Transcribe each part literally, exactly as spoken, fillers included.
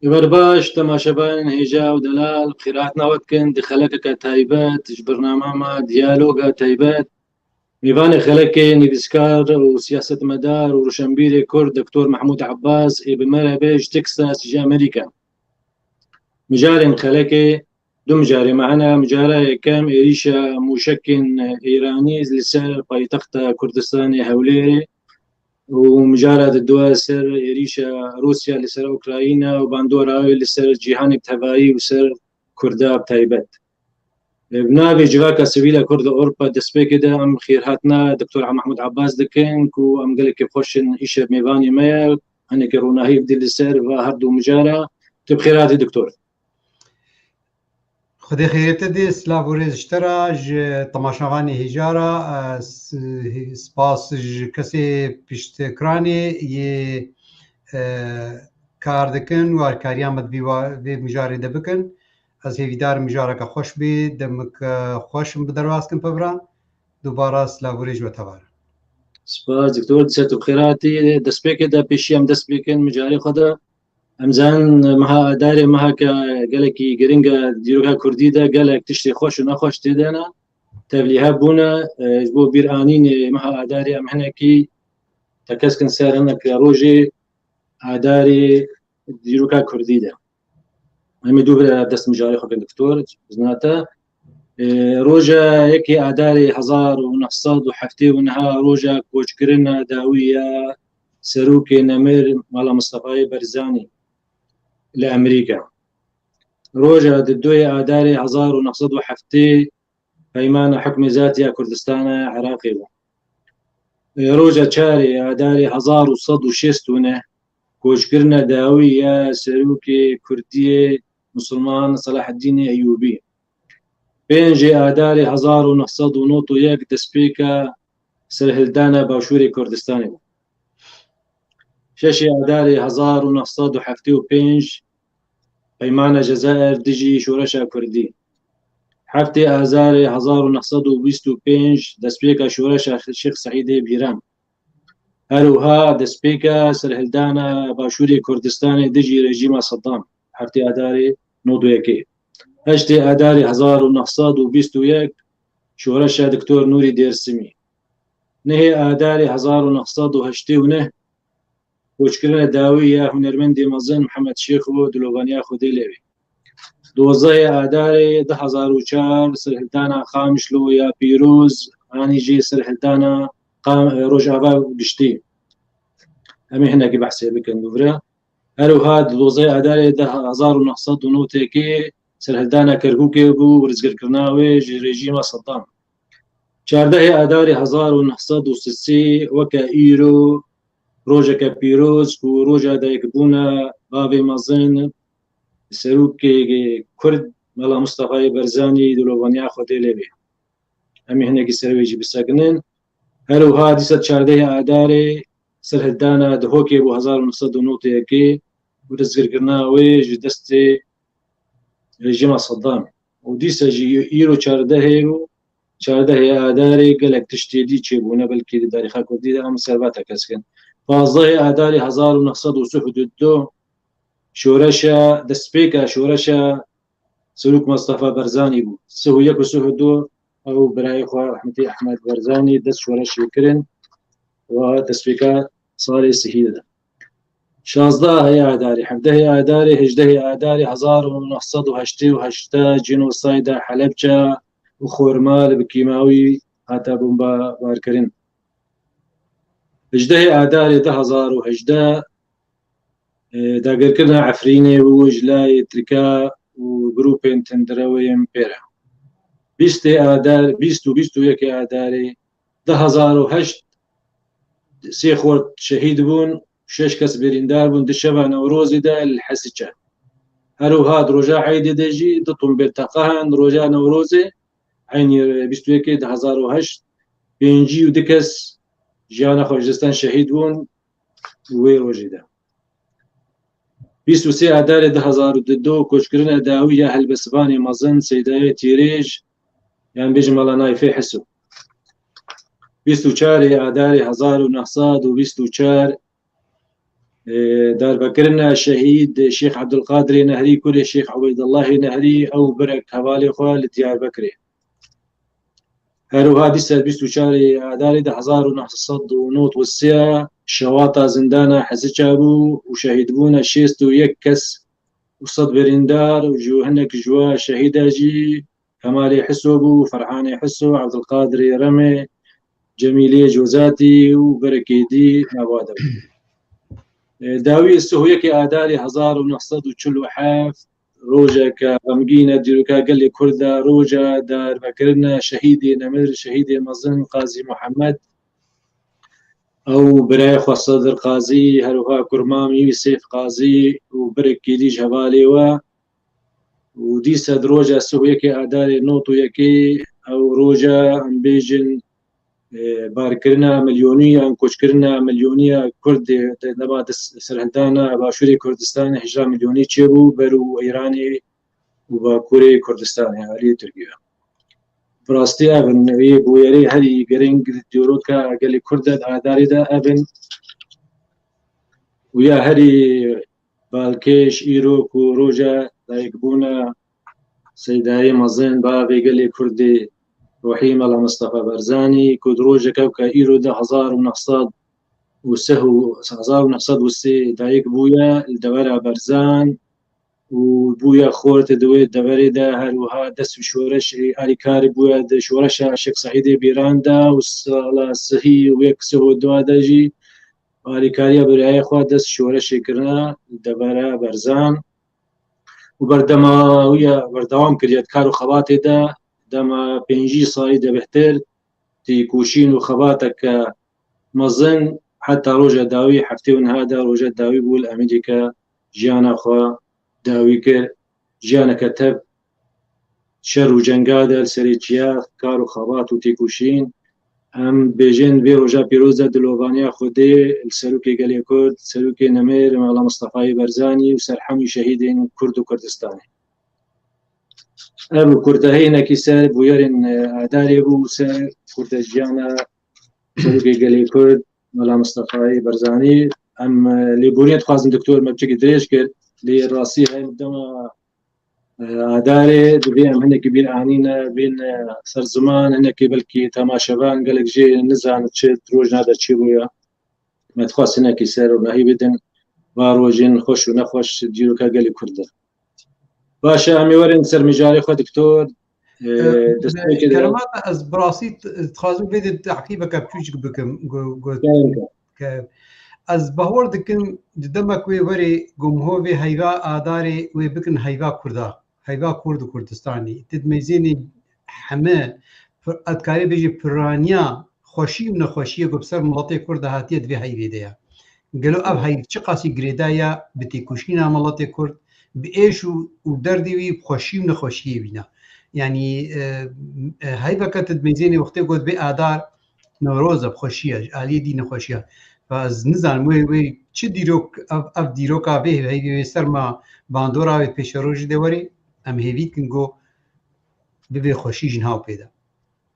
Êvar baş, temaşevanên hêja û delal, xêrhatina we dikin di xelekeke taybet ji bernama me Diyaloga Taybet. Mêvanê xelekê nivîskar û siyasetmedar û rûşenbîrê Kurd Doktor Mehmûd Ebbas ê bi me re be ji Texas ji Amerîka. Mijarên xelekê, du mijarê me hene. Mijara yekem êrîşa mûşekên Îranî li ser paytexta Kurdistanê Hewlêrê û mijara di dua ser êrîşa Rûsya li ser Ukrayna û bandora wê li ser cîhanê bi tevayî û ser Kurda bi taybet. Bi navê Civaka Sivîl a Kurd li Ewropa destpêkê de em xêrhatina Doktor Mehmûd Ebbas dikin ku em gelekî xweş in îşev mêvanê me ye, hinekî ronahî bidî li ser va her du mijara. Tu bi xêr hatî Doktor. Xwedê xêrê te dê, silav û rêz ji te re, ji temaşevanê hêja re, e, s-, spas ji kesê piştkiranê yê, e, kar dikin û alkariya me di vî wa-, vê mijarê de bikin. Ez hêvîdar im mijareke xweş bê, demeke xweş em bi derbas kin pevra. Dubara silav û rêz ji we tevare. Spas, Doktor, di ser tu bi xêr hatî. Destpêkê de pêşî em dest pê kin mijarê xwe de. Em zanin meha Adarê meheke gelekî giring e, dîroka Kurdî de gelek tiştê xweş û nexweş tê de ne. Tevlî hebûne, e, ji bo bîranînê meha Adarê em hinekî tekez kin ser hineke rojê Adarê dîroka Kurdî de. Em ê dû vire dest mijarê xwe kin Doktor, izna te. E, roja yekê Adarê hezar û neh sed û heftê û neh roja koçkirina dawî ya Serokê Nemir Mela Mistefayê Barzanî li Amerîka. Roja di duyê Adarê hezar û neh sed û heftê peymana hukmê zatî ya Kurdistana Iraqê bû. Roja çarê Adarê hezar û sed û şêst û neh koçkirina dawî ya serokê Kurdiyê Musulman Selaheddînê Eyûbî. Pêncê Adarê hezar û neh sed û nod û yek destpêka serhildana Başûrê Kurdistanê bû. Şeşê Adarê hezar û neh sed û heftê û pênc peymana Cezayir dijî şoreşa Kurdî. Heftê Azarê hezar û neh sed û bîst û pênc destpêka şoreşa Şêx Seîdê Bîran. Her wiha destpêka serhildana Başûrê Kurdistanê dijî rejîma Seddam. Heftê Adarê nod û yekê. Heştê Adarê hezar û neh sed û bîst û yek şoreşa Doktor Nûrî Dêrsimî. Nehê Adarê hezar û neh sed û heştê û neh koçkirina dawî ya hunermendê mezin Mihemed Şêxo dilovaniya Xwedê lê bê. Dozdehê Adarê du hezar û çar serhildana Qamişlo ya pîroz, anî jî serhildana Qam-, Rojava giştî. Em ê hinekî behsê bikin dûvre. Her wiha di dozdehê Adarê du hezar û neh sed û nod û yekê serhildana Kerkûkê bû û rizgirkirina wê ji rejîma Seddam. Çardehê Adarê hezar û neh sed û sisê weke îro rojeke pîroz ku roja dayikbûna bavê mezin, serokê Kurd Mela Mistefayê Barzanî dilovaniya Xwedê lê bê. Em ê hinekî ser wê jî bisekinin. Her wiha dîsa çardehê Adarê serhildana Dihokê bû hezar û neh sed û nod û yekê û destgirkirina wê ji destê rejîma Seddam. Û dîsa jî îro çardehê û çardehê Adarê gelek tiştê dî çêbûne, belkî di tarîxa Kurdî de em ser va tekez kin. Pazdehê Adarê hezar û neh sed û sih û du şoreşa, destpêka şoreşa Serok Mustafa Barzanî bû. Sih û yek û sih û du ew birayê xwe rehmetî Ehmed Barzanî dest şoreşê kirin û destpêka salê sihî de. Şazdehê Adarê, hevdehê Adarê, hejdehê Adarê hezar û neh sed û heştê û heşt de cînosayda Helebce û Xormal bi kîmawî hate bombebarkirin. Hejdehê Adarê du hezar û hejdeh, e, dagirkirina Efrînê bû ji layê Tirka û grûpên tundrew yên pê re. Bîstê Adar, bîst û bîst û yekê Adarê du hezar û heşt sê xort şehîd bûn, şeş kes birîndar bûn di şeva Newrozê de li Hesiçe. Her wiha di roja Eydê de jî du tombêl teqe hen, roja Newrozê, eynî bîst û yekê du hezar û heşt, pêncî û du kes jiyana xwe ji dest dan, şehîd bûn wê rojê de. Bîst û sê Adarê du hezar û du koçkirina dawî ya helbestvanê mezin Seydayê Tîrêj yan bêjin Mela Nayfê Hiso. Bîst û çarê Adarê hezar û neh sed û bîst û çar Darbekirina şehîd Şêx Ebdulqadirê Nehrî, kurê Şêx Ubeydillahê Nehrî, ew birek hevalê xwe li Diyarbekirê. Her wiha dîsa bîst û çarê Adarê di hezar û neh sed û nod û sê şewata zindana Hesiça bû û şehîdbûna şêst û yek kes û sed birîndar û ji hinek ji wa şehîda jî Kemalê Hiso bû, Ferhanê Hiso, Ebdulqadirê Remê, Cemîlê Cozatî û berekê dî nava de bû. Dawî sih û yekê Adarê hezar û neh sed û çil û heft, rojeke xemgîn e dîroka gelê Kurd de, roja darbekirina şehîdê nemir, şehîdê mezin Qazî Muhammed. Ew birayê xwe Sedir Qazî, her wiha kurmamî wî Seyf Qazî û birekî dî ji hevalê we. Û dîsa di roja sih û yekê Adarê nod û yekê, ew roja, em bêjin, e, barkirina milyonî yan koçkirina milyonî ya Kurd di dema di serhildana Başûrê Kurdistanê hejra milyonî çêbû ber û Îranê û Bakurê Kurdistanê aliyê Tirkiye. Bi rastî ev in, wê bûyerê herî girîng di dîroka gelê Kurd de, di Adarê de ev in. Û ya herî balkêş îro ku roja dayikbûna Seydayê mezin, bavê gelê Kurdê, ruhî Mela Mistefa Barzanî, ku di rojeke weke îro de hezar û neh sed û sih û hezar û neh sed û sê dayik bûye li devera Barzan û bûye xort di wê deverê de, her wiha dest bi şoreşê alîkar bûye di şoreşa Şêx Seîdê Bîran de û sala sihî û yek sih û dua de jî alîkariya birayê xwe dest şoreşê kirine li devera Barzan û berdema wî ya berdewam kiriye di kar û xebatê de, dema pêncî salî de bêhtir têkoşîn û xebateke mezin heta roja dawî heftê û niha de roja dawî bû li Amerîka jiyana xwe dawî kir. Jiyaneke tev şer û cenga de li serê çiya kar û xebat û têkoşîn. Em bêjin vê roja pîroz de dilovaniya Xwedê li serokê gelê Kurd, serokê nemêr Mela Mistefayê Barzanî û ser hemî şehîdên Kurd û Kurdistanê. Ev kurtehînekî ser bûyerên, e, Adarê bû, ser kurte jiyana serokê gelê Kurd, Mela Mistefayê Barzanî. Em, e, lêborînê dixwazin, doktor me piçekî dirêj kir, lê rastî heye dema, e, Adarê divê em hinekî bîr anîne, bên, e, ser ziman, hinekî belkî temaşevan gelek jê nizanin çi rojna de çi bûye. Me dixwest hinekî ser ronahî bidin va rojên xweş û nexweş dîroka gelê Kurd de. Baş e, em ê werin ser mijarê xwe, doktor. E, E, destpêkê de kerema te, ez bi rastî t-, dixwazim vê de teqîbeke piçûçik bikim. Go-, go-, Kerem ke. ke ez bawer dikim, di demek wê werê, go miho vê heyva Adarê wê bikin heyva Kurda, heyva Kurd û Kurdistanê. Ti dimeyzênê heme pir-, ez dikarê bêjî piraniya xweşî û nexweşiyê ku bi ser miletê Kurd de hatiye di vê heyvê de ye. Gelo ev heyv çiqasî girêdayî ye bi têkoşîna miletê Kurd, bi êş û, û derdê wî, bi xweşî û nexweşiyê wî ne. Yanî, e, e, heyveke tu dimeyzênê wextê ku divê Adar Newroz e, bi xweşî ye, ji aliyê dî nexweşî ye. Ve ez nizanim wê, wê çi dîrok, ev, ev dîroka vê heyvê wê ser me bandora wê pêşerojê de werê, em hêvî dikin ku bibe xweşî ji niha û pê de.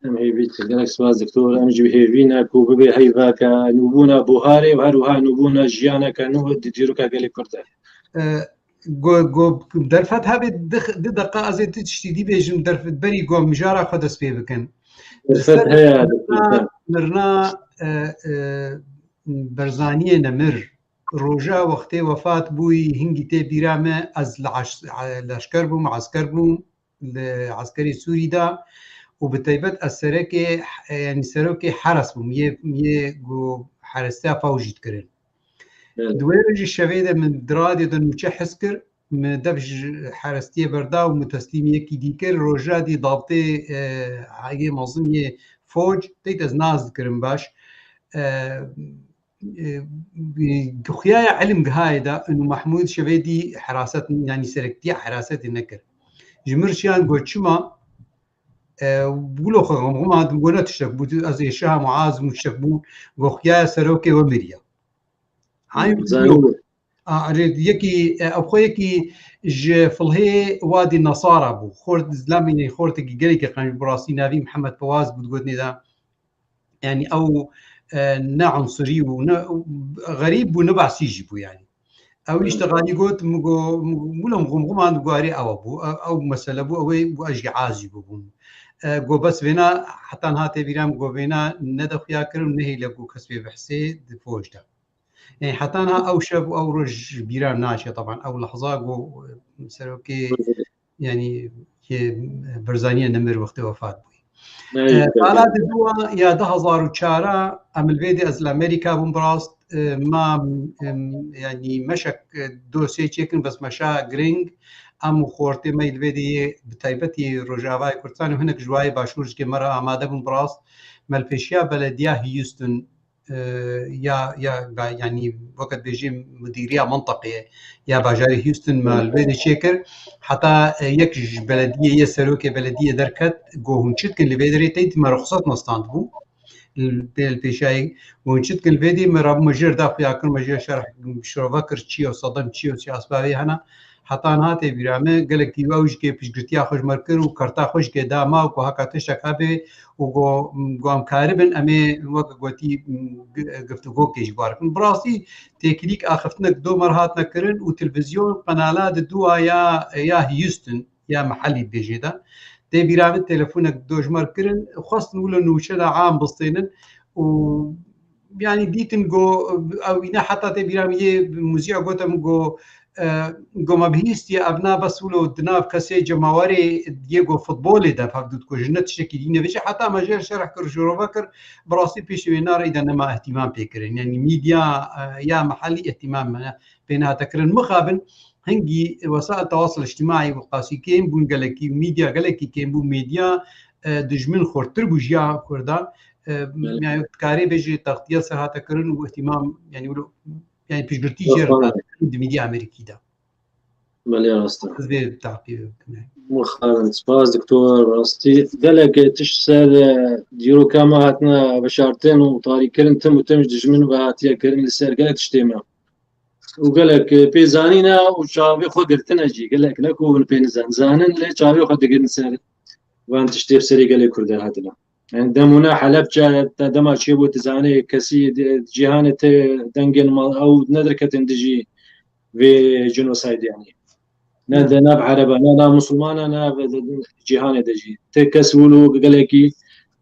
Em hêvî dikin. Gelek spas, doktor. Em jî hêvî ne ku bibe heyveke nûbûna buharê û her wiha nûbûna jiyaneke nû di dîroka gelê Kurd de. E, go, go, derfet hebe di, di deqa ez ê ti tiştî dî bêjim, derfet berî go mijara xwe dest pê bikin. Derfet Ser heye, mirina, doktor. mirina, e, e, Berzaniyê nemir. Roja wextê wefat bûyî hingî tê bîra me, ez li aş-, leşker bûm, esker bûm. li eskerê Sûrî de û bi taybet ez serekê, yanî serokê heres bûm, yê, yê ku herestiya faw jî dikirin. Evet. Di wê rojî şevê de min di radyo de nûçe hez kir, min dev ji herestiyê berda û min teslîmî yekî dî kir. Roja dî dabtê, e, heyê mezin yê foc, teyt ez nas dikirim baş. E, e, xuyaye ilim gihayê de, û Mahmûd şevê dî heraset, yanî serektiya herasetê nekir. Ji mir şiyan got, çima, e, wilo xwe xemxema, dim got, ne tiştek bû, ez ê şeha Muaz bûm, tiştek bû, got, xuyaye serokê we miriye. Hay, Zanî. A, erê, yekî, e, ev xwe yekî ji filhê Wadî Nesara bû. Xort, zilamê xortekî gelekî qenc bû, rastî navî Mihemed Pawaz bû, digotinê de. Yanî ew, e, ne unsurî bû, ne xerîb bû, ne behsî jî bû yani. Ew îşte xalî got, min got, min got, min got, min got, ew mesele bû, ew, ew mesele bû, ew ê, got, ez jî azî bûbûm. E, got, bes vêna, heta niha tê bîra min, got, vêna nede xuya kir û nehêle, got, kes pê bihsê di poj de. Yani heta niha ew şev û ew roj ji bîra min naçe, teban ew lehza, got, serokê, yani, yê Barzanî nemir wextê wefat bûyî. E, sala di dua ya du hezar û çar em li vê dê, ez li Amerîka bûm, bi rast, e, ma, em, yani meşek, e, dosyê çêkin, bes meşa giring, em û xortê me li vê dê yê, bi taybetî Rojavayê Kurdistanê û hinek ji wayê Başûr jikê me re amade bûn, bi rast me li pêşiya belediya Houston, e, ya, ya, ba-, yani weke dibêjî mudîriya mintaqê ya bajarê Houston me li vê dê çêkir. Heta, e, yek ji belediyê yê serokê belediyê derket, got, hûn çi dikin li vê derê, tey me ruxsat me standbû. Li pê-, li pêşayê, hûn çi dikin li vê dê, me rabû me jêr da xuya kir, me jêr şerh şirove kir, çi yo sedem, çi yo, çi asbabê hene. Heta niha tê bîra me, gelek tî ew jî kê piştgirtiya xwe ji me kir û karta xwe jî kê da me û ku heka tiştek hebe û go, go em karibin, em ê wek gotî, g-, giftûgokê ji bar bikin. Bi rastî têkilîk axiftinek do me re hatine kirin û televîzyon qenala di dua ya, ya Houston, ya mehellî dibêjê de. Tê bîra min telefonek do ji me re kirin, xwestin wilo nûçe de am bistênin û yani dîtin go, ew îne heta tê bîra min yê muzîka gote min go, e, go me bihîstiye ev na bes wilo di nav kesê cemawerê yê go futbolê de hevdû dikujin, ne tiştekî dî nebêje. Heta me jê şerh kir, şirove kir, bi rastî pêşî wê na reyde nema ihtimam pê kirin. Yani mîdya, e, ya mehellî ihtimam me pê nehate kirin. Mixabin hingî wesail tewasil îctimaî bi qasî kêm bûn, gelekî mîdya gelekî kêm bû, mîdya, e, dijmin xurtir bû ji ya Kurdan. E, Belê. Yani dikarê bêjî textiye ser hate kirin û ihtimam, yani wilo, yani piştgirtî jê re hate kirin di mîdya Amerîkî de. Belê, rast e. Ez vê taqîb bikim. Mixabin, spas doktor, rastî gelek tişt ser, e, dîroka me hatine veşartin û tarîkirin, tim û tim ji dijmin ve hatiye kirin li ser gelek tiştê me. Û gelek, e, pê zanîne û çavê xwe girtine jî. Gelek ne ku hûn pê nizan. Zanin lê çavê xwe digirin ser van tiştê bi serê gelê Kurda hatine. Yani demûne Helebçe te dema çêbû, tu zanê kesî di cîhanê te dengên mal ew nedirketin dijî vê jenosaydê yani. Ne de, ne bi Ereba, ne, ne Musulmana, ne bi cîhanê de jî. Te kes wilo gelekî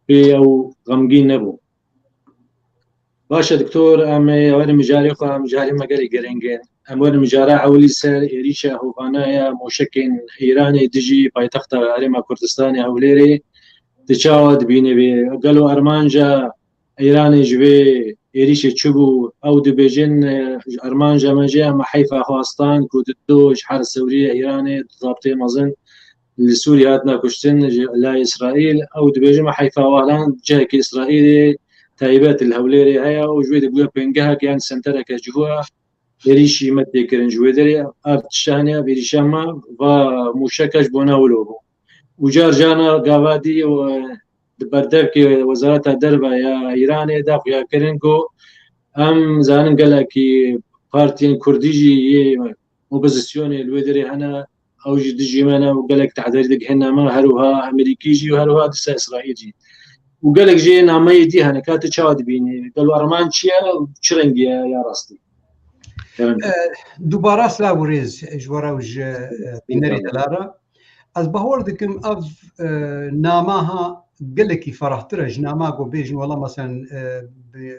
pê ew xemgîn nebû. Baş e, doktor, em ê werin mijarê xwe, em mijarê me gelek giring in. Em werin mijara ewilî ser êrîşa hovane ya moşekên Îranê dijî paytexta Herêma Kurdistanê Hewlêrê. Tu çawa dibînî vê? Gelo armanca Îranê ji vê êrîşê çi bû? Ew dibêjin, e, armanca me jê, em heyfa xwe astan ku di do ji her sewriyê Îranê du zabitê mezin li Sûriyê hatine kuştin ji layê Îsraîl. Ew dibêjin me heyfa wan cihekî Îsraîlê taybet li Hewlêrê heye û ji wê dibûye pêngehek yan sentereke ji we êrîşî me tê kirin ji wê derê. Ev tişta hene, ev êrîşa me va mûşeke ji bona wilo bû. Û car carna gava dî û di berdevkê Wezareta Derve ya Îranê de xuya kirin ku em zanin gelekî partiyên kurdî jî yê opozisyonê li wê derê hene, ew jî dijî me ne û gelek tehderî digihîne me, her wiha Amerîkî jî û her wiha dîsa Îsraîl jî. Û gelek jê nameyê dî hene, ka tu çawa dibînî? Gelo armanc çi ye û çi rengî ye ya rastî? Kerem. E, dubara silav û rêz ji we re û ji, e, bînerê delal re. Ez bahwer dikim ev, e, nama ha gelekî ferahtir e ji nama ku bêjin wela, meselen, e, bi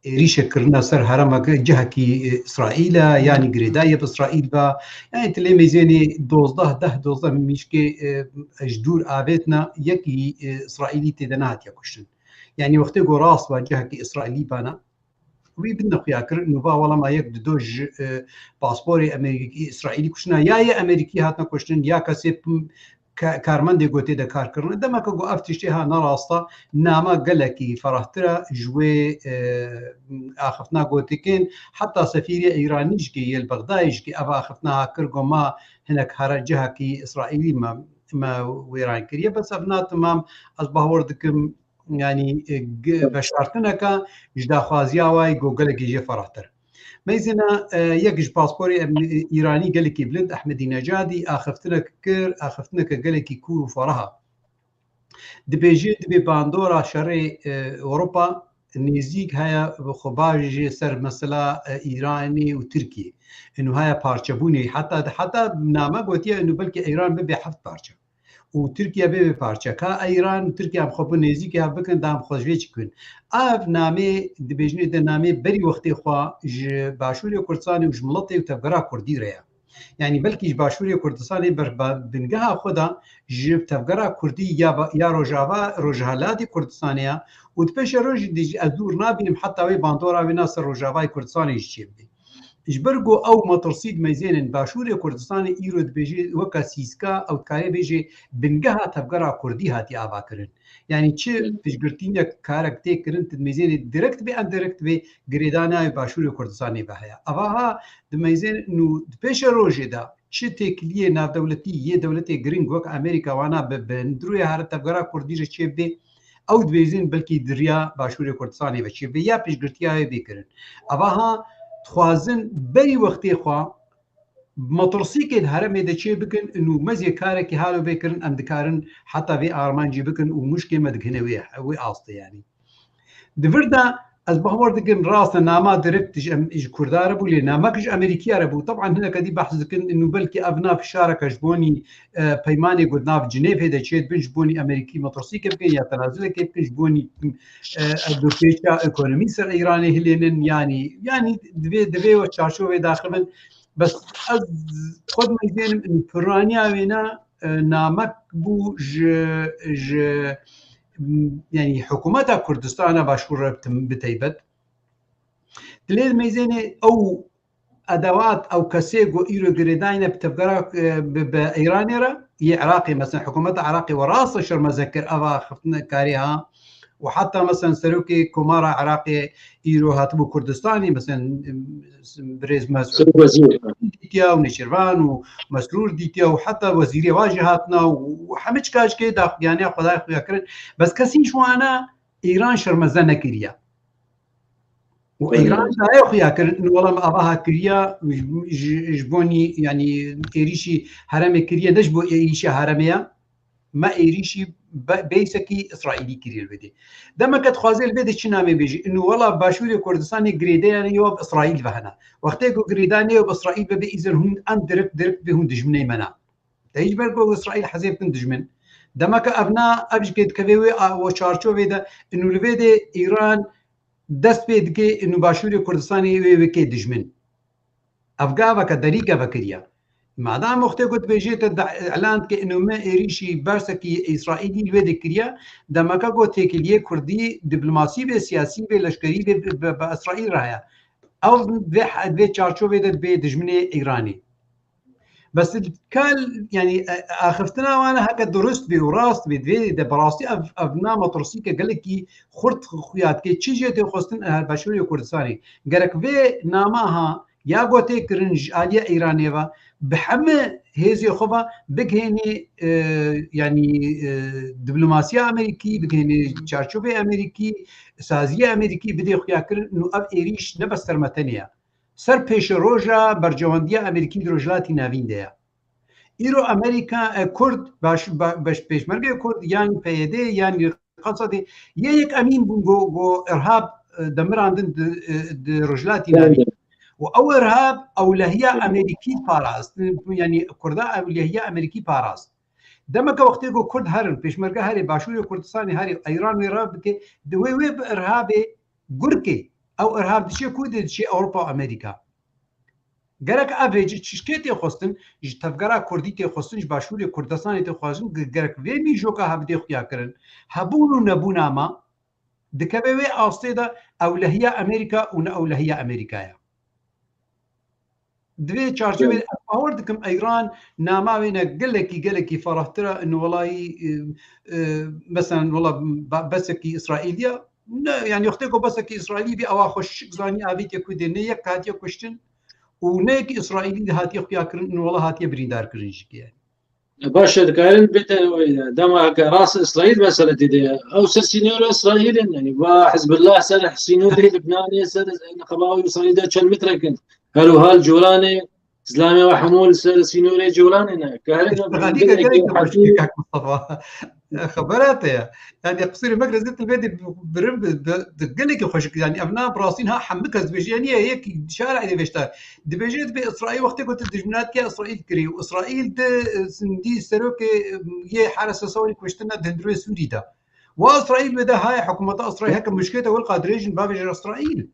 êrîşek kirine ser herêmek cihekî, e, Îsraîl e, yanî girêdayî bi Îsraîl be. Yanî tu lê mêzênê dozdeh, deh, dozdeh mîşkê, e, ji dûr avêtine, yekî, e, Îsraîlî tê de nehatiye kuştin. Yanî wextê ku rast be cihekî Îsraîlî bana, wî bidine xuya kir, nûva wela ma yek di do ji, e, pasporê Amerîkî, Îsraîlî kuştina, ya yê Amerîkî hatine kuştin, ya kesê p-, ka-, karmendê gotê de kar kirine. Demeke ku ev tiştê ha ne rast e, nama gelekî ferahtir e ji wê, e, axiftina gotikên, heta sefîrê Îranî jikê yê li Bexdayê jikê ev axiftina ha kir, got ma hinek here cihekî Îsraîlî me, me wêran kiriye. Bes ev na temam, ez bahwer dikim, yanî, e, g-, veşartineke ji daxwaziya wayî ku gelekî jê ferahtir. Meyzêna, e, yek ji pasporê em, e, Îranî gelekî bilind, Ehmedînecadî axiftinek kir, axiftineke gelekî kûr û ferah e. Dibêje, dibê bandora şerê, e, Ewropa, nêzîk heye xwe bajê ser mesela, e, Îranê û Tirkiyê. Inu heye parçebûnê, heta, heta name gotiye inu belkî Îran bibe heft parçe. Û Tirkiye bibe parçe. Ka Îran û Tirkiye em xwe bi nêzîkê hev bikin, da em xwe ji vê çi bikin. Ev namê, dibêjinê de namê berî wextê xwe ji Başûrê Kurdistanê û ji miletê û tevgera Kurdî re ye. Yanî belkî ji Başûrê Kurdistanê ber-, ba-, bingeha xwe de ji tevgera Kurdî ya ba-, ya Rojava, Rojhelatê Kurdistanê ya û di pêşe rojî dî jî ez dûr nabînim heta wê bandora wê na ser Rojavayê Kurdistanê jî çêbibe. Ji ber ku ew metirsî dimeyzênin Başûrê Kurdistanê îro dibêje weke sîska ew dikarê bêje bingeha tevgera Kurdî hatiye avakirin. Yanî çi piştgirtînek karek tê kirin, tu dimeyzênê direkt bê, endirekt bê girêdana Başûrê Kurdistanê ve heye. Eva ha dimeyzên nû di pêşe rojê de çi têkiliyê navdewletî yê dewletê giring wek Amerîka wana bi, bi hundirûyê here tevgera Kurdî re çêbê, ew dibêjin belkî di riya Başûrê Kurdistanê ve çêbê ya piştgirtiya wê bê kirin. Eva ha dixwazin berî wextê xwe metirsîkên heremê de çê bikin û mezê karekî halo bê kirin, em dikarin heta vê armancî bikin û muşkê me digihine wê, wê astê yanî. Di vir de ez bawer dikim rast e, nama direkt ji em, ji Kurda re bû, lê namek ji Amerîkiya re bû. Teban hineke dî behs dikin, inu belkî ev nav fişareke ji bonî, e, peymanê ku nav Cinêvê de çêdibin, ji bonî Amerîkî metirsîke bikin ya tenazulekê bikin, ji bonî, e, ev dûpêça ekonomî ser Îranê hilênin, yanî, yanî divê, divê we çarçovê daxivin. Bes ez xwe dimeyzênim, piraniya wêne, e, namek bû ji, ji, m, yanî hikûmeta Kurdistana Başûr re tim-, bi teybet. Dilê meyzênê ew edewat, ew kesê ku îro girêdayne bi tevgera, e, bi, bi Îranê re, yê Iraqê, mesela hikûmeta Iraqê we rast e şermeze kir, eva xiftinê karê ha. Û heta mesela serokê Komara Iraqê îro hatibû Kurdistanê, mesela, em, birêz Mesûd Wezîr dîtiya û Nêçîrvan û Mesrûr dîtiya û heta wezîrê wa jî hatina û, û hemî çika ji kê daxuyaniya xwe dayê xuya kirin. Bes kesî ji wana Îran şermeze nekiriye. Û Îran daye xuya kirin, inu wela me ava ha kiriya, ji, ji, ji bonî, yanî êrîşî heremê kiriye, ne ji bo êrîşa heremê ya. Me êrîşî be-, beysekî Îsraîlî kiriye li vê dê. Demeke dixwaze li vê dê çi namê bêjî? Inu wela Başûrê Kurdistanê girêdayane yo bi Îsraîl ve hene. Wextê ku girêdayane yo bi Îsraîl ve bê îzen hûn em direkt, direkt bê hûn dijminê me ne. Te ji ber ku Îsraîl hezê bikin dijmin. Demeke ev na, ev ji kê dikeve wê a, o çarçovê de, inu li vê dê Îran dest pê dike, inu Başûrê Kurdistanê wê weke dijmin. Ev gaveke derîke vekiriye. Madem wextê ku dibêje te de, elan dike inu me êrîşî bersekî Îsraîlî li wê dê kiriye, demeke ku têkiliyê Kurdî, diplomasî bê, siyasî bê, leşkerî bê, bi, bi, bi Îsraîl re heye. Ew vê, vê çarçovê de dibê dijminê Îranê. Bes kal, yanî, e, axiftina wan heke durust bê û rast bê, divê de bi rastî ev, ev na metirsîke gelekî xurt xuya dike. Çi jê tê xwestin her Başûrê Kurdistanê. Gerek vê nama ha ya gotê kirin ji aliyê Îranê ve bi heme hêzê xwe ve bigihênê, e, yanî, e, diplomasiya Amerîkî, bigihênê çarçovê Amerîkî, saziyê Amerîkî bidê xuya kirin û ev êrîş ne bes ser me tenê ye. Ser pêşeroja berjewendiya Amerîkî di Rojhilatî Navîn de ye. Îro Amerîka, e, Kurd, baş, ba, beş, pêşmergê Kurd, yan P Y D, yan Qasadê, yê yek emîn bûn go, go irhab, e, demirandin di, e, di Rojhilatî Navîn. Û ew irhab, ewlehiya Amerîkî parast. Yanî Kurda ewlehiya Amerîkî parast. Demeke wextê ku Kurd herin, pêşmerge herê, Başûrê Kurdistanê herê, Îran wê rad bike, di wê wê bi irhabê gurkê. Ew irhab diçe ku dê, diçe Ewropa û Amerîka. Gerek ev hêcî çişkê tê xwestin, ji tevgera Kurdî tê xwestin, ji Başûrê Kurdistanê tê xwestin, ge-, gerek vê mîjoka hevdê xuya kirin. Hebûn û nebûna me dikeve wê astê de ewlehiya Amerîka û ne ewlehiya Amerîka ye. Di vê çarçovê ez bawer dikim Îran nama wê ne gelekî, gelekî ferahtir e, inu welahî, e, e, mesela wela be-, besekî Îsraîl ya. Ne, yanî wextê ku besekî Îsraîlî bî, ewa xwe şik zanî avêtiye ku dê ne yek hatiye kuştin û ne yekî Îsraîlî de hatiye xuya kirin, inu wela hatiye birîndar kirin jî yanî. Baş e, dikarin bête wê de. Dema ke rast Îsraîl meseletî de ye. Ew ser sînorê Îsraîlê ne. Va Hizbullah ser sînorê Libnanê, ser Neqeba Îsraîl de çend metrek in. Her û hal Colanê, Zlamê ve hemû li ser sînorê Colanê ne. Ke her Îştigalî gelek baş e, kak Mustafa. Xebera te ya. Yani qisûrê me girezê tilbê de birim bi, bi, bi gelekî xweşik. Yani ev na bi rastî ha hemû kes dibêje. Yani yek şara êdî veşta. Dibêje dibê Îsraîl wextê ku tu dijminat ke Îsraîl kirî. Îsraîl de, e, sindî serokê, e, yê Heresa Sewrî kuştina di hundirê Sûrî de. Wa Îsraîl wê de haye hikûmeta Îsraîl heke muşkete wel qadirêjin bavêje Îsraîl.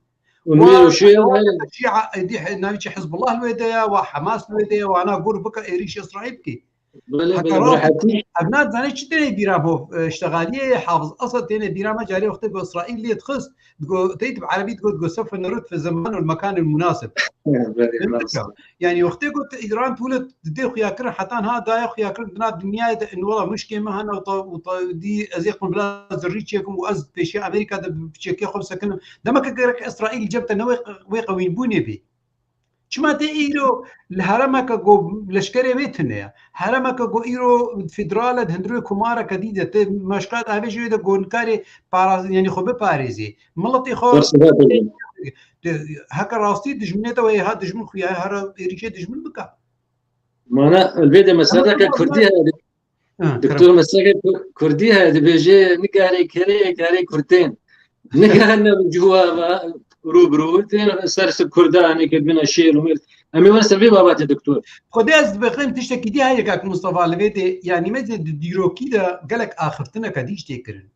Û nû Wa şûyê wa Şîa êdî he-, navî çi Hizbullah li wê de ye, wa Hamas li wê de ye, wa na gur bike êrîşî Îsraîl bike. Belê, Heta belê, bi rast rehetî. Ev nadizane çi têne bîra bo, e, iştexaliyê Hafiz Esed têne bîra me carê wextê ku Îsraîl lê dixist, digo, teyt bi erebî digo, digo, "Sewfe nerud fi zeman û mekan û munasib." Belê, rast. Yani wextê ku tu Îran tûle didê xuyakirin, hetan ha daye xuyakirin di nav dinyayê de, in wela muşkê me hene û ta, û ta dî ez ê qunbila zirrî çêkim û ez pêşiya Amerîka de bi çekê xwe bisekinim. Demeke gerek Îsraîl cem te ne wê, wê qewînbûnê bê. Çima tê îro li heremeke ku leşkerê wê tune ye? Heremeke ku îro federal e, di hundirê komareke dî de, tê meşqat avê jê de ku nikarê paraz-, yani xwe biparêzê. Miletê xwe Bersiva te bû. Heke rastî dijminê te wê ha dijmin xuya, hera êrîşê dijmin bike. Mana, elbê de meseleke Ama Kurdî heye. Ha, Doktor, kerem. Meseleke Ku-, Kurdî heye, dibêje, "Nigarê kerê, karê kurtên." Nigarine bi cû ve rû bi rû, tên ser si Kurda, em ê kevine şêr û mêr. Em ê were ser vê babatê, doktor. Xwedê ez dibêxim tiştekî dî heye kak Mustafa li vê de, yanî me di dîrokî de gelek axiftineke dî jî tê kirin.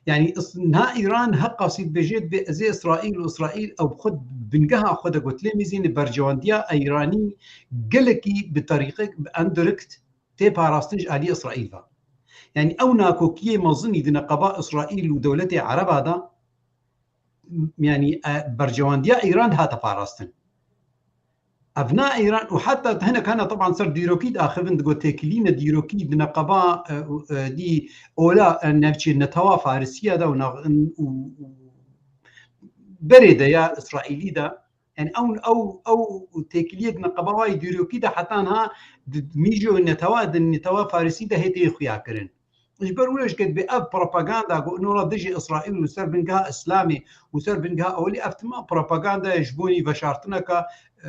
Yani is-, niha Îran heqa sî dibêje, dibê ez ê Îsraîl û Îsraîl ew bi xwe bingeha xwe de gotilê mîzînê bercewendiya Îranî gelekî bi terîqek, bi endirekt tê parastin ji alî Îsraîl ve. Yani ew nakokiyê mezinî di neqeba Îsraîl û dewletê Ereba de, yani, e, bercewendiya Îran hate parastin. Ev na Îran û heta hinek hene, teban ser dîrokî diaxivin, digo têkilîne dîrokî di neqeba, e, û, e, dî ola, e, navçê netewa Farisiya de û na-, û, û berê de ya Îsraîlî de, yani ew, ew, ew têkiliyê di neqeba wayî dîrokî de heta niha di, di mîjo netewa, di netewa Farisî de hê tê xuya kirin. Ji ber wilo jî ke dibê ev propaganda ku nora dijî Îsraîl û ser bingeha Îslamê û ser bingeha ewilî, ev tima propaganda ye ji bo nî veşartineka, e,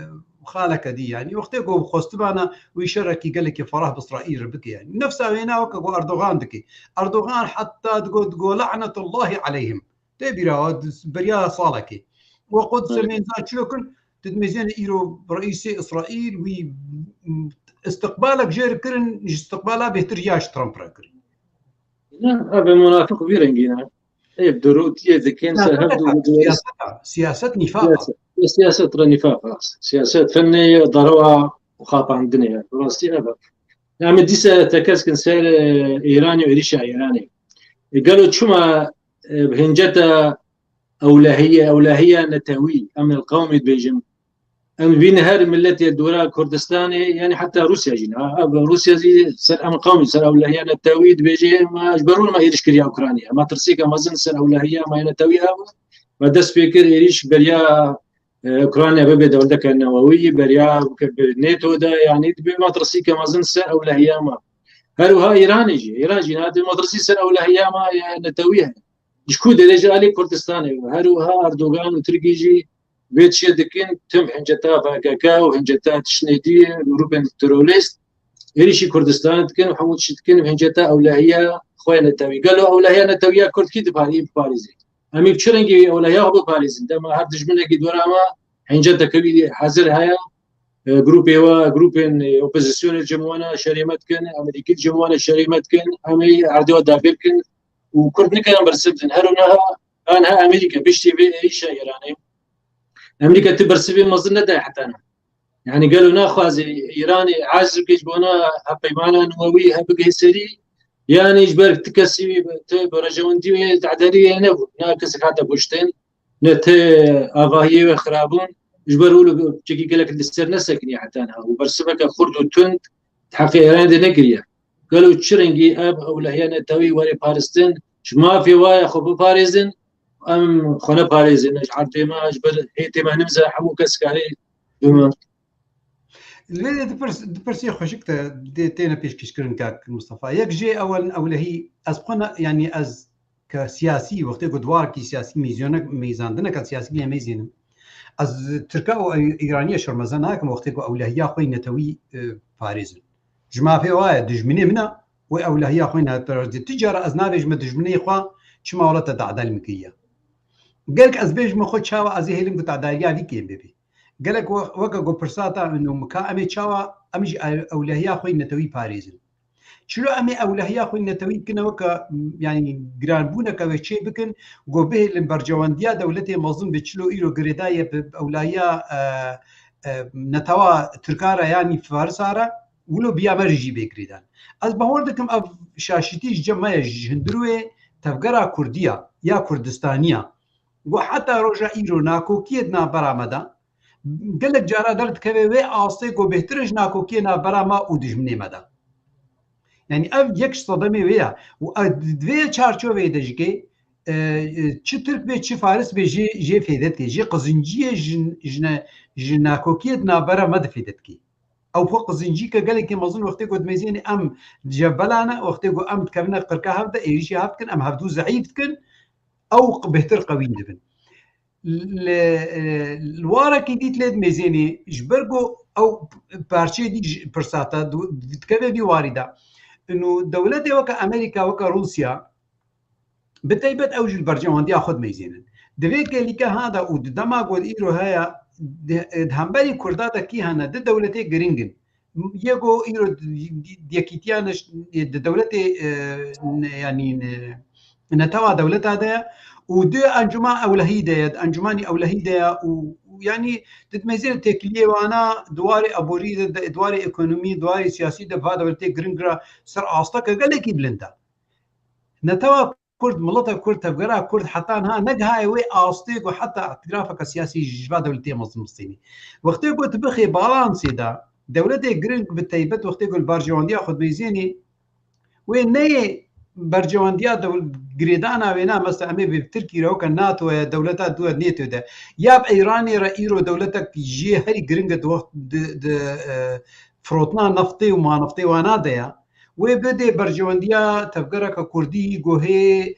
xaleke dî, yanî wextê ku xwestibana wî şerekî gelekî ferah bi Îsraîl re bike, yanî nefsa wêna weke ku Erdogan dike. Erdogan heta digot, digot, "Lanetullahî aleyhim." Tê bîra we, beriya salekê. We qod semên za çiyo kin, tu dimêzêne îro reîsê Îsraîl wî, m, istiqbalek jê re kirin, ji istiqbala bêhtir ya ji Trump re kirin. Ne, ev munafiq vî rengî ne. Ev durûtiyê dikin ser hev du. Siyaseta, siyaset nîfaq. Siyaset, siyaset re nîfaq e. Siyaset fennê ye, derewa û xapandinê ye. Rastî ev e. Em ê dîsa tekez kin ser, e, Îranê û êrîşa Îranê. E, gelo çima, e, bi hinceta ewlehiye, ewlehiya netewî, emn el qewmî dibêjin. Em vîn her miletê dora Kurdistanê, yani heta Rûsya jî ne. Ha, ev Rûsya jî ser emn qewmî, ser ewlehiya netewî dibêje, ma ji ber wilo me êrîş kiriya Ukraynaya. Ma tirsêka mezin ser ewlehiya me ya netewî hebû. Me dest pê kir êrîş beriya, e, Ukrayna bibe dewleteke newewî, beriya bibe NATO de, yani dibê ma tirsêka mezin ser ewlehiya me. Her wiha Îranê jî, Îran jî ne, dibê ma tirsî ser ewlehiya me ya netewî heye. Ji ku derê ji alî Kurdistanê ve. Her wiha Erdogan û Tirkî jî vê tiştê dikin, tim hinceta P K K û hinceta tiştê dî, grûpên terorîst, êrîşî Kurdistanê dikin û hemû tişt dikin, hinceta ewlehiya xwe ya netewî. Gelo ewlehiya netewî ya Kurd kî diparî-, biparêzî? Em ê bi çi rengî ewlehiya xwe biparêzin? Dema her dijminekî dora me hinceteke wî hazir heye, e, grûpê we, grûpên, e, opozisyonê cem wana şerê me dikin, Amerîkî cem wana şerê me dikin, em ê erdê we dagir kin û Kurd nikarin bersiv bidin. Her niha, aniha Amerîka piştî vê êrîşa Îranê. Amerîka tu bersivê mezin nedaye heta niha. Yani gelo naxwaze Îranê hez bike ji bona hevpeymana nûwewî hev bigihê serî, yani ji ber ti kesî wî, ti berejewendî wê tehdedî wê nebû. Na kesek hate kuştin, ne ti avahiyê wê xirabûn, ji ber wilo çekî gelek li ser nesekiniye heta niha. Û bersiveke xurt û tund di heqê Îranê de nekiriye. Gelo çi rengî ev ewlehiya netewî were parastin, ji mafê wa ya xwe biparêzin, em xwe neparêzin, ji erdê me, ji ber hêtê me nimze hemû kes karê bime. Lê du pirs-, du pirsê xweşik te dê têne pêşkêşkirin kak Mustafa. Yek jê ew in ewlehî ez xwe ne, yanî ez ke siyasî, wextê ku di warekî siyasî mîzyonek-, mîzandineke siyasî lê mêzînim. Ez Tirka û Îraniye şermeze nakim wextê ku ewlehiya xwe yê netewî, e, parêzin. Ji mafê wa ye, dijminê min e, wê ewlehiya xwe newparêzî. Ti cara ez nabêjime dijminê xwe çima wela te tadel min kiriye. Gelek ez bêjime xwe çawa ez ê hêlim ku tadaliya vî kêm bibî. Gelek we-, weke ku pirsa te û mika em ê çawa em jî ew-, ewlehiya xwe netewî parêzin. Çilo em ê ewlehiya xwe netewî bikine weke, m, yanî giranbûneke wê çê bikin, ku bihêlin berjewendiya dewletê mezin bi çilo îro girêdaye bi ewlehiya, e, e, netewa Tirka re yanî Farisa re, wilo biya me re jî bê girêdan. Ez bawer dikim ev şaşîtî ji cem me ye, ji hundirûyê tevgera Kurdiya ya Kurdistaniya. Ku heta roja îro nakokiyê di navbera me de, gelek cara derdikeve wê astê ku bêhtir e ji nakokiyê navbera me û dijminê me de. Yanî ev yek ji sedemê wê ye. Û ev di vê çarçoveyê de jî ke, e, e, çi Tirk bê, çi Faris bê jê, jê fêde dike. Jê qizinciyê ji, ji ne-, ji nakokiyê di navbera me de fêde dike. Ew xwe qizincîke gelekî mezin wextê ku dimêzênê em cevbelane, wextê ku em dikevine qirka hev de, êrîşê hev dikin, em hevdû zeîf dikin, ew bêhtir qewîn dibin. Li, li warekî dî lê dimêzênê, ji ber ku ew parçeyê dî ji pirsa te du-, dikeve vî warî de. Ino dewletê weke Amerîka, weke Rûsya, bi teybet ew jî li berjewendiya xwe dimeyzênin. Di vê kêlîke ha de û di dema ku îro heye, di, di hemberî Kurda de kî hene, di dewletê giring in. Yê ku îro di, di, di yekîtiya ne-, di dewletê, e, ne-, yanî ne-, netewa dewleta de ye û di encûma ewlehî de ye, di encûmanî ewlehî de ye û, û yanî di dimeyzêne têkiliyê wana di warê aborî de, di, di warê ekonomî, di warê siyasî de va dewletê giring ra ser asteke gelekî bilind e. Netewa Kurd, mileta Kurd, tevgera Kurd heta niha negihaye wê astê ku heta îtîrafeke siyasî ji va dewletê mezin bistînî. Wextê ku tu bixê balansê de, dewletê giring bi teybet wextê ku li berjewendiya xwe dimeyzênî, wê neyê berjewendiya dewl-, girêdana wêna, mesela em ê bi Tirkî re weke NATO ye, dewleta dû ye NATO de. Ya bi Îranê re îro dewletek jê herî giring e di wext di, di, e, firotina neftê û maneftê wana de ye. Wê bidê berjewendiya tevgereke kurdî ku hê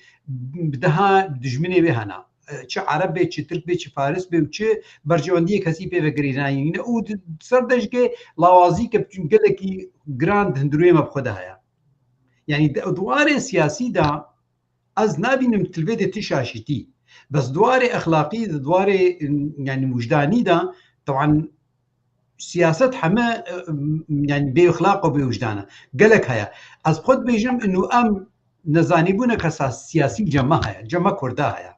bi deha dijminê wê hene. E, çi Ereb bê, çi Tirk bê, çi Faris bê û çi berjewendiyê kesî pê ve girêdayî nîne. Û di ser de jî ke lawazî ke gelekî giran di hundirûyê me bi xwe de heye. Yanî di, di warê siyasî de ez nabînim tu li vê de ti şaşîtî. Bes di warê exlaqî, di warê, yanî wijdanî de, teban siyaset heme, e, yanî bê exlaq û bê wijdan e. Gelek heye. Ez xwe dibêjim, inu em nezanîbûneke sa-, siyasî cem me heye, cem me Kurda heye.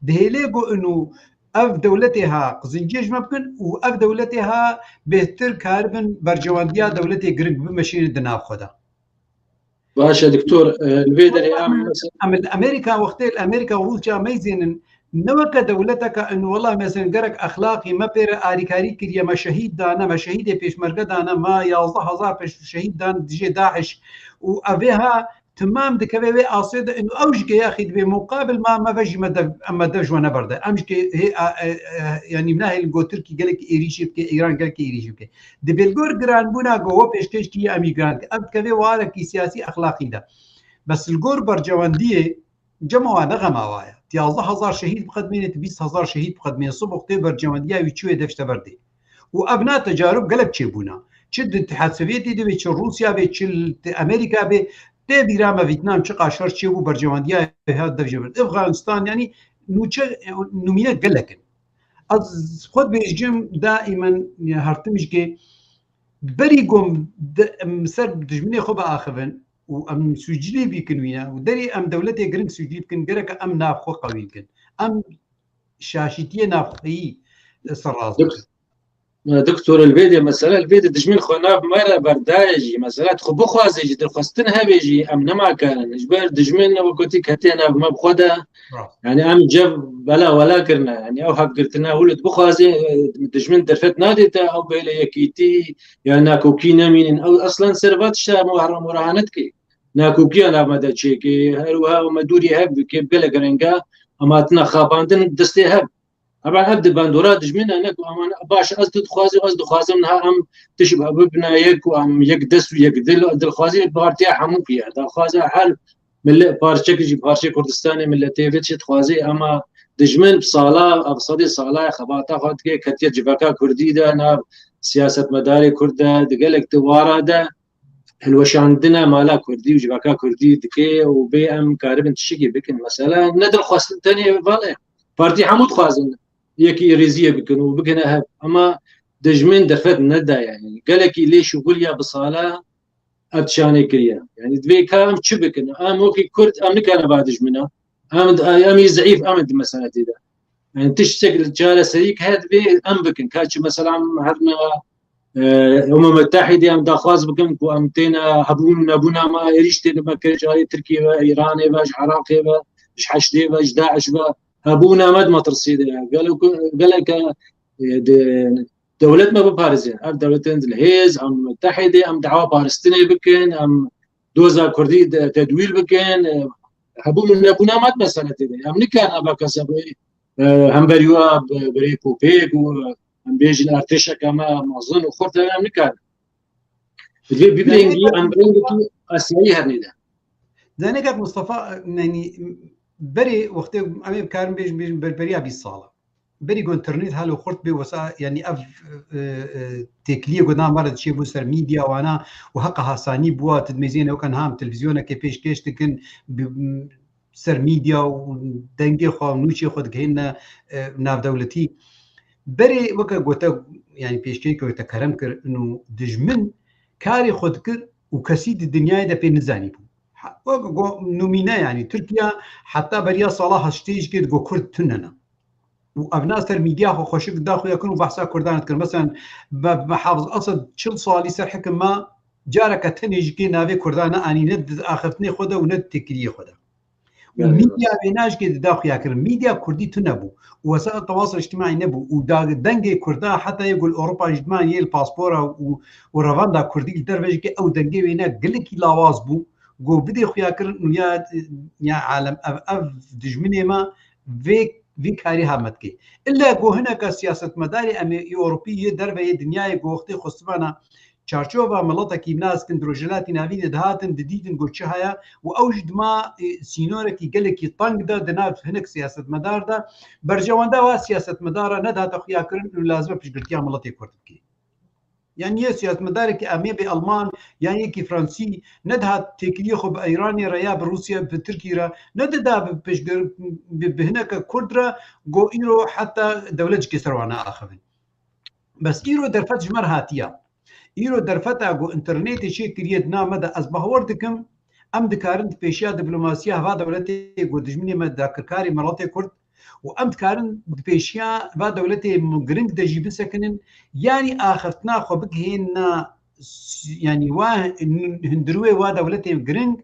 Dihêlê ku inu ev dewletê ha qizinciyê ji me bikin û ev dewletê ha bêhtir karibin berjewendiya dewletê giring bimeşînin di nav xwe de. Baş e, doktor, e, li vê derê em, em li Amerîka, wextê li Amerîka û Rûsya meyzênin, ne weke dewleteke in, wela, mesela, gerek exlaqî me pê re arîkarî kiriye, me şehîd dane, me şehîdê pêşmerge dane, me yazdeh hezar pêş-, şehîd dan dijê DAIŞ û evê ha timam dikeve wê asê de, in ew ji ke yaxî dibê muqabil ma me ve jî me dev, em me dev ji we neberde. Em ji ke hê, a, e, e, yanî nahêlin got Tirkî gelekî êrîşê bike, Îran gelekî êrîşê bike. Di bilgor giranbûna ku we pêşkêş kiriye em jî giran dikin. Ev dikeve warekî siyasî exlaqî de. Bes li gor bercewendiyê cema wa ne xema wa ye. Tu yazdeh hezar şehîd biqedmêne, tu bîst hezar şehîd biqedmêne. Sibok tê bercewendiya wî çi wê dev ji te berdê. Û ev na tecarib gelek çêbûna. Çi di Îtîhad Sovyetî de bê, çi Rûsya bê, çi li Amerîka bê. Tê bîra me Vîtnam çiqa şer çêbû, bercewendiya wê hat dev jê berdê. Efxanistan, yanî nûçe, nûmîne gelek in. Ez xwe dibêjim daîmen, ya, her tim jî ke berî ku em di, em ser dijminê xwe biaxivin û em sûcilî bikin wî ne û derî em dewletê giring sûcilî bikin, gerek em nav xwe qewî bikin. Em şaşîtiyê navxweyî ser rast bikin. Dok-, Doktor, li vê de mesele, li vê de dijmin xwe nav me re berdaye jî. Mesele tu xwe bixwaze jî, dilxwestin hebe jî, em nema karin. Ji ber dijmin, wek gotî, ketiye nav me bi xwe de. Rast. Yani em cev bela wela kirine. Yani ew hevgirtine, hûl tu bixwaze, e, dijmin derfet nade te, ew bêle yekîtî ya nakokî nemînin. Ew eslen ser va tişta em wahra murahane dike. Nakokiya nav me de çêke, her wiha me dûrî hev bike, gelek renga em hatine xapandin destê hev. Eba ev di bandora dijmin e, ne ku aman baş, ez tu dixwazim, ez dixwazim niha em tişt bibine yek û em yek dest û yek dil, dilxwazî partiya hemû piye. Daxwaza her millet parçek jî parçe Kurdistanê milletê vê çi dixwazî, ama dijmin sala, ev sedê sala xebata xwe dike, ketiye civaka Kurdî de, nav siyasetmedarê Kurd de, di gelek di wara de. hilweşandina mala Kurdî û civaka Kurdî dike û bê em karibin tiştekî bikin. Mesela ne dilxwastin tenê vale. Partî hemû dixwazin yekî rêziyê bikin û bigihine hev. Ama dijmin derfet neda yani. Gelekî lê şixuliya bi sala ev tişanê kiriye. Yani divê ka em çi bikin? Em wekî Kurd em nikane va dijmina. Em, em yî zeîf em di meseletê de. Yani tiştek çareserî ke divê em bikin. Ka çi mesela em herna e, Umem Müttehidê em daxwaz bikin ku em têne hebûn û nebûna me êrîş têne me kir ji alî Tirkiyê ve, Îranê ve, ji Iraqê ve, ji Heşdê ve, ji DAIŞ ve. Hebûna me di metirsî de ye. Gelek, geleke, e, de, dewlet me biparêzin. Ev dewletên dilhêz, em Müttehidê, em dawa paristinê bikin, em doza Kurdî de tedwîl bikin. E, hebûn û nebûna me di meseletê de ye. Em nikarin eva kese bi e, hemberî we bi, bi rêk û pêk û, e, em bêjin artêşeke me mezin û xurt hebe em nikarin. Divê bibirêngî em bi rengekî asiyayî hernê de. Zanî kak Mustafa, e, yanî berê wextê em ê bikarin bêjin, bêjin berberiya bîst sala. Berî ku înternet halo xurt bê wesa, yanî ev, e, e, têkiliyê ku na me re diçê bû ser medya wana û heqa hasanî bûwa, tu dimêzêne weke niha em televîzyonekê pêşkêş dikin, bi, ser medya û dengê xwe û nûçê xwe digihêne, e, navdewletî. Berê weke gote, yanî pêşkêşkê weke kerem kir, û dijmin karê xwe dikir û kesî di dinyayê de pê nizanîbû. Ha, weke go, numîne yanî Tirkiye heta beriya sala heştê jî kê digo Kurd tune ne. Û evna ser medya xwe xweşik da xuya kirin û behsa Kurdan dikirin. Mesela, me, me Hafiz Esed çil salî ser hikim ma careke tenê jî kê navê Kurdan neanî, ne di axiftinê xwe de û ne di têkiliyê xwe de. Û medya wêna jî kê dida xuya kirin. Medya Kurdî tune bû. Û wesayil tewasil îctimaî nebû. Û da dengê Kurda heta yê ku li Ewropa jî diman yê li paspora û, û revanda Kurdî li derve jî kê ew dengê wêne gelekî lawaz bû. Go bidê xuya kirin û ya, ya alem ev, ev dijminê me vê, vî karî ha me dikê. Îlle go hineke siyasetmedarê em ê Ewropî yê derve yê dinyayê go wextê xwestivana çarçova miletekî nas kin di Rojhilatî Navîn de dihatin, didîtin go çi heye û ew jî dima, e, sînorekî gelekî teng de di nav hinek siyasetmedar de berjewenda wa siyasetmedara nedihate xuya kirin û lazim e piştgirtiya miletê Kurd bike. Yanî yê siyasetmedarekî em ê bê Alman, yan yekî Fransî, nedihat têkiliyê xwe bi Îranê re ya bi Rûsya, bi Tirkî re, nedida bi piştgir-, bi, bi hineke Kurd re, go îro heta dewlet jî kê ser wan neaxivin. Bes îro derfet ji me re hatiya. Îro derfeta ku înternetê çêkiriye di nav me de, ez bawer dikim, em dikarin di pêşiya diplomasiya va dewletê ku dijminê me dagirkarê miletê Kurd û em dikarin di pêşiya va dewletê giring de jî bisekinin, yanî axiftina xwe bigihên na s-, yanî wa hin-, hundirûyê wa dewletê giring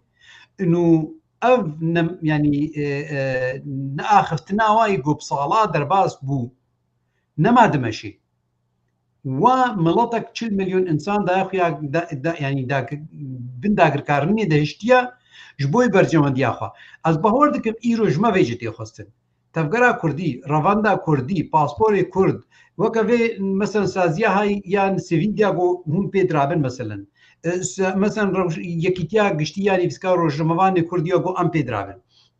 û ev ne, yanî, e, e, neaxiftina wa yî ku bi sala derbas bû, nema dimeşê. Wa miletek çil milyon însan daye xuya da, da, yanî da, bin dagirkarinê de hiştiye ji bo berjewendiya xwe. Ez bawer dikim îro ji me vê jî tê xwestin. Tevgera Kurdî, revanda Kurdî, pasporê Kurd, weke vê, mesela, saziya hay yan sivîl diya ku hûn pê dirabin, mesela. E, se-, mesela, rew-, yekîtiya giştî ya nivîskar rojnamevanê Kurd ya ku em pê dirabin.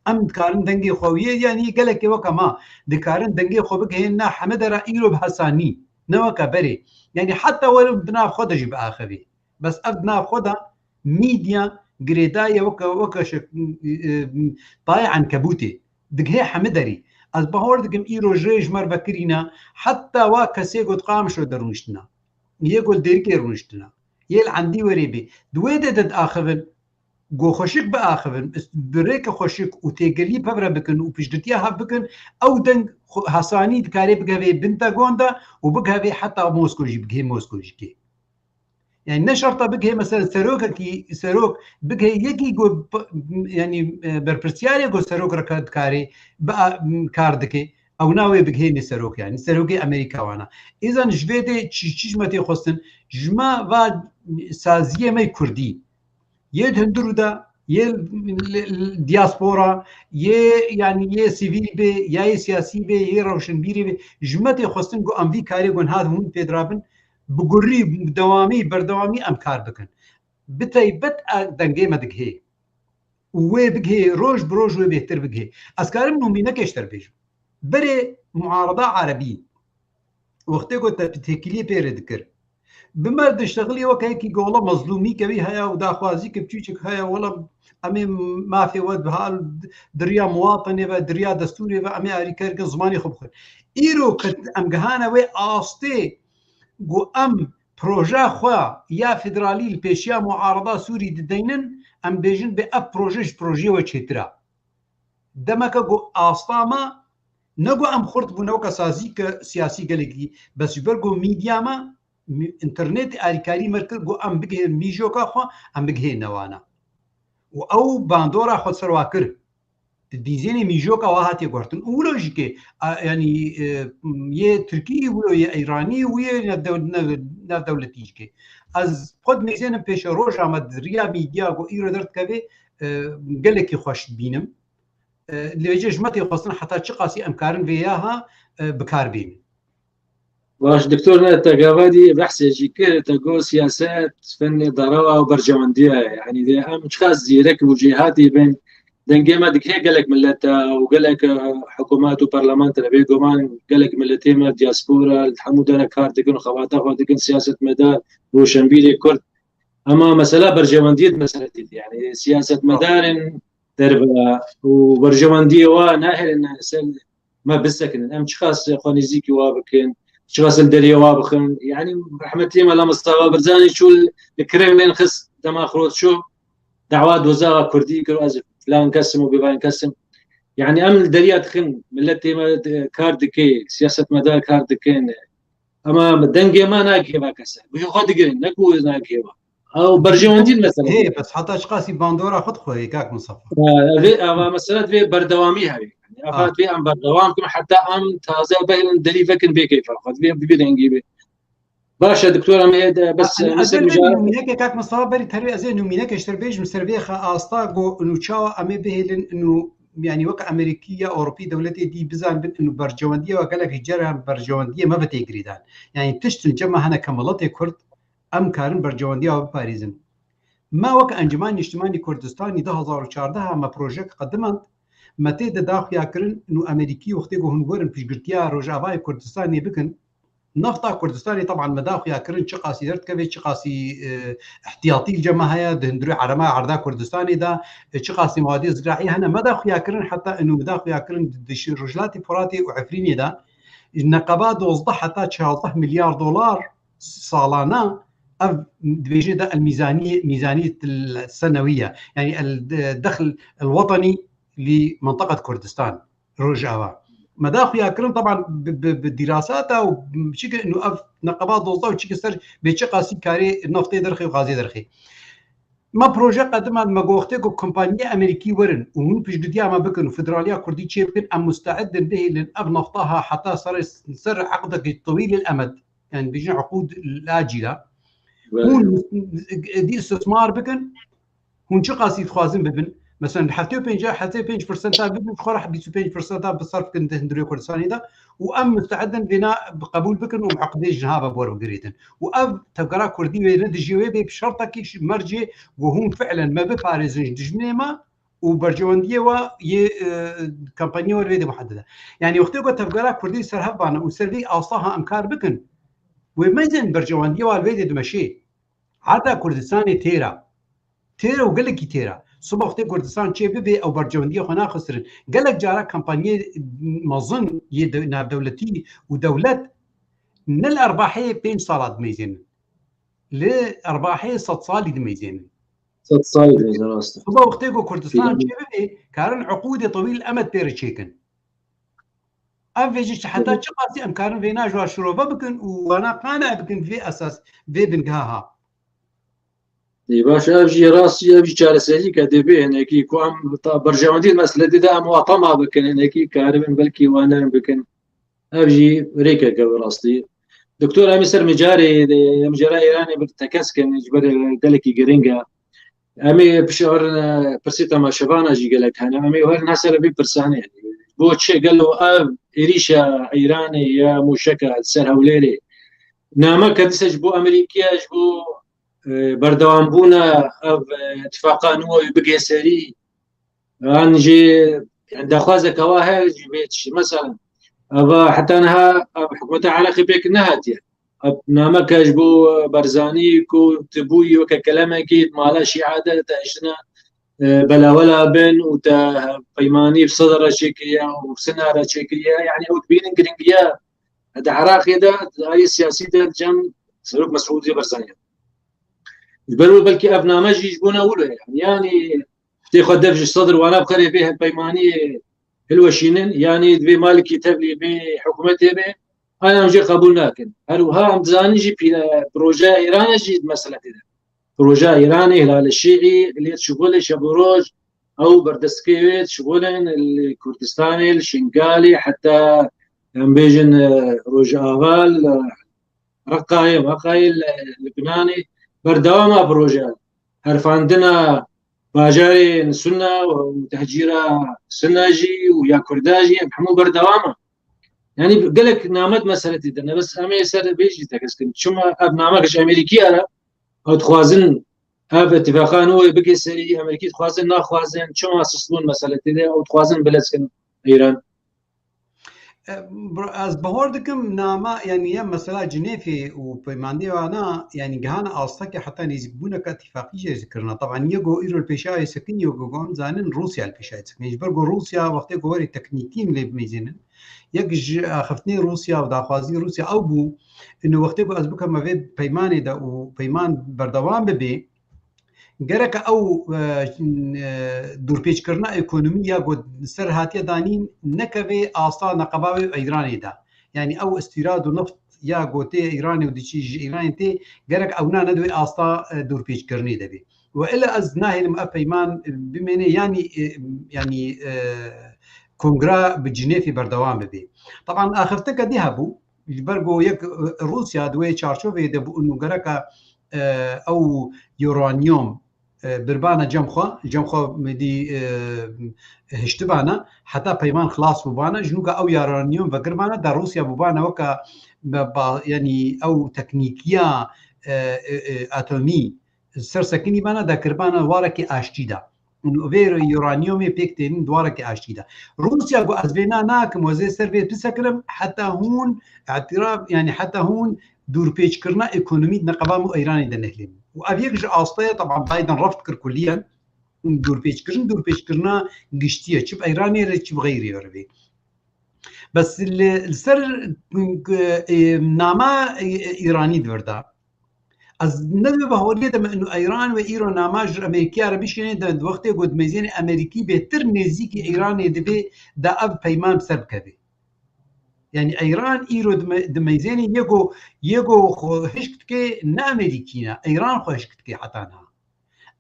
Em dikarin dengê xwe wiyê, yanî gelekê weke ma dikarin dengê xwe bigihên na heme dera îro bi hesanî, ne weke berê. Yanî heta werin di nav xwe de jî biaxivî. Bes ev di nav xwe de medya girêdayê weke, weke şek-, e, e, tayê enkebûtê. Digihê heme derî. Ez bawer dikim îro ji rê ji me re vekirîne, heta wa kesê ku di Qamişlo de rûniştine. Yê ku li Dêrikê rûniştine. Yê li Endî werê bê. Di wê de de diaxivin. Go xweşik biaxivin, bi rêke xweşik û têgilî pevre bikin û piştgirtiya hev bikin, ew deng xwe-, hesanî dikarê bigihevê bin tegon de û bigihevê heta Mosko jî, bigihê Mosko jî kê. Yani ne şerta bigihê mesela serokekî, serok bigihê yekî ku p-, yani, e, berpirsiyarê ku serok re ka-, dikarê bi a-, m-, kar dike. Ew na wê bigihênê serok, yani serokê Amerîka wana. Îzan ji vê de çi, çi ji me tê xwestin? Ji me va saziyê me Kurdî. Yê di hundirû de, yê l-, l-, l-, diaspora, yê, yani yê sivîl bê, ya yê siyasî bê, yê rewşenbîrê bê. Ji me tê xwestin ku em vî karê ku niha hûn pê dirabin, bi gurî, bi dewamî, berdewamî em kar bikin. Bi taybet a dengê me digihê. Û wê bigihê, roj bi roj wê bêhtir bigihê. Ez karim nûmînekê ji te re bêjim. Berê muarada erebî, wextê ku te têkiliyê pê re dikir, Bi me diştexilî weke yekî gola mezlûmî kevî heye û daxwazî ke piçûçik heye, wela em ê mafê we di hal di riya muwatinê ve, di riya destûrê ve em ê alîkar bikin, zimanê xwe bixwin. Îro ke em gihane wê astê ku em projeya xwe ya federalî li pêşiya muarada Sûrî dideynin, em bêjin bê ev proje ji projeyê we çêtir e. Demeke ku asta me, ne ku em xurt bûne weke sazîke siyasî gelekî, bes ji ber ku mîdya me, mî-, înternetê alîkarî me kir ku em bigihên mîjoka xwe, em bigihêne wana. Û ew bandora xwe ser wa kir. Di dîzênê mîjoka wa hatiye guhertin. Û wilo jî ke, a, yanî, e, yê Tirkî, wilo yê Îranî, wilo yê navdew-, nav-, navdewletî jî ke. Ez xwe dimêzênim pêşeroja me di riya mîdya ku îro derdikeve, e, gelekî xweş dibînim. E, lê ji me tê xwestin heta çiqasî em karin vê yaha, e, bi kar bînin. Baş, doktor, ne, te gava dî behsê jî kir, te got siyaset, fennê darawa û berjewendiye ye. Yanî de em çiqas zîrek û jêhatî bin, dengê me digihê gelek millet e û gelek, e, hikûmet û parlament re. Bêguman gelek milletê me diaspora, li hemû dere kar dikin û xebata xwe dikin, siyasetmedar, roşenbîrê Kurd. Ema mesela berjewendiyê di mesele dî. Yanî siyasetmedarên derve û berjewendiyê wa nahêlin ser me bisekinin. Em çiqas xwe nêzîkî wa bikin, çiqas li deriyê wa bixin. Yanî rehmetî Mela Mistefa Barzanî çû li Kremlin xist dema Xroşço dawa doza Kurdî kir, ez filan kes im û bêvan kes im. Yanî em li deriya dixin, miletê me di-, kar dike, siyasetmedar kar dikin. Ema dengê me nagihê va kese. Guhê xwe digirin, ne ku nagihê va. Ew berjewendî mesele. Hê, bes heta çiqasî bandora xwe dixwe, kak Mistefa? Ha, vê, ava mesele divê berdewamî hebe. Yanî, ava Ha. divê em berdewam bikin, heta em taze bihêlin, derî vekin bê keyfa xwe. Divê bi vî rengî be. Baş e, doktor, em ê de, bes, Em, em ê ez ser ê vê mijara nûmîneke, kak Mistefa, berî terê ez ê nûmîneke ji te re bêjim ser vê xe asta ku nû çawa em ê bihêlin nû, yanî wek Amerîkî ya Ewropî dewletê dî bizanibin nû berjewendiyê wa gelek ji cere berjewendiyê me ve tê girêdan. Yanî tiştin cema hene ke miletê Kurd em karin berjewendiya we biparêzin. Me wek Encûmena Niştimanî Kurdistanî du hezar û çardeh me projek qedimand. Me tê de da xuyakirin û Amerîkî wextê ku hûn werin piştgirtiya Rojavayê Kurdistanê bikin. Nefta Kurdistanê teban me da xuyakirin çiqasî derdikeve, çiqasî, e, ihtiyatî li cem me heye, di hundirê erema erda Kurdistanê de, e, çiqasî mawadê ziraî hene. Me da xuyakirin heta û me da xuyakirin di, di şi-, Rojhilatê Furatê û Efrînê de neqeba dozdeh heta çardeh milyar dolar salane, ev dibêje de el mîzaniyê, mîzaniyet el senewî ye. Yanî el, e, dexl el wetenî li menteqet Kurdistan, Rojava. Me da xuya kirin, teban bi, bi, bi dîrasata û çike û ev neqeba dozdeh û çike ser bê çiqasî karê neftê derxê û gazê derxê. Me proje qedimand, me got wextê ku kompaniyê Amerîkî werin û hûn piştgiriya me bikin û federaliya Kurdî çê bikin, em musteid in bihêlin ev nefta ha heta ser, ser eqdekî tewîl el emed, yanî bêjin uqûd el acîla. Belê. Hûn dî istismar bikin, hûn çiqasî dixwazin bibin. Mesela heftê û pênc, heftê û pênc persenta bibin, xwe re bîst û pênc persenta bi serf bikin di hundirê Kurdistanê de û em musteid in vêna qebûl bikin û muqedê ji niha ve bi we re bigirêdin. Û ev tevgera Kurdî wê ne dijî wê bê bi şertekî ji mercê ku hûn fiilen me biparêzin ji dijminê me û berjewendiyê we yê, e, kampaniyê we li vê de muhedede. Yanî wextê ku tevgera Kurdî ser hev bane û ser vê asta ha em kar bikin, wê mezin berjewendiyê we li vê de dimeşê. Heta Kurdistanê têra. Têra û gelekî têra. Sibe wextê Kurdistan çê bibe ew berjewendiyê xwe naxisirin. Gelek cara kampaniyê mezin yê de-, navdewletî û dewlet ne li erbaheyê pênc sala dimeyzênin. Li erbaheyê sed salî dimeyzênin. Sed salî dimeyzênin, rast e. Sibe wextê ku Kurdistan Pîlan. çê bibe, karin uqûdê tewîl emed pê re çêkin. Ev vê jî heta çiqasî em karin vêna ji wa şirove bikin û wana qane bikin vê esas, vê bingeha ha. Ê, baş, ev jî rastî, ev jî çareserî ke dê bê hinekî ku em ta berjewendî meseletê de em wa tema bikin, hinekî karibin belkî wane bikin. Ev jî rêkeke bi rastî. Doktor, em ê ser mijarê, em mijara Îranê bir tekez kin, ji ber gelekî giring e. Em ê pişewerin, e, pirsê temaşevana jî gelek hene. Em ê werin ser vê pirsanê. Bo çi gelo ev êrîşa Îranê ya mûşeka li ser Hewlêrê? Name ke dîse ji bo Amerîkiya, ji bo, e, berdewambûna ev, e, tifaqa nû wê bigê serî. An jî, yani, daxwazeke wa heye jî bê çi. Mesela, eva heta niha ev hikûmeta Iraqê pêk nehatiye. Ev nameke ji bo Barzanî ku tu bûyî weke kelemekî di mala Şîa de te hiştina, e, belawela bin û te peymanî bi Sedr re çêkiriye û Sina re çêkiriye. Yanî ew dibînin giringiya di Iraqê de, di alî siyasî de cem Serok Mesûdê Barzanî. Ji ber wê belkî ev name jî ji bona wilo ye. Yanî, yanî tê xwe dev ji Sedr wana bixerê vê hevpeymaniyê hilweşînin, yanî divê Malikî tevlî vê hikûmetê be, an em jê qebûl nakin. Her wiha em dizanin jî pîle-, projeya Îranê jî di meseletê de. Projeya Îranê, Hilal Şîî, lê dişixulê şev û roj, ew berdestkê wê dişixulin li Kurdistanê, li Şingalê, heta em bêjin, e, Rojava, li Reqayê, Reqayê, li Libnanê, berdewama proje. Herfandina bajarên Sunna û tehcîra Sunna jî û ya Kurda jî, em hemû berdewam in. Yanî gelek name di meseletê de ne, bes em ê ser vê jî tekez kin. Çima ev name ji Amerîkiya re, ew dixwazin ev îtîfaqa nû wê bike serî, Amerîkî dixwazin, naxwazin, çima sist bûn meseletê de, ew dixwazin bilez kin Îran. E, bro, ez bahor dikim nama, yanî ya mesela Cinêfê û peymandê wana, yanî gihana astekê heta nêzîkbûneke îtîfaqî jê zikirina. Taban yê go îro li pêşayê sekin, yê go em zanin Rûsya li pêşayê sekin. Ji ber go Rûsya wextê go werê teknîkî em lê bimeyzênin. Yek ji axiftinê Rûsya û daxwazî Rûsya ew bû, ino wextê go ez bikeme vê peymanê de û peyman berdewam bibe, gereke ew, e, e, dûrpêçkirina ekonomî ya ku ser hatiye danîn nekeve asta neqeba wê Îranê de. Yanî ew îstîrad û neft ya ku tê Îranê û diçî ji Îranê tê, gerek ewna ne di wê asta, e, dûrpêçkirinê de bê. We ila ez nahêlim ev peyman, e, bimêne, yanî, e, yanî, e, kongra bi Cinêfê berdewam bibe. Taban axiftineke dî hebû, ji ber ku yek, e, Rûsya di wê çarçoveyê de bû û gereka, e, ew uranyum, e, birbana cem xwe, cem xwe midî, e, hiştibana, heta peyman xilas bûbana, ji nûka ew uranyum vegirbana, da Rûsya bûbana weka be-, ba-, yanî ew teknîkiya, e, e, e, atomî ser sekinî bana, da kirbana warekî aştî da. Û vê uranyumê pêk tênin di warekî aştî de. Rûsya got, ez vêna nakim, ez ê ser vê bisekirim, heta hûn îtiraf, yanî heta hûn dûrpêçkirina ekonomî di neqeba me û Îranê de nehlînin. Û ev yek ji astaya, taban Biden reft kir kuliyen, dûrpêçkirin, dûrpêçkirina giştî ye. Çi bi Îranê re, çi bi xeyrê re bê. Bes li, li ser, e, nama, e, Îranî di vir de. Ez ne di baweriyê de me ino Îran wê îro nama ji Amerîkiya re bişkêne, de di wextê ku dimeyzêne Amerîkî bêtir nêzîkî Îranê dibe, da ev peyman bi ser bikeve. Yanî Îran îro dime-, dimeyzêne yê ku, yê ku xwe hişk dike ne Amerîkî ne, Îran xwe hişk dike heta niha.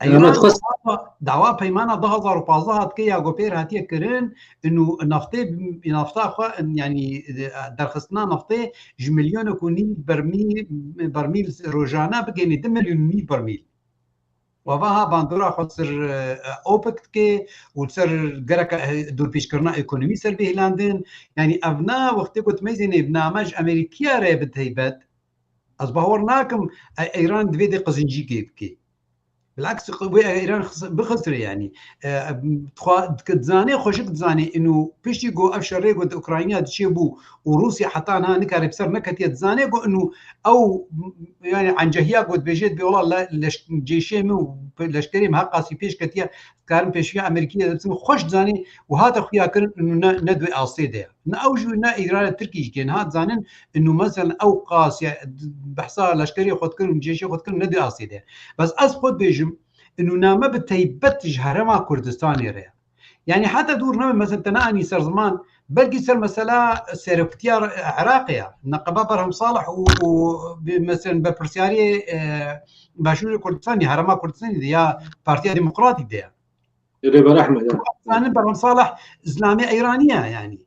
Îran dawa, dawa peymana du hazar û pazdeh hat ke ya ku pêr hatiye kirin, inu naftê, nafta xwe, yanî, e, derxistina naftê ji milyonek û nîv bermîl, bermîl rojane bigênê du milyon û nîv bermîl. Û eva ha bandora xwe ser, e, OPEC dike û ser gereke, e, dûrpêçkirina ekonomî ser bihêlandin. Yanî ev na wextê ku dimeyzêne bi name ji Amerîkiya re bi taybet, ez bawer nakim, e, Îran divê dê qizincîkê bike. Bilaks, wê Îran xis-, bixisire, yanî. E, xwe, dizane, xweşik dizane, inu piştî ku ev şerê ku di Ukrayna diçê bû û Rûsya heta niha nikare bi ser neketiye, dizane ku inu ew, yanî encehiya ku dibêje, dibê wela le-, leş-, cêşê min û leşkerê min her qasî pêş ketiye, dikarin pêşiya Amerîkî de biçin, xweş dizane û hate xuya kirin, inu ne, ne di wê astê de ye. Ne ew jî ne Îranê Tirkî jî kê niha dizanin, inu meselen ew qas ya behsa leşkerê xwe dikirin û cêşê xwe dikirin ne di astê de. Bes ez xwe dibêjim, inu name bi taybet ji Herêma Kurdistanê re ye. Yanî heta dûr nebe, meselen te neanî ser ziman, belkî ser mesela seroktiya Iraqê ye. Neqeba Berhem Salih û, û bi, meselen berpirsiyariyê, e, Başûrê Kurdistanê, Herêma Kurdistanê de ya Partiya Demokratîk de ye. Rêber Ehmed, e. Zanin Berhem Salih Îslamê Îranî ye, yanî.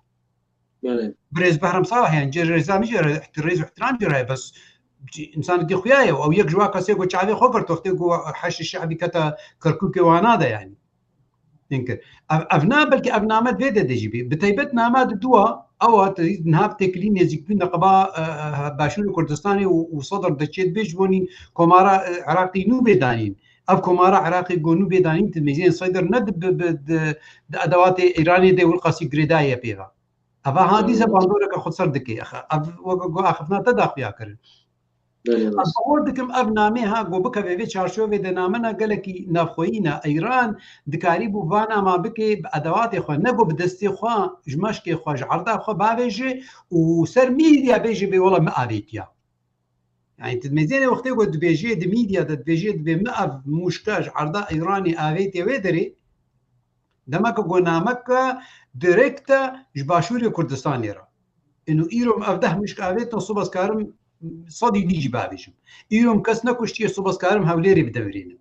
Belê. Birêz Berhem Salih, yanî, cê rêza min jê re, rêz û ihtiram jê re, bes însanekî xuya ye. Ew yek ji wa kesê ku çavê xwe girt, wextê ku Heşdî Şe'bî kete Kirkûkê wana de, yanî. Ev, ev na, belkî ev name vê de de jî bî. Bi taybet name di dua, ew hat niha bi têkilî nêzîkbûn neqeba, e, e, Başûrê Kurdistanê û, û Sedr de çê dibê ji bo nî komara, e, Iraqî nû bê danîn. Ev komara Iraqê ku nû bê danîn, di mêzên Sedr ne di, bi, bi, di, di edewatê Îranê de wilqasî girêdayê pê ve. Eva ha dîse bandoreke xweser dike. Ev weke ku axiftina te daxuya kirin. Belê, Ez rast. bawer dikim ev namê ha ku bikeve vê çarçovê de name ne gelekî navxweyî ne. Eyran dikarî bû va nama bike bi edewatê xwe, ne ku bi destê xwe, ji meşkê xwe, ji erda xwe bavêje û ser mîdya bêje bê wela min avêtiya. Yani tu dimêzênê wextê ku dibêje di mîdya de dibêje dibê min ev mûşka ji erda Eyranê avêtiye wê derê, demek ku nameke direkt e ji Başûrê Kurdistanê re. Ino îro min ev deh mûşk avêtin, sibe ez karim sedî dî jî bavêjim. Îro min kes nekuştiye, sibe ez karim Hewlêrê bidevirînim.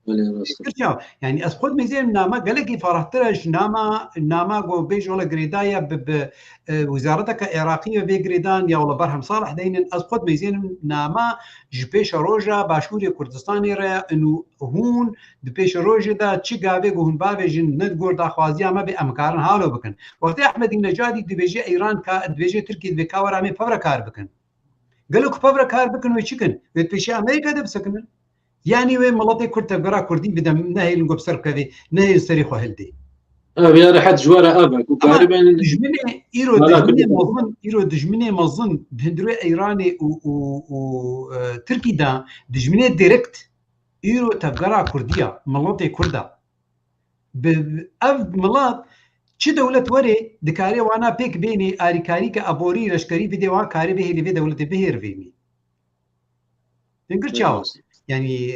Belê, rast. Kir çawa? Yani ez xwe dimêzênim nama gelekî ferahtir e ji nama, nama ku bêj wela girêdaye bi, bi, e, wizareteke Iraqî ve vê girêdan ya wela Berhem Salih deynin. Ez xwe dimêzênim nama ji pêşeroja Başûrê Kurdistanê re ino hûn di pêşerojê de çi gavê ku hûn bavêjin ne di gor daxwaziya me bê em karin halo bikin. Wextê Ehmedî Necadî dibêje Îran ka, dibêje Tirkî divê ka were em ê pevre kar bikin. Gelo ku pevre kar bikin wê çi kin? Wê pêşiya Amerîka de bisekinin? Yanî wê miletê Kurd tevgera Kurdî bide, nehêlin ku bi ser bikevê, nehêlin serê xwe hildê. Ev ya rehet ji we re ev e. Ku Ama garibên dijminê, îro Wala dijminê Kurd- mezin, îro dijminê mezin, bi hundirê Eyranê û, û, û, e, Tirkî de, dijminê direkt, îro tevgera Kurdî ya, miletê Kurd e. Bi, ev milet çi dewlet were, dikare wana pêk bênê, arîkarî ke aborî, leşkerî bidê, wan karê bihêlê vê dewletê bihêrivênî. Hingir çawa? Yani,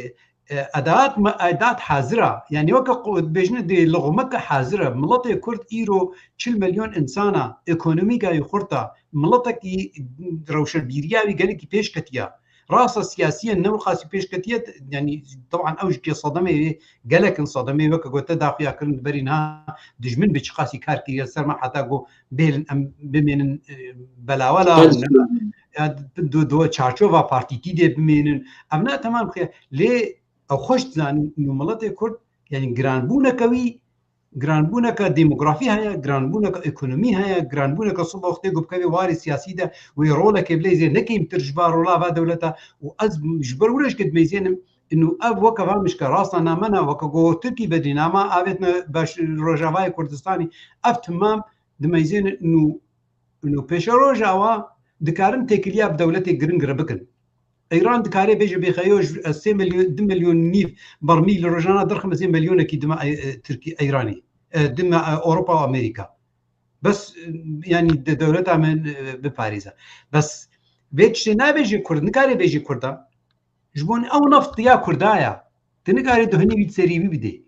e, edat me, edat hazir e. Yani weke qo-, dibêjine dê lixmeke hazir e. Miletê Kurd îro çil milyon insan e, ekonomîka wî xurt e. Miletekî rewşenbîriya wî gelekî pêş ketiye. Rasta siyasiyen ne wixasî pêş ketiye, yani, teban ew ji ke sedemê wê gelek in, sedemê weke gote daxuya kirin di berî niha dijmin bi çiqasî kar kiriye ser me heta ku bêlin em bimênin, e, belawela û ne, ya, du, du çarçova partîtî de bimênin. Ev ne temam xiya. Lê ew xweş dizanin û miletê Kurd, yani, giranbûneke wî, giranbûneke demografî heye, giranbûneke ekonomî heye, giranbûneke sibe wextê ku bikevê warê siyasî de wê rolekê bileyzê, ne kêmtir ji bar rola va dewleta. Û ez ji ber wilo jî dimeyzênim, ino ev weke va mişke rasta name ne, weke ku Tirkî bedî nama avêtine baş Rojavayê Kurdistanê, ev timam dimeyzênin ino, ino pêşeroja wa dikarin têkiliya bi dewletê giring re bikin. Eyran dikare bêje bêxeyo ji ez sê milyon, du milyon nîv bermîl rojana derxim, ez ê milyonekî dime, e, e, Tirkî, Eyranî, e, dime, e, Ewropa û Amerîka. Bes, e, yani de dewleta me, e, biparêze. Bes vê tiştê nabêje Kurd, nikare bêje Kurda. Ji bo ew neft ya Kurda ya. Tu nikarî duhinî wî serî wî bidê.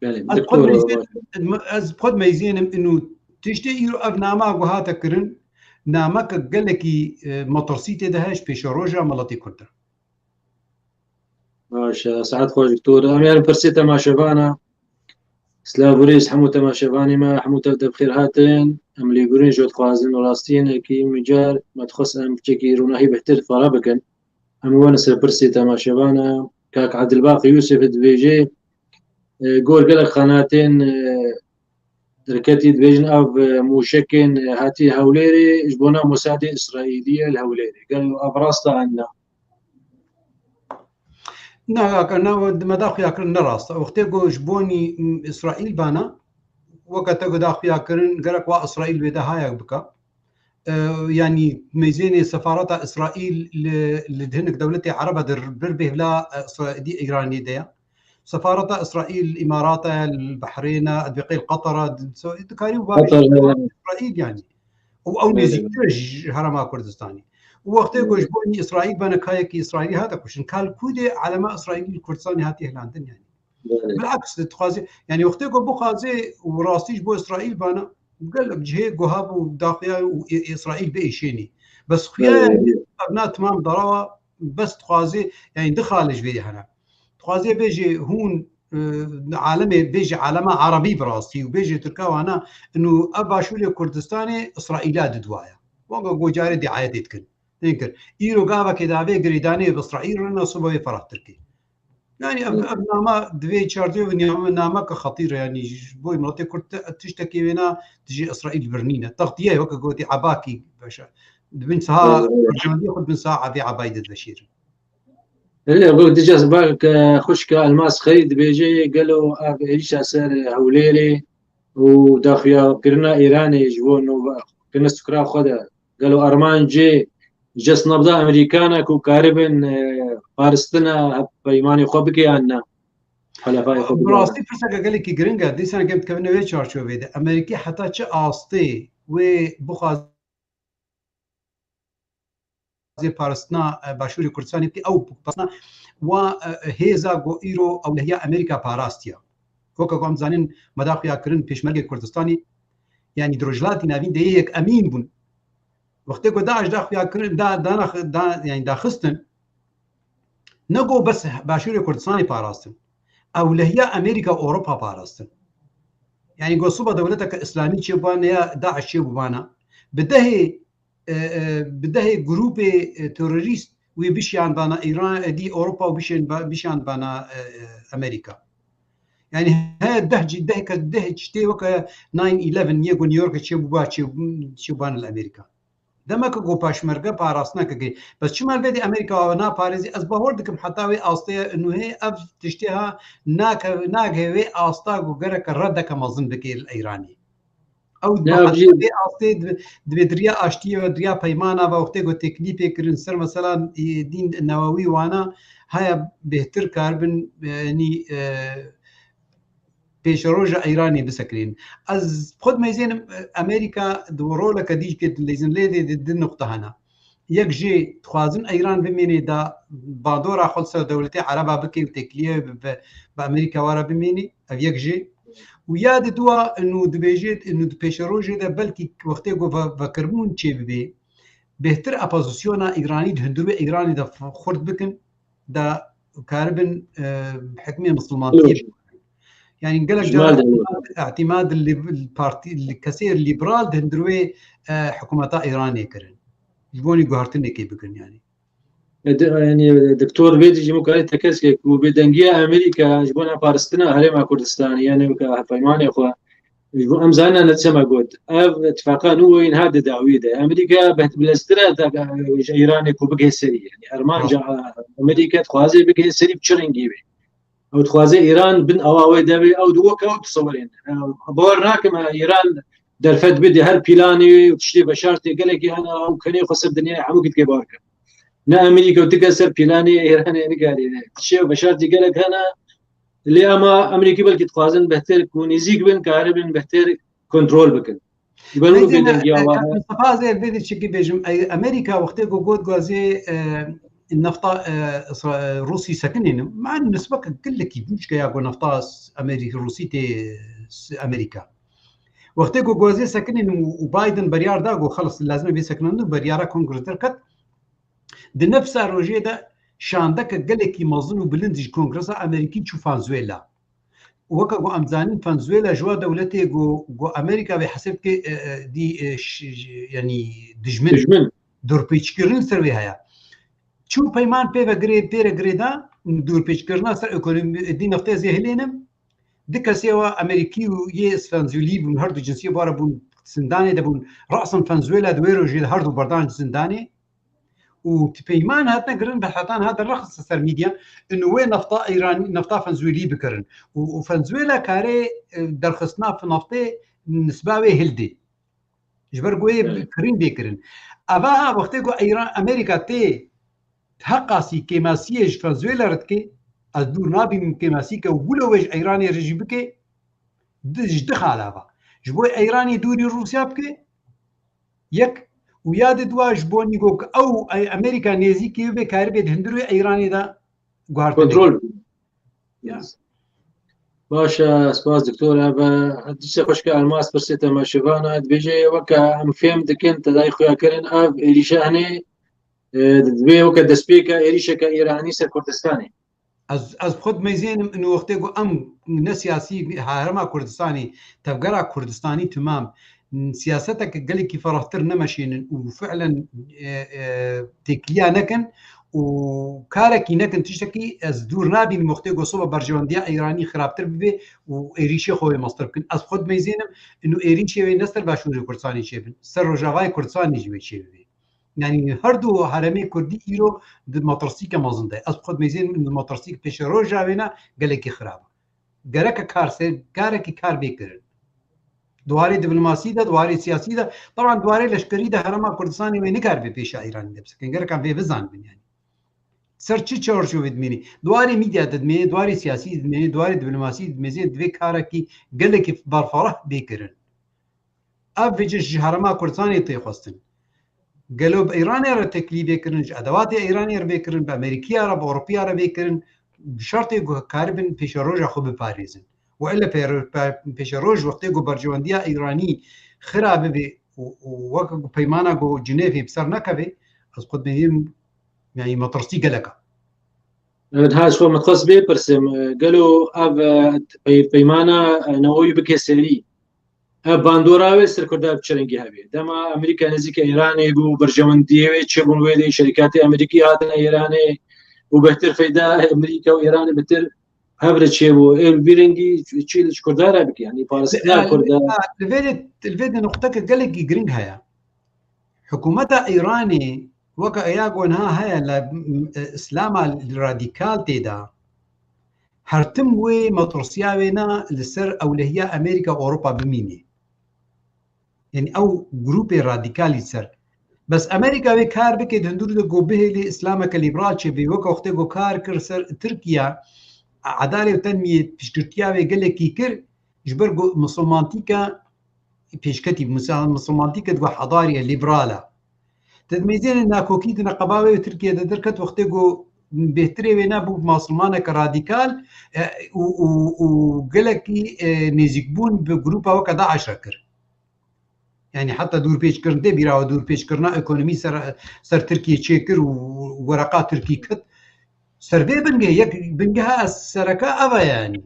Belê, Ez xwe doktor, meyzên-, ez xwe meyzênim inu tiştê îro ev nama ku hate kirin, nameke gelekî, e, metirsî tê de heye ji pêşeroja miletê Kurd de. Baş e, saet xweş doktor. Em yarin pirsê temaşevana. Silav û rêz hemû temaşevanê me, hemû tev tev xêr hatin. Em lêbûrîn ji we dixwazin û rastiyên ekî micar me dixwest em piçekî rûnahî bihtir fara bikin. Em wan ser pirsê temaşevana. Kak Edilbaq Yûsif dibêje, e, gor gelek qenatên, e, derketî dibêjin ev, e, mûşekên, e, hatî Hewlêrê ji bona Mosadê Îsraîlî ye li Hewlêrê. Gelo ev rast e an na? Na, kaka, na, me da xuya kirin ne rast e. Wextê ku ji bonî, m, Îsraîl bana, weke te ku da xuya kirin, gerek wa Îsraîl wê de haya bika. E, yanî meyzênê sefareta Îsraîl li, li hinek dewletê Ereba de bir bêhla, e, Îsra-, dî Îranê de ye. Sefareta Îsraîl, Îmarata, li Behrêna, dibê qey li Qetara, di-, so-, dikarî û bavê Qatar, ji evet. Îsraîl yanî. Û ew Evet. nêzîktir e ji Herêma Kurdistanê. Û wextê ku Evet. ji bo Îsraîl bene kayekî Îsraîlî hate kuştin, kal kûdê elema Îsraîlî li Kurdistanê hatiye hilandin yanî. Evet. Bilaks dixwaze, yanî wextê ku bixwaze û rastî ji bo Îsraîl bana, gelek cihê guha bû daxuya û Î-, Îsraîl biêşênî. Bes xuya Evet. yanî ev na timam darawa bes dixwaze, yanî di xalê ji vê hene. Dixwaze bêje hûn, e, alemê, bêje alema Erebî bi rastî û bêje Tirka wana, inu ev Başûrê Kurdistanê Îsraîla diduwaya. Wanga gocarê diayetê dikin. Têkir. Îro gavekê davê girêdanê bi Îsraîl re nasûba wê ferahtir kê. Yani ev, Evet. ev nama divê çarçoyê name, nameke xetîr e, yani ji bo miletê Kurd te-, tiştekê wêna dijî Îsraîl birnîne. Textiye weke gotî Ebakî beşe. Dibin saha Evet, evet. rojnameyê xwe dibin saha evê Ebayî de diveşêrin. Belê, ev dija bak, e, xwişka Elmas Xeyr dibêje, gelo ev êrîşa ser Hewlêrê û daxuyakirina Îranê ji bo nova kirina sukra xwe de, gelo armancê Ji dest nabda Amerîkana ku karibin, e, paristina peymanê xwe bike yan na? Helefayê xwe Bi bike. rastî pirseke gelekî giring e. Dîsan em dikevine wê çarçovê de. Amerîkî heta çi astê wê bixwazê paristina, e, Başûrê Kurdistanê bike, ew paristina wa, e, hêza ku îro ewlehiya Amerîka parastiye. Weke ku em dizanin, me da xuyakirin pêşmergê Kurdistanê, yanî di Rojhilatî Navîn de yek emîn bûn. Wextê ku DAIŞ da xuyakirin, da, da, da, yanî daxistin, ne ku bes Başûrê Kurdistanê parastin. Ewlehiya Amerîka, Ewropa parastin. Yanî ku siba dewleteke îslamî çêbûbana ya DAIŞ çêbûbana, bi dehê, e, e, bi dehê grûpê, e, terorîst wê bişiyandana Îran, e, dî Ewropa û bişên ba-, bişiyandana, e, e, Amerîka. Yanî he deh cî, deh ke, deh tiştê weke nine eleven yê ku New Yorkê çêbûba, çê-, çêbûbana li Amerîka. Demek ku paşmerge parastineke girî. Bes çima li vê dê Amerîka we naparêzî? Ez bawer dikim heta wê astê nuhê ev tiştê ha nake-, nagihê wê asta ku gereke redeke mezin bike li Îranê. Ew Ya, heta jî- vê astê di, di vê diriya aştiyê ve, diriya peymana ve wextê ku têkilî pê kirin ser mesela, e, dîn newewî wana haya bêhtir karibin, e, nî, e, pêşeroja Îranê bisekinîn. Ez xwe dimeyzênim, e, Amerîka di roleke dî jî dileyzin lê dê di, di nuqte hene. Yek jê dixwazin Îran bimênê da bandora xwe li ser dewletê Ereba bike û têkiliyê bi, bi, bi Amerîka were bimênê. Ev yek jê. Û ya di dua û dibêjê û di pêşerojê de belkî wextê ku ve-, vekirbûn çê bibê, bêhtir opozisyona Îranî di hundirê Îranê de f-, xurt bikin, da karibin, e, hikmê misilmantiyê. Yanî gelek Ji caran mal de. îtimad, îtimad li, li partî, li kesê liberal di hundirê, e, hikûmeta Îranê kirin. Ji bo nî guhertinekê bikin yanî. E, di-, yanî, Doktor Bêdî ji mukarê tekez ke ku bêdengiya Amerîka ji bona paristina Herêma Kurdistanê, yanî weke hevpeymanê xwe, ji bo em zanin ne çima got. Ev tifaqa nû yên ha di dawî de. Amerîka behbilestir e da ji Îranê ku bigihê serî. Yanî armanca Amerîka dixwaze bigihê serî bi çi rengî be. Ew dixwaze Îran bin awa wê de be, ew di weke ew disewirên. Ew bawer nakim Îran derfet bide her planê û tiştê veşartê gelekî hene, ew kenê xwe ser dinyayê hemû gitgê bar ke. Ne Amerîka û tika ser planê Îranê nikarîne. Tiştê veşartê gelek hene, lê ama Amerîkî belkî dixwazin behtir ku nêzîk bin, karibin behtir kontrol bikin. Ji ber wî bêdengiya wan. Mustafa, ez ê vê dê çikî bêjim. Ey, Amerîka wextê ku got gazê, e, nefta, e, Îsra-, e, Rûsî sekinînim. Man nisbeke gelekî bûçke ya ku nefta s-, Amerîka, Rûsî tê s-, Amerîka. Wextê ku gazê sekinînim û, û Biden beryar da ku xelas lazim e bê sekinandin, beryara Kongres derket. Di nefsa rojê de şandeke gelekî mezin û bilind ji Kongresa Amerîkî çû Venezuela. Weke ku em dizanin Venezuela ji wa dewletê ku, ku Amerîka vê heseb ke, e, e, dî, e, ş-, ş-, yanî dijmin. Dijmin. Dorpêçkirin ser vê heye. Çû peyman pê ve girê, pê re girêda, dorpêçkirina ser ekonomî, dî neftê zê hilênim. Di kesê wa Amerîkî û yê Venezuelî bûn, her du cinsiyê bare bûn, zindanê de bûn. Rasan Venezuela di wê rojê de her du berdan zindanê. Û ti peyman hatine girin ve hetan hat derxiste ser medya, û wê nefta Îranî, nefta Venezuelî bikirin. Û, û Venezuela karê, e, derxistina fi neftê nisba wê hildê. Ji ber ku wê kirîn bê kirin. Eva wextê ku Îran, Amerîka tê heqasî kêmasiyê ji Venezuela re dike, ez dûr nabînim kêmasî ke wilo wê ji Îranê re jî bike, di, ji di xala ve. Ji bo Îranê dûrî Rûsya bike, yek, û ya di dua ji bo nîgo ke ew, ey, Amerîka nêzîkî wê karibê di hundirê Îranê de guhartin. Kontrol. Ya. Baş e, spas doktor. Ev, e, dîse xweşke Elmas pirsê temaşevana, dibêje weke em fêm dikin, tedayî xuya kirin, ev êrîşe hene, e, divê weke destpêka êrîşeke Îranî ser Kurdistanê. Ez, ez xwe dimeyzênim, û wextê ku em ne siyasî herêma Kurdistanê, tevgera Kurdistanî timam, siyaseteke gelekî ferahtir nemeşênin û fi'len, e, e, têkiliya nekin û karekî nekin, tiştekî ez dûr nabînim wextê ku soba berjewendiya Îranî xirabtir bibe û êrîşê xwe wê mestir bikin. Ez xwe dimeyzênim, û êrîşê wê ne ser Başûrê Kurdistanê çêbin, ser Rojavayê Kurdistanê jî wê çêbibe. Yanî her du herêmê Kurdî îro di metirsîke mezin de. Ez xwe dimeyzênim di metirsîk pêşeroja wê ne gelekî xirab e. Gereke kar ser, karekî kar bê kirin. Di warê diplomasî de, di warê siyasî de, teban di warê leşkerî de Herêma Kurdistanê wê nikaribe pêşa Îranê de bisekin. Gereka vê bizanibin yani. Ser çi çarçovê dimênî? Di warê medya de dimênî, di warê siyasî dimênî, di warê diplomasî dimênî, divê karekî gelekî berfareh bê kirin. Ev vêce ji Herêma Kurdistanê tê xwestin. Gelo bi Îranê re teklîf vê kirin, ji edewatê Îranê re vê kirin, bi Amerîkiya re, bi Ewropiya re vê kirin, bi şertê ku karibin pêşeroja xwe biparêzin. Û ele pê-, pê-, pêşeroj wextê ku berjewendiya Îranî xira bibe û, û wek ku peymana ku Cinêvê bi ser nekeve, ez xwe dibînim, yani metirsî gelek e. Evet, ha, ji xwe min xwest bê pirsim, e, gelo ev, e, pey-, peymana, e, neoyî bike serî. Ev bandora wê ser Kurda bi çi rengî hebe? Dema Amerîka nêzîkî Îranê bû, berjewendiyê wê çêbûn wê dê şerîkatê Amerîkî hatine Îranê û bêhtir feyda Amerîka û Îranê bêhtir hev re çêbû. Ê li vî rengî çi li ji Kurda re bike? Yanî parastina Kurda. Li vê de, li vê de nuqteke gelekî giring heye. Hikûmeta Îranê weke eya ku niha heye li, m, Îslama radîkal tê de, her tim wê metirsiya wê ne li ser ewlehiya Amerîka, Ewropa bimînê. Yani ew grûpê radîkalî ser. Bes Amerîka wê kar bike di hundir de ku bihêlê Îslameke lîberal çêbê, weke wextê ku kar kir ser Tirkiye, edalê û tenmiyê piştgirtiya wê gelekî kir, ji ber ku misilmantîke pêşketî, misal, misilmantîke di hedarî ye, lîberal e. Te dimêzêne nakokî di neqeba wê û Tirkiye de derket wextê ku bêhtirê wê nebû misilmaneke radîkal, e, û, û, û gelekî, e, nêzîkbûn bi grûpa weke DAIŞ re kir. Yani heta dûrpêçkirin, tê bîra we dûrpêçkirina ekonomî ser, ser Tirkiye çêkir û wereqa Tirkî ket. Ser vê bingehê, yek bingeha sereke ev e yani.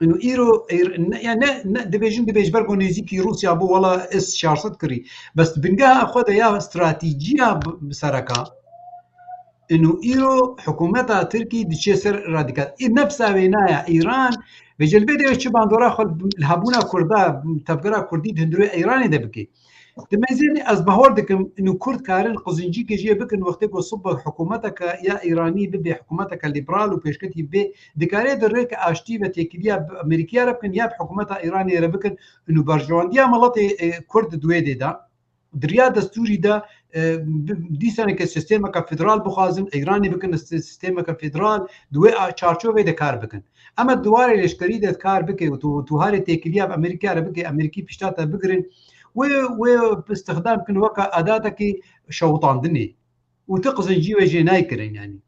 Û îro, ne, ya ne, ne, dibêjin, dibêj ber ku nêzîkî Rûsya bû, wela S çar sed kirî. Bes bingeha xwe de ya stratejîya bi, bi sereka. Û îro hikûmeta Tirkî diçe ser radîkal. Ê nefsa wê naya Îran, vêce li vê de çi bandora xwe li hebûna Kurda, tevgera Kurdî di hundirê Îranê de bike. Di mezênê ez bahor dikim, û Kurd karin qizincîkê jê bikin, wextê ku sibe hikûmeteke ya Îranî bibe hikûmeteke lîberal û pêşketî bê, dikare di rêke aştî ve têkiliya bi Amerîkiya re bikin ya bi hikûmeta Îranê re bikin, û berjewendiya miletê, e, Kurd di wê dê de, di riya destûrî de, e, bi, dîsaneke sîstemeke federal bixwazin, Îranê bikin sî-, sîstemeke federal, di wê a-, çarçovê de kar bikin. Ema di warê leşkerî de kar bike û tu, tu harê têkiliya bi Amerîkiya re bike, Amerîkî pişta te bigirin, wê, wê istixdam bikin weke adatekî şewitandinê. Û ti qizincî wê jê nayê kirin, yanî.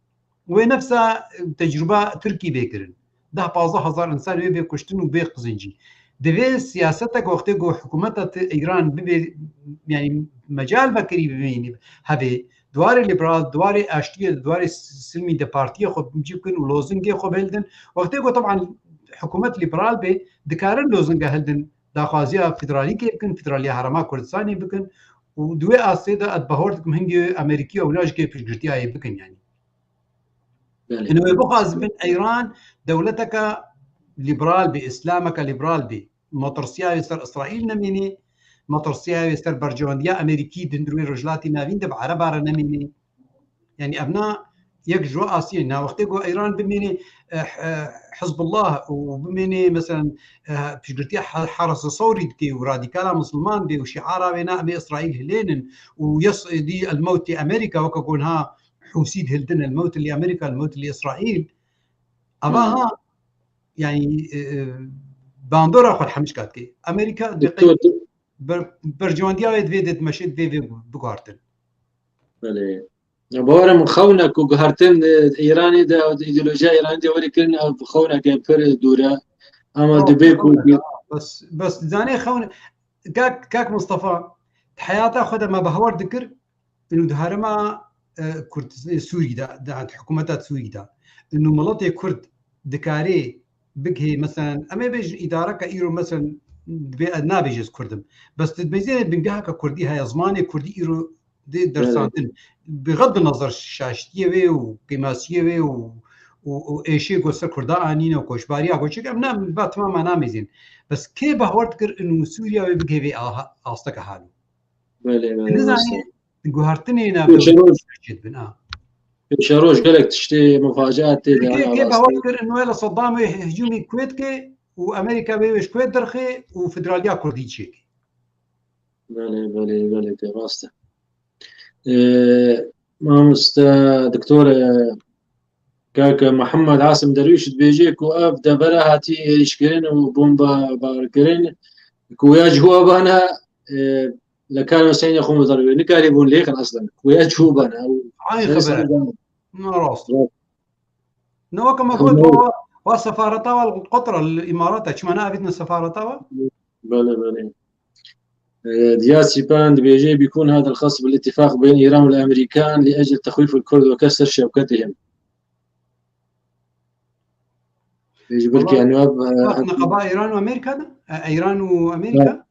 Wê nefsa, e, tecrûba Tirkî bê kirin. Deh pazdeh hezar însan wê bê kuştin û bê qizincî. Divê siyasetek wextê ku hikûmeta ti Îran bibê, yanî mecal vekirî bimînî, hevê, di warê lîberal, di warê aştiyê, di warê silmî de partiyê xwe bikin û lozingê xwe bihildin. Wextê ku teban hikûmet lîberal bê, dikarin lozinga hildin, daxwaziya federalîkê bikin, federaliya Herêma Kurdistanê bikin û di wê astê de ez bahor dikim hingê Amerîkî ew ne jikê piştgirtiyayê bikin, yanî. Belê. Ino wê bixwazibin Îran dewleteke lîberal bê, îslameke lîberal bê. Metirsiya wê ser Îsraîl nemînê, metirsiya wê ser berjewendiya Amerîkî di hundir wê Rojhilatî Navîn de bi Ereba re nemînê. Yanî ev na yek ji we asiyê. Na wextê ku Îran bimênê, eh, eh, Hizbullah û bimênê, meselen, eh, piştgirtiya Ha-, Haras Sewrî dike û radîkala misilman bê û şiara wê na em ê Îsraîl hilênin û yes'edî el mewt li Amerîka, weke ku niha Hûsî dihildin, el mewt li Amerîka, el mewt li Îsraîl. Ava ha, yani, e, e, bandora xwe hemîşka dike. Amerîka diqe ber-, berjewendiya wê divê de dimeşe, divê vê biguhartin. Belê. Ya, bawerim xewna ku guhertin, e, Îranê de, îdeolojiya Îranê de werî kirin, ev xewneke pir dûr e. Ama dibê ku bes, bes zanê xewna, kak, kak Mustafa, di heyata xwe de me bahwer dikir, û di herêma, e, Kurd, e, Sûrî de, de, di hikûmeta Sûrî de. Û miletê Kurd dikarê bigihê, meselen, em ê bêjin îdareke îro, meselen, dibê ez nabêjim ez Kurd im. Bes tu dibêjî bingeheke Kurdî heye, zimanê Kurdî îro dê dersandin. Bi xeddî nezer şaştiyê wê û kêmasiyê wê û, û, û êşê ku ser Kurda anîne û koçbariya ku çêkir, em ne, ba timama namêzin. Bes kê bahwer dikir û Sûriya wê bigihê vê aha, asteke halî? Belê, belê, nizanî, wisa. Guhertinê navê Pêşeroj. Çêdibin, ha. Pêşeroj gelek tiştê, mufacaat tê de, kê, kê bawer kir, ino ele Saddam wê hicûmî ku dike, û Amerîka bê wê ji ku derxê û federaliya Kurdî çêkê. Belê, belê, belê, te rast e. Ee, mamoste, doktor, e, kak Mihemed Asim Derwîş dibêje ku ev devera hatî êrîşkirin û bomba barkirin, ku ya cihû abana, e, li kar Huseyinê xwe mudaribê. Nikarî bûn lêxin aslan. Ku ya cihû bana. Ay xeber. Ne rast. Ne weke me got, wa, wa sefareta wa li Qetra, li Îmarata, çima neavîtine sefareta wa? Belê, belê. Ee, Diyar Sîpan dibêje: بيكون هذا الخاص بالاتفاق بين إيران والأمريكان لأجل تخويف الكرد وكسر شوكتهم. Ji ber ku, yani, neqeba Îran û Amerîka de? E, Îran û Amerîka?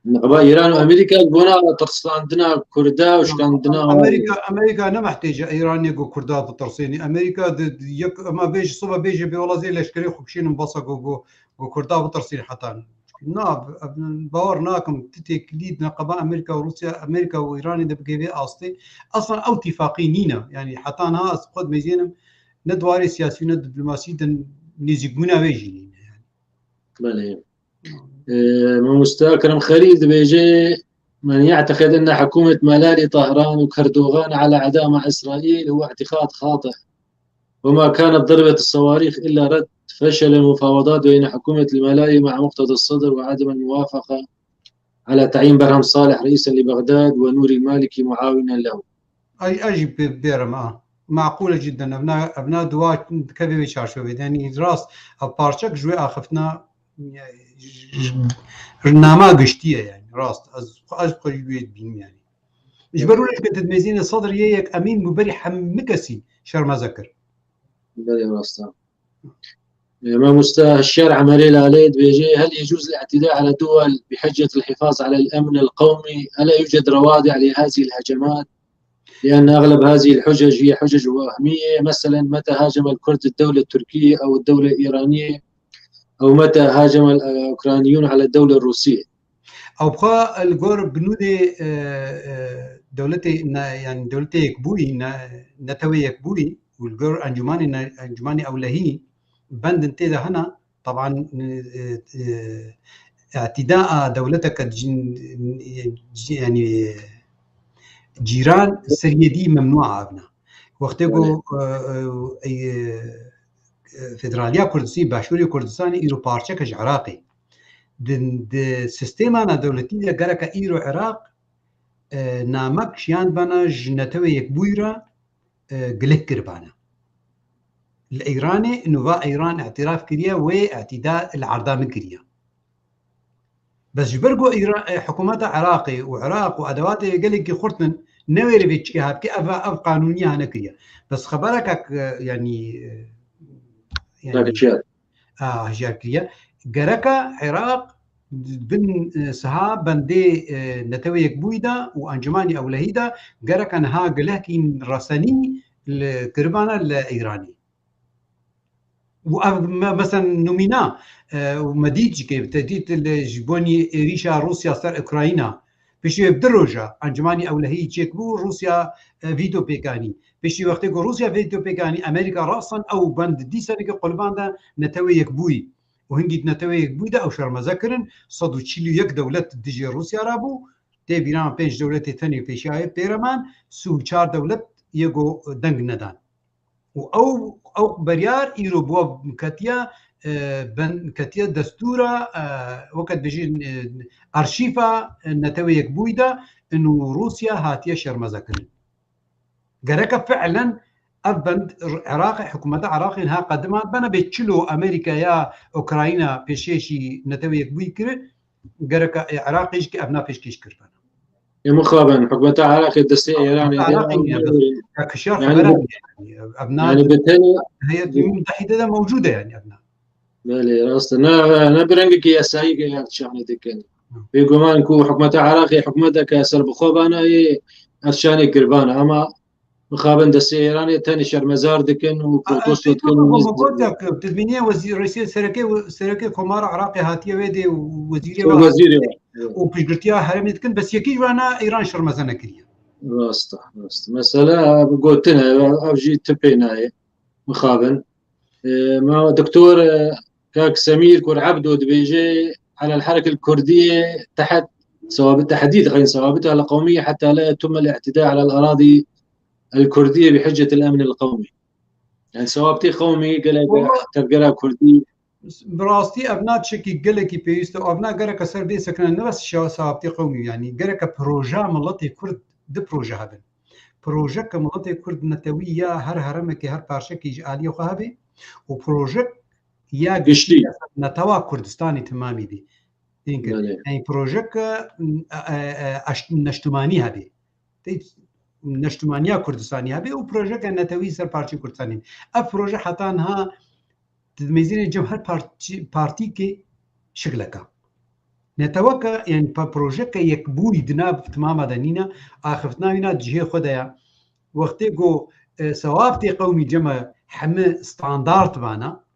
Niqeba Îran û Amerîka ji bona tirsandina Kurda û şikandina. Amerîka, Amerîka ne mehtêc e Îranê ku Kurda bitirsênî. Amerîka di, di yek, ema bêj, sibe bêje bê wela zê leşkerê xwe bişînin basa ku, ku, ku Kurda bitirsîn heta. Na, bawer nakim tu têkilî di neqeba Amerîka û Rûsya, Amerîka û Îranê de bike vê astê. Aslan ew tîfaqî nîne. Yani heta niha ez xwe dimêzênim ne di warê siyasî ne diplomasî de nêzîkbûna wê jî nîne. Yani. Belê. Ee, Mamoste Ekrem Xelîl dibêje: من يعتقد أن حكومة مالالي طهران وكردوغان على عداء مع إسرائيل هو اعتقاد خاطئ، وما كانت ضربة الصواريخ إلا رد فشل المفاوضات بين حكومة المالالي مع مقتدى الصدر وعدم الموافقة على تعيين برهم صالح رئيسا لبغداد ونوري المالكي معاونا له. Ay, ez jî bê-, bêrim a. Maqûl e cidden. Evna, evna dua dikeve wê çarşovê de. Yani rast, ev parçek ji wê axiftina, yani, j-, j-, nama giştî ye yani. Rast. Ez, ez xwe ji wê dibînim yani. Ji ber wê ke tu dimêzîne Sedr yê yek emîn bû berî hemû kesî şermeze kir. Belê rast e. Mamoste Hişyar Emerê Lalê dibêje: هل يجوز الاعتداء على دول بحجة الحفاظ على الأمن القومي؟ ألا يوجد روادع لهذه الهجمات؟ لأن أغلب هذه الحجج هي حجج وهمية، مثلا متى هاجم الكرد الدولة التركية أو الدولة الإيرانية؟ أو متى هاجم الأوكرانيون على الدولة الروسية؟ Ew bi xwe li gor binûdê, e, e, dewletê ne-, yani dewletê yekbûyî, ne-, netewê yekbûyî û li gor encûmanê ne-, encûmanê ewlehî bendin tê de hene, teban, e, e, îtîdaa dewleteke cin-, cin-, yani cîran seriyê dî memnûa evna. Wextê ku, e, e, e, Federaliya Kurdistî, Başûrê Kurdistanê îro parçeke ji Iraqê. Di, di sîstêmana dewletî de gereke îro Iraq, e, namek şiyandibana ji Netewê Yekbûyî re, e, gilih kiribana. Li Îranê, nûva Îran îtiraf kiriye, wê îtîda li erda min kiriye. Bes ji ber ku Îra-, e, hikûmeta Iraqê û Iraq û edewatê gelekî xurt in, newêrê vê çiyê hebke, ev, ev qanûnî hane kiriye. Bes xebereke, e, yanî, e, yanî, a, hişyar kiriye. Gereka Iraq bin, e, siha bendê, e, Netewê Yekbûyî de û Encûmanê Ewlehî de gereka niha gilehkî resenî li kiribana li Îranê. û ev me-, mesela nûmîna, e, û me dît jî ke tehdît li, ji bonî êrîşa Rûsya ser Ukrayna, piştî wê bi du roja Encûmanê Ewlehî çêkbû, Rûsya, e, vîto pêkanî. Piştî wextê ku Rûsya vîto pêkanî, Amerîka rasan ew bend dîsa dike qulban de Netewê Yekbûyî. Û hingî di Netewê Yekbûyî de ew şermeze kirin, sed û çil û yek dewlet dijî Rûsya re bû, tê bîra me pênc dewletê tenê pêşiya wê pê re man, sî û çar dewlet yê ku deng nedan. û ew, ew beryar îro bi we ketiye, e, ben, ketiye destûra, e, weke dibêjin, e, arşîfa, e, Netewê Yekbûyî de, û Rûsya hatiye şermeze kirin. Gereke fiilen ev bend Iraqê, hikûmeta Iraqê niha qedima bena bê çilo Amerîka ya Ukrayna pêşkêşî Netewê Yekbûyî kiri, gereke, e, Iraqê jî ki evna pêşkêş kir bena. Ê mixabin, hikûmeta Iraqê destê Îranê de. Iraqê niye, bes ya kişar, yani, xebera bi-, yani, evna, yani, bi tenê heyet Umûm Mutehîde de mewcûd e yani evna. Belê, rast e. Ne, ne bi rengekî yasayî ke ev şanê dikin. Hı. Bêguman ku hikûmeta Iraqê hikûmeteke serbixwe bana yê ev şanê kiribana, ama mixabin destê Îranê tenê şermezar dikin û protesto dikin û. Got ya ku tu dibînî wezîr, rêsê serekê, serekê Komara Iraqê hatiye wê dê û wezîrê ve wezîrê ve, û piştgirtiya herêmê dikin, bes yekî ji wana Îran şermeze nekiriye. Rast e, rast e. Mesele ev gotin e, ev jî tu pê nayê. Mixabin. E, ma doktor, e, Kak Semîr Kur Ebdo dibêje, على الحركة الكردية تحت ثوابت، تحديد غين ثوابتها القومية حتى لا يتم الاعتداء على الأراضي الكردية بحجة الأمن القومي. Yani sewabtê qewmî gelek tevgera kurdî. Bi rastî ev na tiştekî gelekî pêwîst e û ev na gereke ser bê sekine ne bes şa-, sewabtê qewmî, yanî gereke proja miletê kurd di proje hebin. Projeke miletê kurd netewî ya her heremekê, her parçekî ji aliyê xwe hebe û projek ya giştî ya netewa Kurdistanê temamî bî. Belê. Yani projeke, e, e, e, eşt-, neştimanî hebe. Tê neştimaniya Kurdistanê hebe û projeke netewî ser parçeyê Kurdistanê. Ev proje heta niha di mêzînê cem her parçî-, partîkê şikleka. Neteweke, yani pa-, projeke yekbûyî di nav timama de nîne, axiftina wî na cihê xwe de ya. Wextê ku, e, sewabtê qewmî cem e hemi standart bana,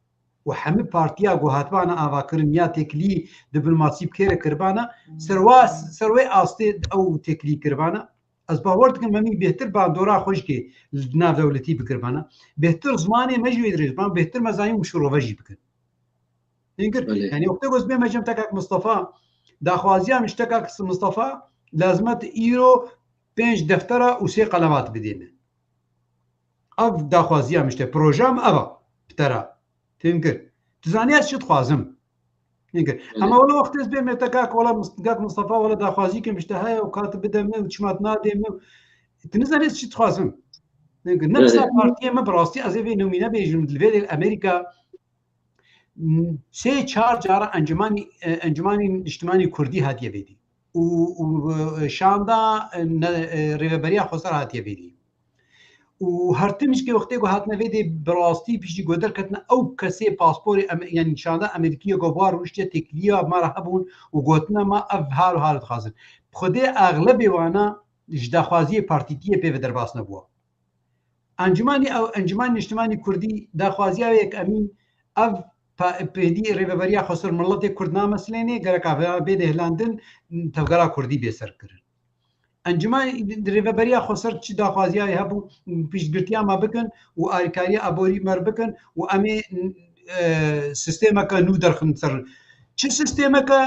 û hemî partiya ku hatibana avakirin ya têkilî diplomasî bi kê re kiribana, ser wa, ser wê astê ew têkilî kiribana. Ez bawer dikim hemî bêhtir bandora xwe jî kê li navdewletî bikiribana. Bêhtir zimanê me jî wê dirêj ban, bêhtir me zanîn û şirove jî bikin. Hingir, belê. Yani wextê ku ez bê me cem tekak Mistefa, daxwaziya min ji tekak Mistefa, lazim e tu îro pênc deftera û sê qelemat bidê me. Ev daxwaziya min işte, projem ev a, bi te re. Fêm kir. Tu zanî ez çi dixwazim? Fêm kir. Belê. Ama wala wextê ez bê me te kak, wala Mus-, kak Mustafa, wala daxwazî kim işte heye û ka tu bide min û çima tu nadê min. Tu nizanî ez çi dixwazim? Fêm kir. Ne, belê, qisa partiyê me bi rastî ez ê vê nemîne bêjim, li vê Amerîka sê çar cara Encûmanî, e, Encûmanî Niştimanî Kurdî hatiye vêdî. Û, û, e, şanda, e, ne, e, Rêveberiya Xweser hatiye vêdî. Û her tim jî wextê ku hatine vêdî bi rastî piştî ku derketine ew kesê pasporê em, yani şanda Amerîkî ye ku bar rûştiye têkiliya me re hebûn û gotine me ev hal û hal dixwazin. Xwedê exlebê wana ji daxwaziyê partîtiyê pê ve derbas nebûwa. Encûmanî ew, Encûmanî Niştimanî Kurdî daxwaziya wê yek emîn ev pa-, pêdî Rêveberiya Xweser miletê Kurd namesilênê, gereka ve bê dêhlandin, tevgera Kurdî bê serkirin. Encûmanî Rêveberiya Xweser çi daxwaziya wê hebû, piştgirtiya me bikin û alîkariya aborî me bikin û em ê, e, sîstemeke nû derxin ser. Çi sîstemeke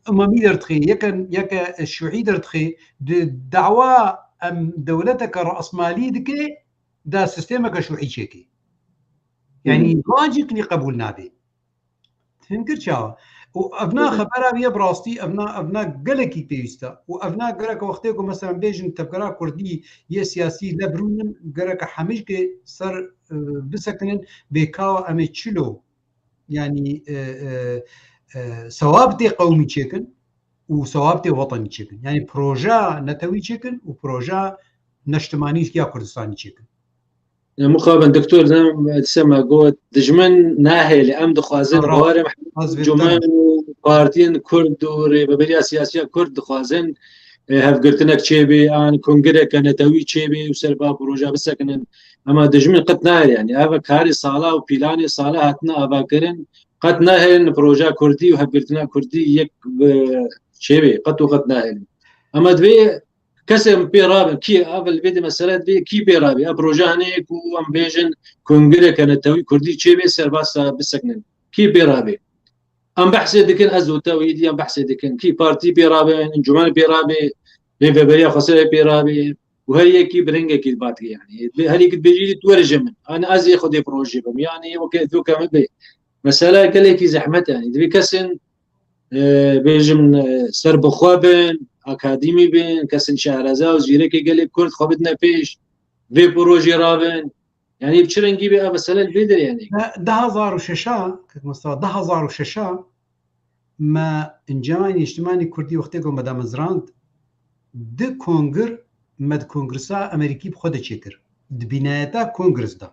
umemî derdixê, yeke, yeke şûî derdixê, di dawa em dewleteke rasmalî dike, da sîstemeke şûî çêkê. Yani, hmm, logically qebûl nabe. Fêm kir çawa? Û evna, evet, xebera wî ye bi rastî, evna, evna gelekî pêwîst e. Û evna gerek wextê ku, mesela, bêjin tevgera Kurdî yê siyasî lev rûnin, gerek hemî jî ser, e, bisekinin, bê kawa em ê çilo yani, e, e, e, sewabtê qewmî çêkin û sewabtê wetenî çêkin. Yani proja netewî çêkin û proja neştimanî ya Kurdistanî çêkin. Ya muqaben doktor, dem dise me got, dijmin nahêle, em dixwazin, rast, bawerê me, ez vê cumên û partiyên Kurd û rêveberiya siyasiya Kurd dixwazin, e, hevgirtinek çêbê, an kongreke netewî çêbê û ser va proja bisekinin. Ema dijmin qet nayê, yani ev karê sala û pîlanê sala hatine avakirin, qet nahêlin proja Kurdî û hevgirtina Kurdî yek bi çêbê, qet û qet nahêlin. Ema divê kesê em pê rabin, kî ev li vê de mesele divê kî pê rabê? Ev proje hene ku em bêjin kongreke netewî Kurdî çêbê ser va bisekinin. Kî pê rabê? Em behsê dikin, ez û te û êdî em behsê dikin. Kî partî pê rabin, encûmen pê rabê, rêveberiya Xweserê pê rabê û her yekî bi rengekî dibatike, yani. Her yekî dibêjî tu were ji min. Ani ez ê xwedê projê bim. Yani weke doka min bê. Mesela gelekî zehmet, yani. Divê kesên, e, bêjim, e, serbixwe bin, akademî bin, kesên şehreza û zîrekê gelê Kurd xwe bidine pêş. Vê projê rabin. Yani bi çi rengî be ev mesele li vê derê, yani? Di hezar û şeş a, Kak Mustafa, di hezar û şeş a me Encûmanê Niştimanî Kurdî wextê ku me damezrand, di kongir me di kongresa Amerîkî bi xwe de çêkir. Di bînayeta kongres de.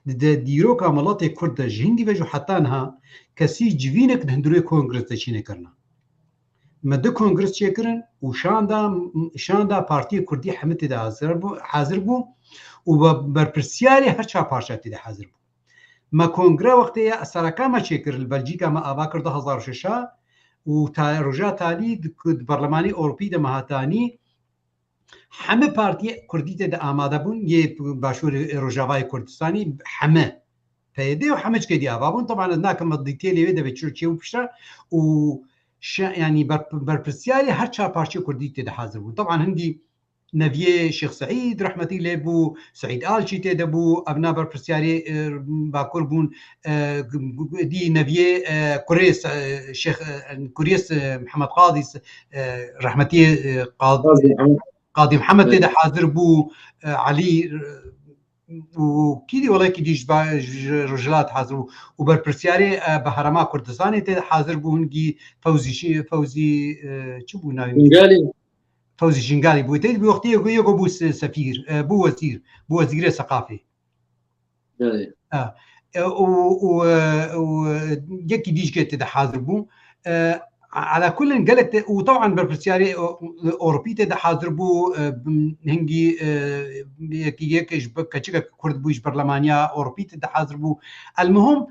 Di, di dîroka miletê Kurd de ji hingî ve jî heta niha kesî civînek di hundirê kongres de çênekirina. Me du kongres çêkirin û şanda, şanda Partiyê Kurdî hemî tê de hazir bû, hazir bû û be-, berpirsiyarê her çar parça tê de hazir bû. Me kongre wextê ya sereka me çêkir li Belcîka, me ava kir du hezar û şeş a û ta-, roja talî di, di Berlemanê Ewropî de me hatanî, hemî partiyê Kurdî tê de amade bûn, yê Başûrê Rojavayê Kurdistanî, hemî. P Y D û hemû çikê dî ava bûn. Teban ez nakim dîtêlê wê de bê çi çê û pişta û şe-, yanî ber-, berpirsiyarê her çar parçeyê Kurdî tê de hazir bûn. Teban hindî neviyê Şêx Seîd rehmetî lê bû, Seîd Alçî tê de bû, evna berpirsiyarê, e, Bakur bûn, e, dî neviyê, e, kurê Se-, Şêx, e, kurê Se-, Mihemed Qadî, e, rehmetî, e, Qad-, Qazî Mihemed. Qadî Mihemed tê de hazir bû, e, Elî, e, û kî dî welekî dî ji ba-, ji Rojhilat hazir bû û berpirsiyarê, e, bi Herêma Kurdistanê tê de hazir bû, hingî Fewzî Şi-, Fewzî, e, çi bû navê min? Şingalî. Fewzî Şingalî bû. Tê de bi wextî yeko, yeko bû se-, sefîr, e, bû wezîr, bû wezîrê seqafê. Belê. Ha. E, û, û, e, û, e, yekî dî jî tê de hazir bû. E, ala kulin gelek tê, û teban berpirsiyarê, e, Ewropî tê de hazir bû, e, hingî, e, yekî yek ji be-, keçikek Kurd bû ji berlemaniya Ewropî tê de hazir bû. Elmuhim,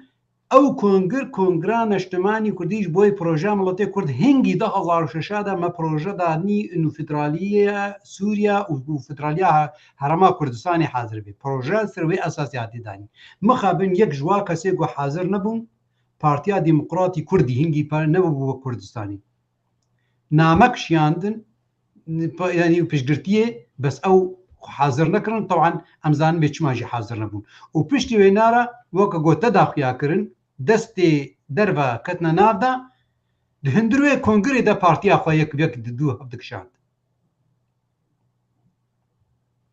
ew kongir, Kongira Neştimanî Kurdî ji bo yê projeya miletê Kurd hingî du hezar û şeş de me proje danî û federaliya Sûriya û, û federaliya Herêma Kurdistanê hazir bê. Proje ser wê esasî hatî danî. Mixabin yek ji wa kesê ku hazir nebûn, Partiya Demokratî Kurdî hingî pe-, nebûbû wek Kurdistanê. Namek şiyandin, pa-, yanî piştgirtiyê, bes ew hazir nekirin. Teban em zanin bê çima jî hazir nebûn. Û piştî wê nara weke gote daxuya kirin, destê derve ketine nav de, di hundir wê kongirê de partiya xwe yek bi yek di dû hev dikişand.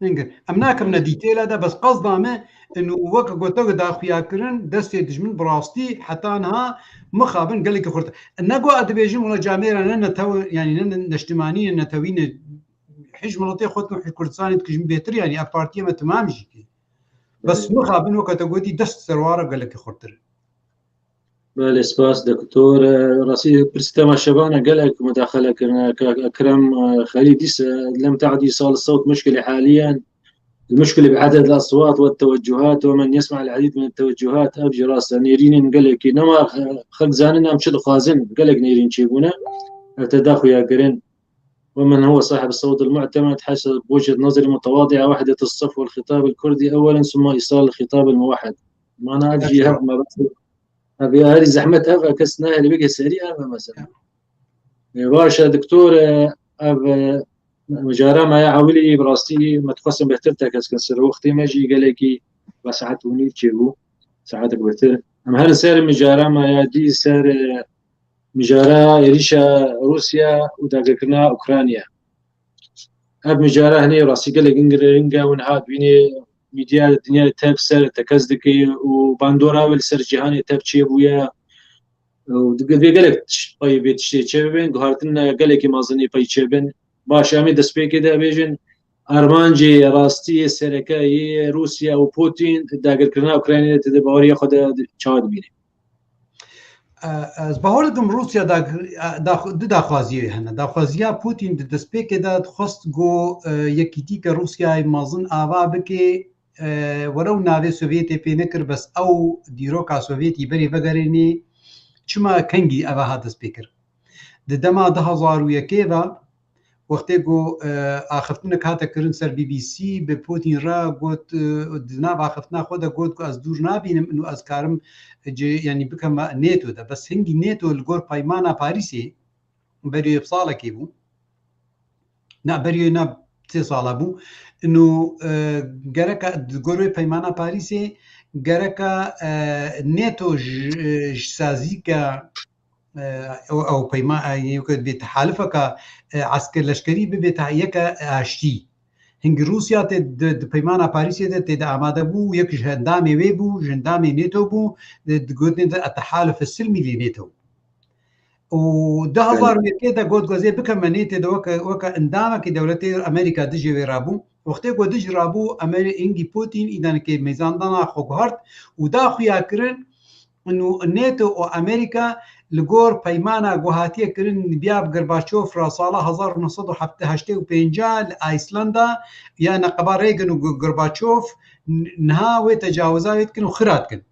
Hingir. Em nakevine dîtêla de, bes qesda me, û weke gote daxuya kirin, destê dijmin bi rastî heta niha mixabin gelekî xurt. Ne ku ez dibêjim, wela camêra ne netew, yanî ne neştimanî ne netewî ne, hîç miletê xwe tu hîç Kurdistanê dikijin bêtir, yanî ev partiya me temam jî ki. Bes mixabin weke te gotî dest serwara gelekî xurtir. Belê, spas, doktor. Rastî pirsî temaşevana gelek mudaxele kirine. Kak Ekrem, e, Xelî dîse, lem te'dî sal sewt muşkilê haliyen, المشكلة بعدد الأصوات والتوجهات، ومن يسمع العديد من التوجهات، ev jî rast e. Nêrînên gelekî nema, e, xelk zanin em çi dixwazin, gelek nêrîn çêbûne. Ev te da xuya kirin. ومن هو صاحب الصوت المعتمد حسب وجهة نظري متواضعة، وحدة الصف والخطاب الكردي أولا ثم إيصال الخطاب الموحد. Mana ev jî hev me bes. Ev ya herî zehmet ev e, kes nahêle bike serî ev e mesela. E, baş e, doktor, e, ev, e, mijara me ya ewilî bi rastî me dixwestin bêhtir tekez kin ser wextê me jî gelekî ve saet û nîv çêbû. Saetek bêhtir. Em herin ser mijara me ya dî ser, e, mijara êrîşa Rûsya û dagirkirina Ukrayna. Ev mijara hinê rastî gelek giring e û niha dibînê mîdya dinyayê tev ser tekez dike û bandora wê li ser cîhanê tev çêbûye. Û divê gelek tiş-, pey vê tiştê çêbibin, guhartin gelekî mezin ê pey çêbin. Baş, em ê destpêkê de bêjin, armancê rastî yê sereke yê Rûsya û Putin dagirkirina Ukraynayê tê de baweriya xwe de çawa dibîne? Ez bawer dikim Rûsya da, da, du daxwaziyê hene. Daxwaziya Putin di destpêkê de dixwest ku, e, yekîtîke Rûsyayê mezin ava bike, e, were û navê Sovyetê pê nekir, bes ew dîroka Sovyetî berê vegerênê. Çima, kengî eva hat destpêkir? Di dema du hezar û yekê ve, wextê ku, e, axiftinek hate kirin ser B B C, bi Putin re got, e, di nav axiftina xwe de got ku ez dûr nabînim û ez karim, e, cê, yanî bikeme NATO de. Bes hingî NATO li gor peymana Parîsê, berî bi salekê bû. Na, berî na sê sala bû. Ino, e, gereka di gor wê peymana Parîsê, gereka, e, NATO ji, ji sazîke, e, ew, ew peyma-, e, yeke bê tehalifeka, e, esker leşkerî bibe te-, yeke aştî. Hingî Rûsya tê di, di peymana Parîsê de tê de amade bû, yek ji endamê wê bû, ji endamê NATO bû, di, di gotinê de Tehalif Silmî lê NATO. Û du hezar û yekê de got, gozê bikeme NATO de weke, weke endamekî dewletê Amerîka dijê wê rabû. Wextê ku dijî rabû, Amerî-, hingî Putin îdanikê mêzandana xwe guhart û da xuya kirin, û NATO û Amerîka li gor peymana ku hatiye kirin, biya bi Gorbaçov re sala hezar û neh sed û heştê û pênc li Ayslanda ya neqeba Reagan û Gorbaçov, n-, niha wê tecawiza wê dikin û xira dikin.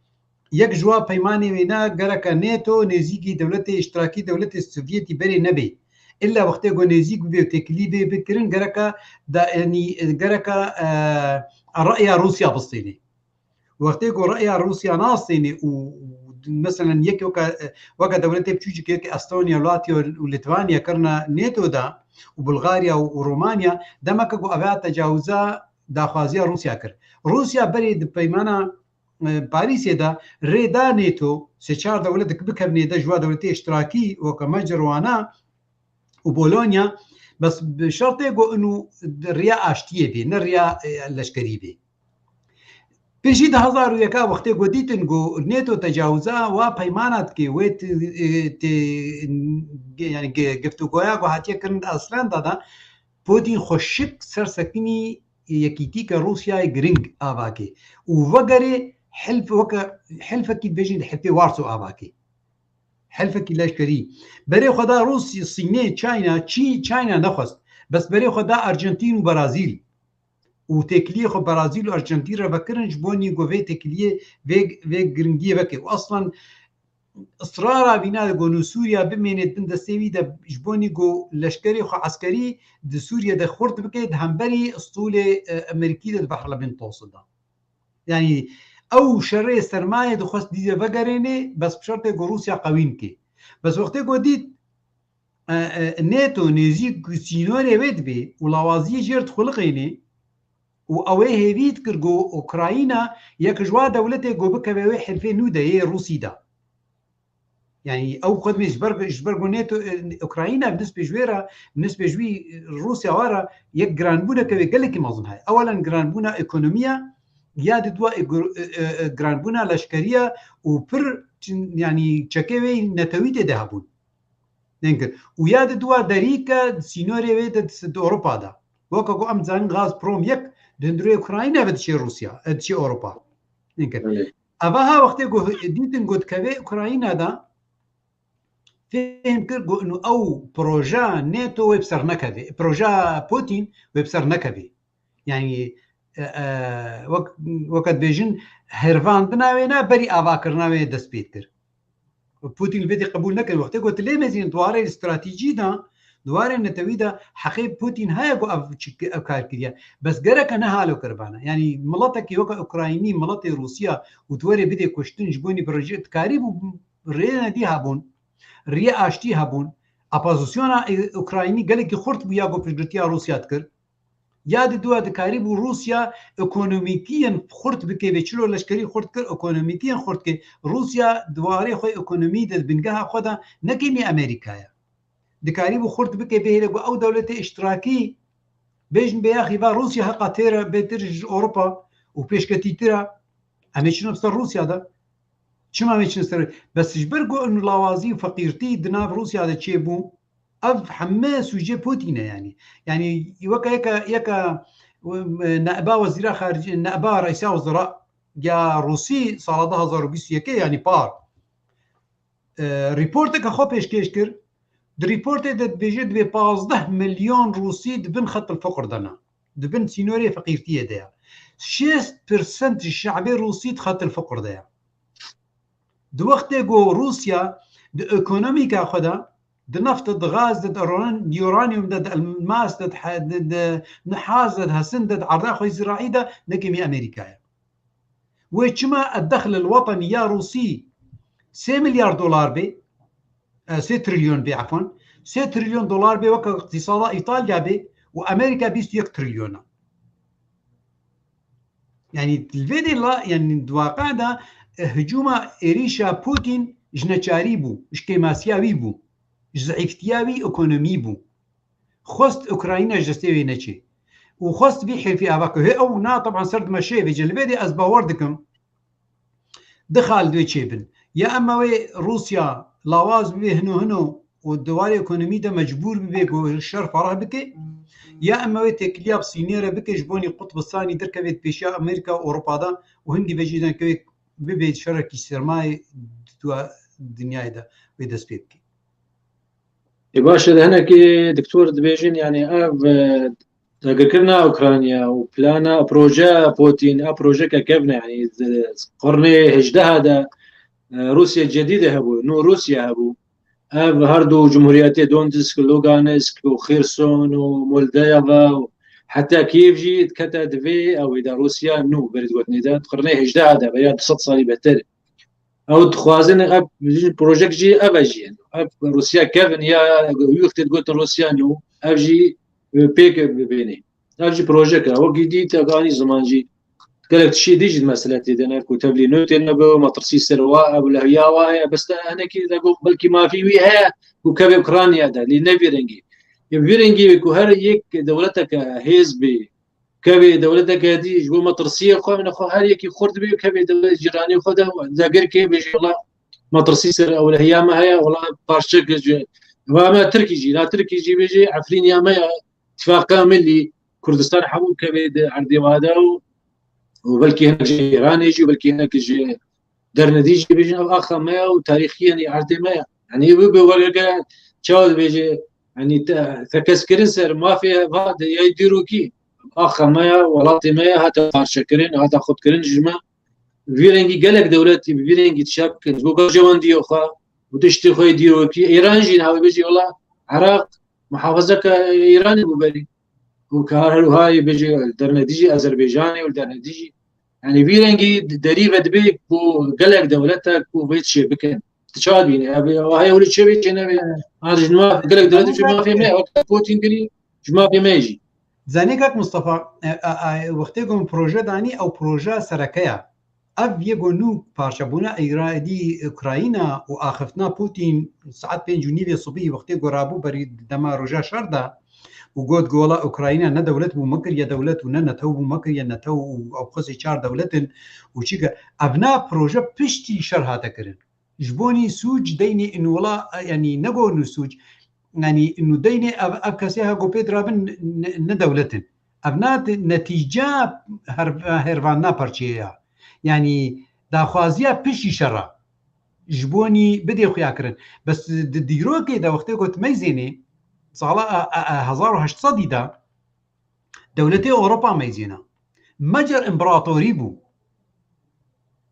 Yek ji wa peymanê wêne gereke NATO nêzîkî dewletê îştirakî dewletê Sovyetî berê nebê. Îlla wextê ku nêzîk bibe û têkilî bê bikirin, gereke da, yanî, gereke, e, reya Rûsya bistênê. Wextê ku reya Rûsya nastêne û, û meselen yek weke, weke dewletê biçûcik, yek Estonya, Latya û Litvanya kirine NATO de û Bulgarya û, û Romanya, demeke ku eva tecawiza daxwaziya Rûsya kir. Rûsya berê di peymana, e, Parîsê de rê da NATO sê çar dewletek bikevnê de ji wa dewletê îştirakî weke Macarwana û Polonya, bes bi şertê ku inu riya aştiyê bê, ne riya, e, leşkerî bê. Piştî di hezar û yeka wextê ku dîtin ku NATO tecawiza wa peymana dike, wê ti-, e, tê, yani ge-, geftugoya ku hatiye kirin di Islanda de, Putin xweşik ser sekinî yekîtîke Rûsyayê giring avakê û vegerê hilf weke hilfekî dibêjin di hilfê Warso avakê. Hilfekî leşkerî. Berê xwe da Rûsya, Sînê, China, çî China nexwest. Bes berê xwe da Arjantîn û Brazîl. Û têkiliyê xwe Brazîl û Arjantîn re vekirin ji bo nî ku vê têkiliyê vê, vê giringiyê veke. Û aslan israra vîna de ku nû Sûriya bimêne bin destê wî de ji bo nî ku leşkerê xwe eskerî di Sûriye de xurt bike, di hemberî stûlê, e, Amerîkî de di Behrlebên Tosi de. Yani ew şerê sermayê dixwest dîze vegerênê, bes bi şertê ku Rûsya qewîn ke. Bes wextê ku dît, e, e, NATO nêzîk sînorê wê dibê û lawaziyê jêr dixuliqênê û ew ê hêvî dikir ku Ukrayna yek ji wa dewletê ku bikeve wê hilfê nû de yê Rûsî de. Yani ew xwe dibê ji ber, ji ber ku NATO, e, Ukrayna bi nispê ji wê re, bi nispê ji wî, e, Rûsya wa re yek giranbûneke wê gelekî mezin heye. Ewelen giranbûna ekonomiya, ya di dua e, gir-, e, e, e, giranbûna leşkeriya û pir çin-, yani çekê wê netewî tê de hebûn. Nênkir. Û ya di dua derî ke di sînorê wê de di, di Ewropa de. Weke ku em dizanin Gazprom yek di hundirê Ukrayna ve diçê Rûsya, e, diçê Ewropa. Nênkir. Belê. Eva ha wextê ku dîtin ku dikeve Ukrayna de, fêm kir ku inu ew proja NATO wê bi ser nekeve. Proja Putin wê bi ser nekeve. Yani, e, e, wek, weke dibêjin, hervandina wê ne, berî avakirina wê dest pê dikir. Putin li vê dê qebûl nekir. Wextê ku tu lê mezîn di warê stratejî de, di warê netewî de heqê Putin heye ku ev çi-, ev kar kiriye. Bes gereke ne halo kiribane. Yani miletekî weke Ukraynî, miletê Rûsya û di werê bidê kuştin ji bo nî bi rejî dikarî bû rêne dî hebûn, riyê aştî hebûn. Opozisyona, e, Ukraynî gelekî xurt bû ya ku piştgirtiya Rûsya dikir. Ya di dua dikarîbû Rûsya ekonomîkî yên xurt bike, vê çilo leşkerî xurt kir, ekonomîkî yên xurt kir. Rûsya di warê xwe ekonomî de, di bingeha xwe de ne kêmî Amerîka ye. Dikarîbû xurt bike, bihêle ku ew dewletê îştirakî bêjin bê yaxî va Rûsya heqa têre bêtir ji Ewropa û pêşketîtir e. Em ê çin ser Rûsya de. Çima em ê çin ser? Bes ji ber ku lawazî û feqîrtî di nav Rûsya de çêbû, ev heme sûcê Putin e yani. Yani weke yeke, yeke, e, naiba wezîra xaricî, naiba reîsa wezîra ya Rûsî sala du hazar û bîst û yekê yani par, e, rîporteke xwe pêşkêş kir. Di rîportê de dibêje dibê pazdeh milyon Rûsî di bin xet fiqr de ne. Di bin sînorê feqîrtiyê de ye. Şêst persent ji şe'bê Rûsî di xet fiqr de ye. Di wextê ku Rûsya di ekonomîka xwe de, di neft de, di gaz de, di uran-, uranyum de, di elmas de, di he-, di, di nihaz de, di hesin de, di erda xwe ziraî de, ne kêmî Amerîka ye. Wê çima ed-dexl el-wetenî ya Rûsî sê milyar dolar bê, e, sê trilyon bê, efwan, sê trilyon dolar bê weke îqtîsada Îtalya bê û Amerîka bîst û yek trilyon e. Yani li vê dê la, yani di waqe de, e, hicûma êrîşa Putin ji neçarî bû, ji kêmasiya wî bû, ji zeîftiya wî ekonomî bû. Xwest Ukrayna ji destê wê neçê. Û xwest vî hêfî ava ku hê ew na, teban ser dimeşê vê, li vê dê ez bawer dikim. Di xal divê çêbin. Ya ema wê Rûsya lawaz bibe hino hino û di warê ekonomî de mecbûr bibe ku şer ferah bike, ya ema wê têkiliya bi sînê re bike ji bo nî qutbistanî derkeve di pêşiya Amerîka û Ewropa de û hingî vejî de ke wê bibe şerekî sermayê di dua dinyayê de wê dest pê bike. Ê baş e, hinekî doktor dibêjin, yani ev, e, dagirkirina Ukrayna û plana, proje Putin, ev projeke kevn e, yani di qirnê hejdeha de, e, Rûsya cedîde hebû, nû Rûsya hebû. Ev her du cumhuriyetê Donetsk, Lugansk û Xerson û Moldova û Heta Kiev jî dikete di vê ew ê de Rûsya nû berî digotinê de, di qirnê hejdeh de veya du sed salî beter. Ew dixwazin ev bijî projek jî ev e jî. Ev Rûsya kevin ya wî wextê digotin Rûsya nû, ev jî, e, pêk bibênê. Ev jî projek e. Wekî dî te anî ziman jî gelek tiştî dî jî mesele tê de ne ku tevlî nû tê nebe, metirsî ser wa, ew lehiya wa heye. Bes te hinekî de got belkî mafî wî heye ku kevê Ukrayna de, lê ne vî rengî. Yê vî rengî ku her yek dewleteke hêz bê, kevê dewleteke dî ji bo metirsiyê xwe, min xwe her yekî xurt bê, kevê dewlet cîranê xwe de dagirkê bêjî, wela metirsî ser ewlehiya me heye, wela parçek ji, va me Tirkî jî, na Tirkî jî bêjî, Efrîniya me ya, Tifaqa Millî, Kurdistan hemû kevê di erdê wa de û, û belkî hinek ji Îranê jî, belkî hinek ji dernedî jî bêjin, ev axa me ya û tarîxiyên erdê me ya. Yanî bi, bi wergere çawa dibêje, yanî te-, tekez kirin ser mafê va de yay dîrokî. Axa me ya, welatê me ya hate parçekirin, hate xurtkirin ji me. Vî rengî gelek dewletî bi vî rengî tişa bikin. Ji bo berjewendiya xwe û tiştê xwe yê dîrokî. Îran jî niha bêjî wela Iraq muhafezeke Îranê bû berî. Û kar her wiha yê bêjî dernedî jî Azerbaycanê û dernedî jî. Yanî vî rengî derî ve dibe ku gelek dewletek ku vê tişê bikin. Tu çawa dibînî? Ev, ev heye wili çê bê çê nebe. Ha, ji ma-, gelek dewletê ji mafê me, wek Putin kirî, ji mafê me jî. Zanî kak Mustafa, e, e, e, wextê ku min proje danî, ew proje sereke ya. Ev yê ku nû parçebûna Îra-, dî Ukrayna û axiftina Putin saet pênc û nîvê sibî wextê ku rabû berî dema roja şer de û got ku wela Ukrayna ne dewlet bû me kiriye dewlet û ne netew bû me kiriye netew û ew xwezê çar dewlet in û çi ke evna proje piştî şer hate kirin. Ji bo nî sûc deynê in wela, yanî ne go nû sûc, yanî nû deynê ev, ev kesê ha go pê dirabin ne, ne dewlet in. Evna ti-, netîca her-, hervanna perçeyê ya. Yanî daxwaziya piştî şera. Ji bo nî bidê xuya kirin. Bes di dîrokê de wextê got meyzênê, sala, e, e, e, hezar û heşt sedî de dewletê Ewropa meyzêna. Mecer împaratorî bû.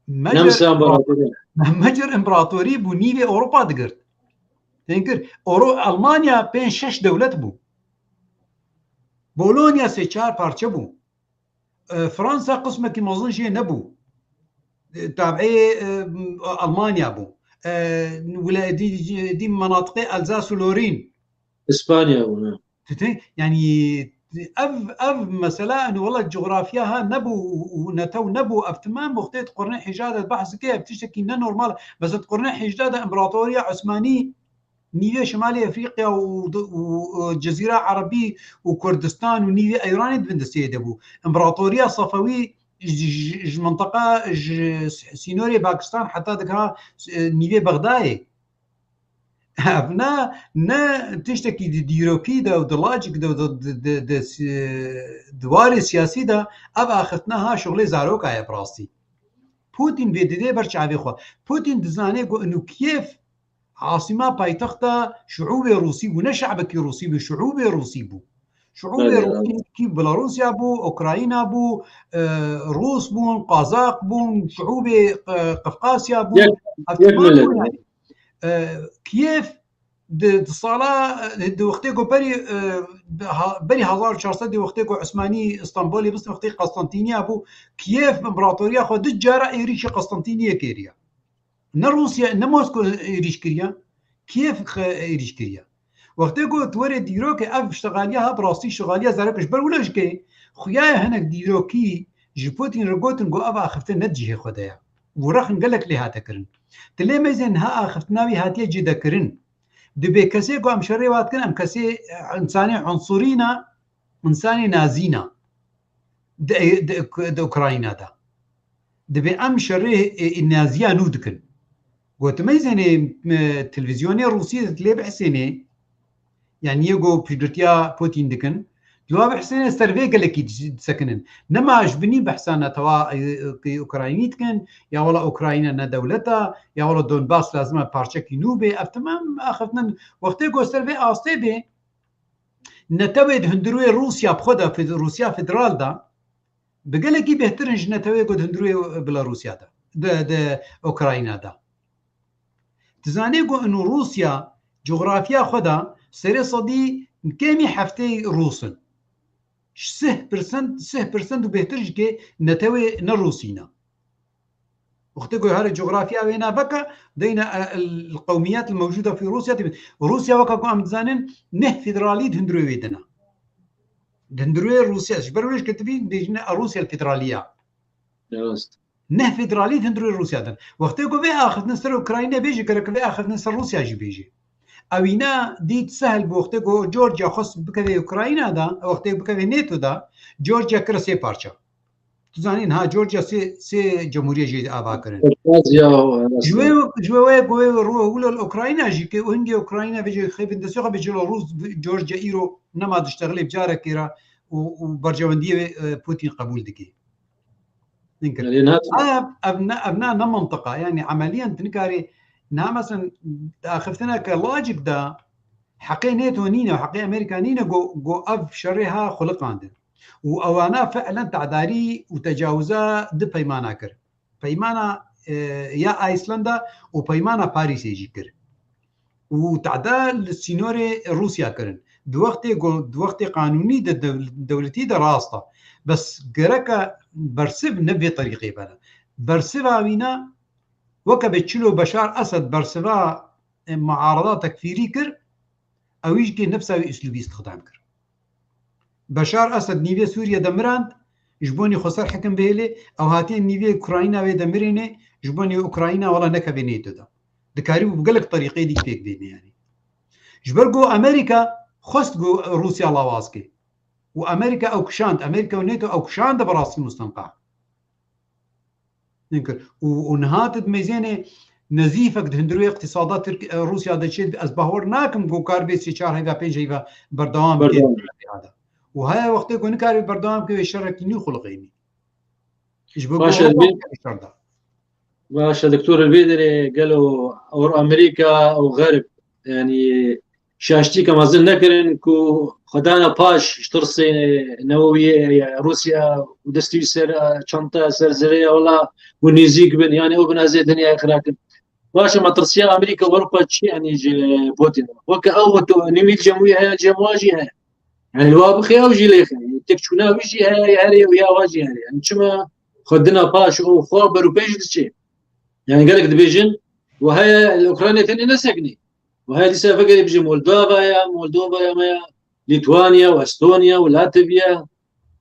Mecer Nemsa împaratorî. Mecer împaratorî bû, nîvê Ewropa digirt. Tên kir, Euro-, Almanya pênc şeş dewlet bû. Polonya sê çar parçe bû. E, Fransa qismekî mezin jê nebû. E, tabiê, e, Almanya bû. E, wila-, dî, dî menatiqê Elzas û Lorraine. Îspanya bû, ne? Titê, yanî ev, ev mesela, yani, wela coğrafya ha nebû û, û netew nebû, ev timam wextê di qurnê hêja de behs dike, ev tiştekî ne normal. Mesela di qurnê hêja de împaratoriya Osmanî nîvê Şimalê Efrîqya û, û, û Cezîra Erebî û Kurdistan û nîvê Eyranê di bin destê de bû. Împaratoriya Sefewî ji, ji, ji mintiqa, ji sînorê Pakistan heta dika, e, nîvê Bexdayê. Ev ne, ne tiştekî di dîrokî de û di lacik de û di, di, di, di, di warê siyasî de ev axiftina ha şixulê zaroka ye bi rastî. Putin vê didê ber çavê xwe. Putin dizane ku inu Kiev asîma paytexta şiûbê Rûsî bû, ne şe'bekî Rûsî bû, şiûbê Rûsî bû. Şiûbê Belê, Rûsî belê. Kî Belarusya bû, Ukrayna bû, e, Rûs bûn, Qazaq bûn, şiûbê, e, Qefqasya bûn. Yek, Ev yek tamam milet. Bû yani. E, Kiev di, di sala, e, di wextê ku berî, e, di ha-, berî hezar û çar sed di wextê ku Osmanî Stenbolê bist wextê Qastantîniya bû, Kiev împaratoriya xwe du cara êrîşî Qastantîniyê kiriye. Ne Rûsya, ne Moskow êrîş kiriye, Kiev xe-, êrîş kiriye. Wextê ku tu werê dîrokê ev ştexaliya ha bi rastî ştexaliya zarok ji ber wilo jikê, xuya ye hinek dîrokî ji Putin re gotin ku ev axiftin ne di cihê xwe de ye. Û rexin gelek lê hate kirin. Ti lê meyzên ha axiftina wî hatiye cêdekirin. Dibê kesê ku em şerê wa dikin, em kesê, e, însanê unsurî ne, însanê nazî ne. Di, di, di Ukrayna de. Dibê em şerê, e, e, naziya nû dikin. Gotimey zênê, e, televîzyonê Rûsî lê bihsênê, yanî yê go piştgirtiya Putin dikin, di wa bihsênê ser vê gelekî dis-, disekinin. Nema ji binî behsa netewa, e, e, Ukraynî dikin, ya wela Ukrayna ne dewlet e, ya wela Donbas lazim e parçekî nû bê. Ev timam axiftin wextê go ser vê astê bê, netewê di hundirûyê Rûsya bi xwe de, fed-, Rûsya federal de, bi gelekî bêhtir in ji netewê ku di hundirûyê Belarûsya de, di, di Ukrayna de. Dizanê ku ino Rûsya cografya xwe de serê sedî kêmî heftê Rûs in. Sih persent, sih persent û bêhtir ji kê netewê ne Rûsî ne. Wextê ku here coxrafya wê ne veke, deyne, e, el-, el-qewmiyet el-mewcude fî Rûsya tê. Rûsya weke ku em dizanin, neh federalî di hundirê wê de ne. Di hundirê Rûsya, ji ber wê ji ketivî dibêjine, e, Rûsya federalî ya. Rast. Neh federalî di hundirê Rûsya din. Wextê ku vê axiftin ser Ukrayna bêjî, gerek vê axiftin ser Rûsya jî bêjî. Ewîna dît sehel bû, wextê ku Georgia xwest bikeve Ukrayna de, wextê bikeve NATO de, Georgia kire sê parça. Tu zanîn ha, Georgia sê, sê cemhuriye jê ava kirin. Abxazya, Ji wê, ji wê wê ku wê rû wilo li Ukrayna jî, ke hingê Ukrayna vê jê xêvin destê xwe bê cilo Rûs, Georgia îro nema diştexilê bi carekê re û, û berjewendiyê wê, e, Putin qebûl dike. Ninkir. Yanî ne- Ev, ev ne, ev ne, ne mantiqa. Yanî emeliyen tu nikarî, ne, mesela, axiftineke logic de heqê NATO nîne, heqê Amerîka nîne, go, go ev şerê ha xuliqandin. Û ewana fiilen tedarî û tecawiza di peymana kir. Peymana, e, ya Islanda û peymana Parîsê jî kir. Û tehda li sînorê Rûsya kirin. Di wextê go-, di wextê qanûnî de dew-, dewletî de rast e. Bes gereke bersiv ne vê terîqê bene. Bersiva wî ne weke be çilo Beşar Esed bersiva, e, muarada tekfîrî kir, ew jî kê nefsa wî uslûbî îstixdam kir. Beşar Esed nîvê Sûriye de mirand, ji bo nî xweser hekim bihêlê, ew hatiye nîvê Ukrayna wê de mirêne, ji bo nî Ukrayna wela nekeve NATO de. Dikarî bi gelek terîqê dî pêk bêne yanî. Ji ber ku Amerîka xwest ku Rûsya lawaz ke. Û Amerîka ew kişand, Amerîka û NATO ew kişand de bi rastî mustenqa. Ninkir. Û, û niha tu dimeyzênê nezîfek di hundirê îqtîsada Tirk-, e, Rûsya de çê, ez bawer nakim ku kar bê sê çar heyva, pênc heyva berdewam bike. Berdewam. Û heye wextê ku nikarê berdewam bike, wê şerekî nû xuliqênî. Ji bo Baş e, Ewropa vê şer de. Baş e, doktor, li vê derê gelo Ewro-, Amerîka û Xerb, yanî şaştîka mezin nekirin ku xwedana paş ji tirsê newewiyê ya Rûsya û destî ser çanta, ser zirê ya wela hûn nêzîk bin, yanî ew bin ez ê dinyayê xirakim. Baş e, metirsiya Amerîka û Ewropa çi, yanî ji Putin? Weke ew tu nîmî cemwî heye, cemwa jî heye. Yanî wa bixê ew jî lê xe. Têkçûna wî jî heye, herê û ya wa jî herê. Yanî çima xwedina paş û xwe berûpêş diçe? Yanî gelek dibêjin, we heye li Ukraynayê tenê nesekinî. We heye dîsa vegerê bijî Moldova ya, Moldova ya me ya, Lîtwanya û Estonya û Latvya.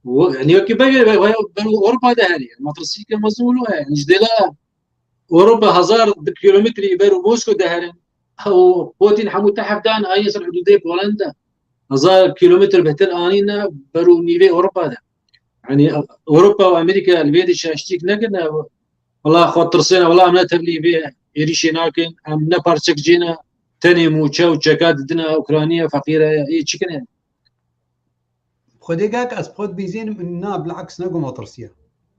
We, yanî wekî vegerê, we, we ber û Ewropa de herê. Metirsîke mezin wilo heye. Yanî ji dêla Ewropa hezar kilometrî ber û Mosko de herin. Ew Putin hemû tehf dan, ayê ser hududê Poland de. Hezar kilometr bêhtir anîne ber û nîvê Ewropa de. Yanî Ewropa û Amerîka li vê de şaştîk nekirine. Wela xwe tirsêne, wela em ne tevlî vê êrîşê nakin, em ne parçek cê ne, tenê mûçe û çeka didine Ukraynaya feqîre, ê çi kine? Xwedê gak ez xwe dibîzênim, na bilaks ne ku metirsiya.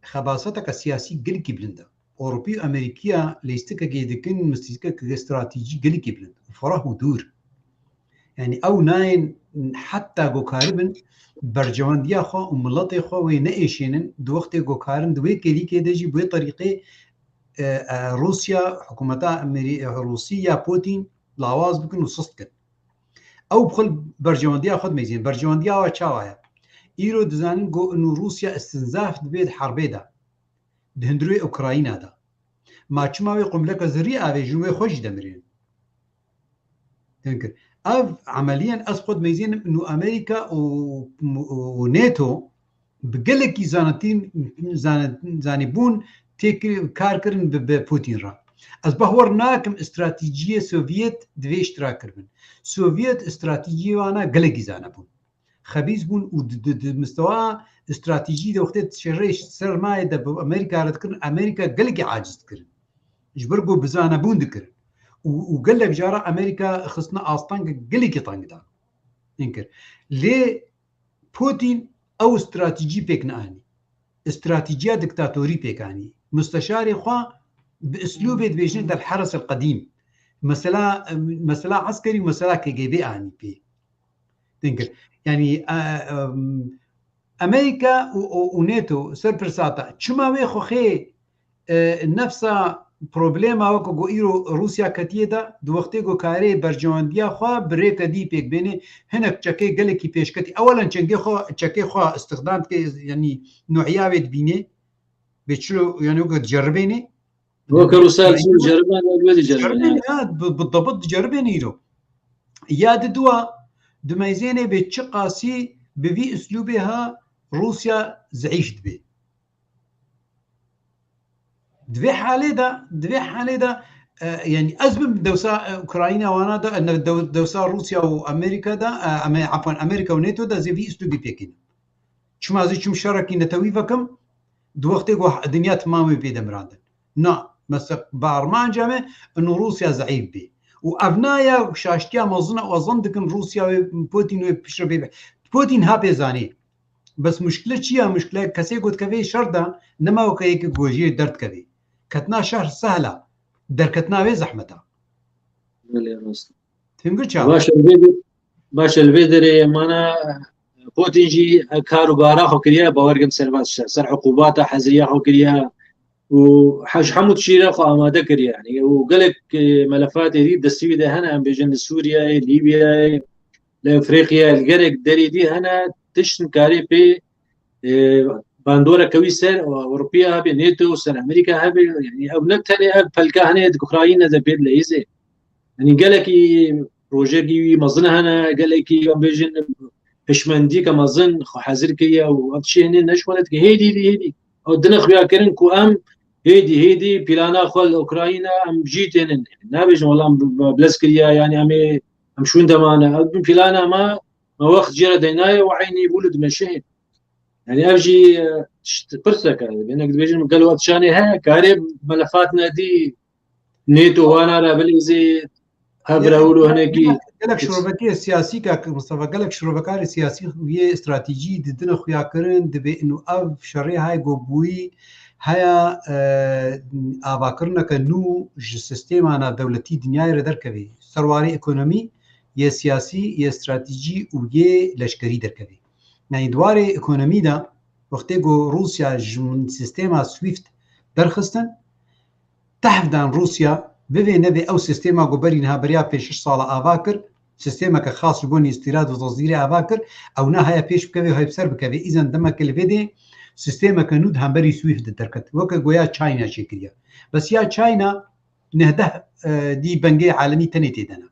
Xebaseteke siyasî gelkî bilind e. Ewropî û Amerîkiya lîstikekê dikin, lîstikeke stratejî gelkî bilind û fereh û dûr. Yanî ew nayên heta ku karibin berjewendiya xwe û miletê xwe wê neêşênin, di wextê ku karin di wê kêlîkê de jî bi wê terîqê, e, e, Rûsya, hikûmeta Amerî-, e, Rûsî ya Putin lawaz bikin û sist bikin. Ew bi xwe li berjewendiya xwe dimeyzînin. Berjewendiya we çawa ye? Îro dizanin ku û Rûsya istinzaf dibe di herbê de. Di hundirê Ukrayna de. Ma çima wê qumleke zirî avêjin, wê xwe jî demirên? Din kir. Ev emeliyen ez xwe dimeyzînim û Amerîka û, û, û NATO bi gelekî zanetî, zane-, zanîbûn tê kir-, kar kirin bi, bi Putin re. Ez bawer nakim stratejiyê Sovyet divê iştirak kiribin. Sovyet stratejiyê wana gelekî zane bûn. Xebîs bûn û di, di, di mistewa stratejî de wextê şerê sermayê de bi Amerîka re dikirin, Amerîka gelekî aciz dikirin. Ji ber ku bi zanebûn dikirin. Û, û gelek cara Amerîka xistine astengek gelekî teng da. Din kir. Lê Putin ew stratejî pêk neanî. Stratejiya diktatorî pêk anî. Musteşarê xwe bi uslûbê dibêjin del heres el qedîm. Mesela, mesela eskerî û mesela K G B anî pê. Din kir. Yanî, e, em, Amerîka û, û, û NATO ser pirsata çima wê xwe xê, e, nefsa problema weke ku îro Rûsya ketiye de, di wextê ku karê berjewendiya xwe bi rêke dî pêk bênê, hinek çekê gelekî pêşketî. Ewelan çengê xwe, çekê xwe îstixdam dike, yanî nuhiya wê dibînê. Bê çilo, yanî weke diceribênê. Weke Rûsya li Sûrî ceriband, wek wê diceribêne. Diceribêne, ha, bi, bi debit diceribêne îro. Ya di dua, dimeyzênê bê çi qasî bi vî uslûbê ha Rûsya zeîf dibe. Di vê halê de, di vê halê de, e, yanî ez bim dewsa, e, Ukrayna wana de, e, ne, dew-, dewsa Rûsya û Amerîka de, e, Ame-, afwan, Amerîka û NATO de zê vî uslûbî pêkînim. Çima ez ê çim şerekî netewî vekim, di wextê ku dinya timamê pê de mirandin. Na, mesela, bi armanca me, ino Rûsya zeîf bê. Û ev naya şaştiya mezin e, û ez zan dikim Rûsya wê Putin wê piştre bê. Putin ha pê zanî. Bes muşkile çi ya? Muşkile kesê ku dikevê şer de, nema weke yekê ku jê derdikevê. Ketina şer sehla, derketina wê zehmet e. Belê, rast. Hingir çawa? Baş e, li vê de-, baş e, li vê derê mana Putin jî kar û bara xwe kiriye, bawer kim ser va-, ser, ser uqubata heziriya xwe kiriye û he-, ji hemû tiştî re xwe amade kiriye. Yanî û gelek, e, melefatê dî destî wî de hene, em bêjin li Sûriyeyê, Lîbyayê, li Efrîqyayê, li gelek derê dî hene, tişt nikarê pê, e, bandoreke wî ser Ewropiya hebe, NATO, ser Amerîka hebe, yanî ew ne tenê ev pelka hene di Ukrayna de pê dileyîze. Yanî gelekî projeyekî wî mezin hene, gelekî em bêjin hişmendîke mezin xwe hezir kiriye û ev tiştê hene ne ji xwe re dike. Hêdî dî, hêdî. Ew dine xuya kirin ku em hêdî, hêdî plana xwe li Ukrayna em jî tênin. Nabêjin wela em bi-, bi-, bilez kiriye, yanî em ê, em şûnde mane. Ev bi plana me, me wext jê re deynaye û eynî bû li dimeşehê. Yanî ev jî, e, tişt pirseke. Hinek dibêjin gelo ev tişanê heye, karê melefat nedî NATO wana re bilîzî hev re û hinekî. Gelek şirovekê siyasî, kak Mustafa, gelek şirovekarê siyasî yê stratejî didine xuya kirin, dibê ino ev şerê hay go bûyî heya, e, avakirineke nû ji sîstemana dewletî dinyayê re derkevê. Ser warê ekonomî, yê siyasî, yê stratejî û yê leşkerî derkevê. Yanî di warê ekonomî de wextê ku Rûsya ji sîstema SWIFT derxistin, tehf dan Rûsya bivê nevê ew sîstema ku berî niha beriya pênc şeş sala ava kir, sîstemeke xas ji bo nîstîrad û tezîrê ava kir, ew na heye pêş bikevê û heye bi ser bikevê. Îzen demeke li vê dê sîstemeke nû di hemberî SWIFT de derket. Weke goya China çêkiriye. Bes ya China neh deh, e, dî bengê alemî tenê tê de ne.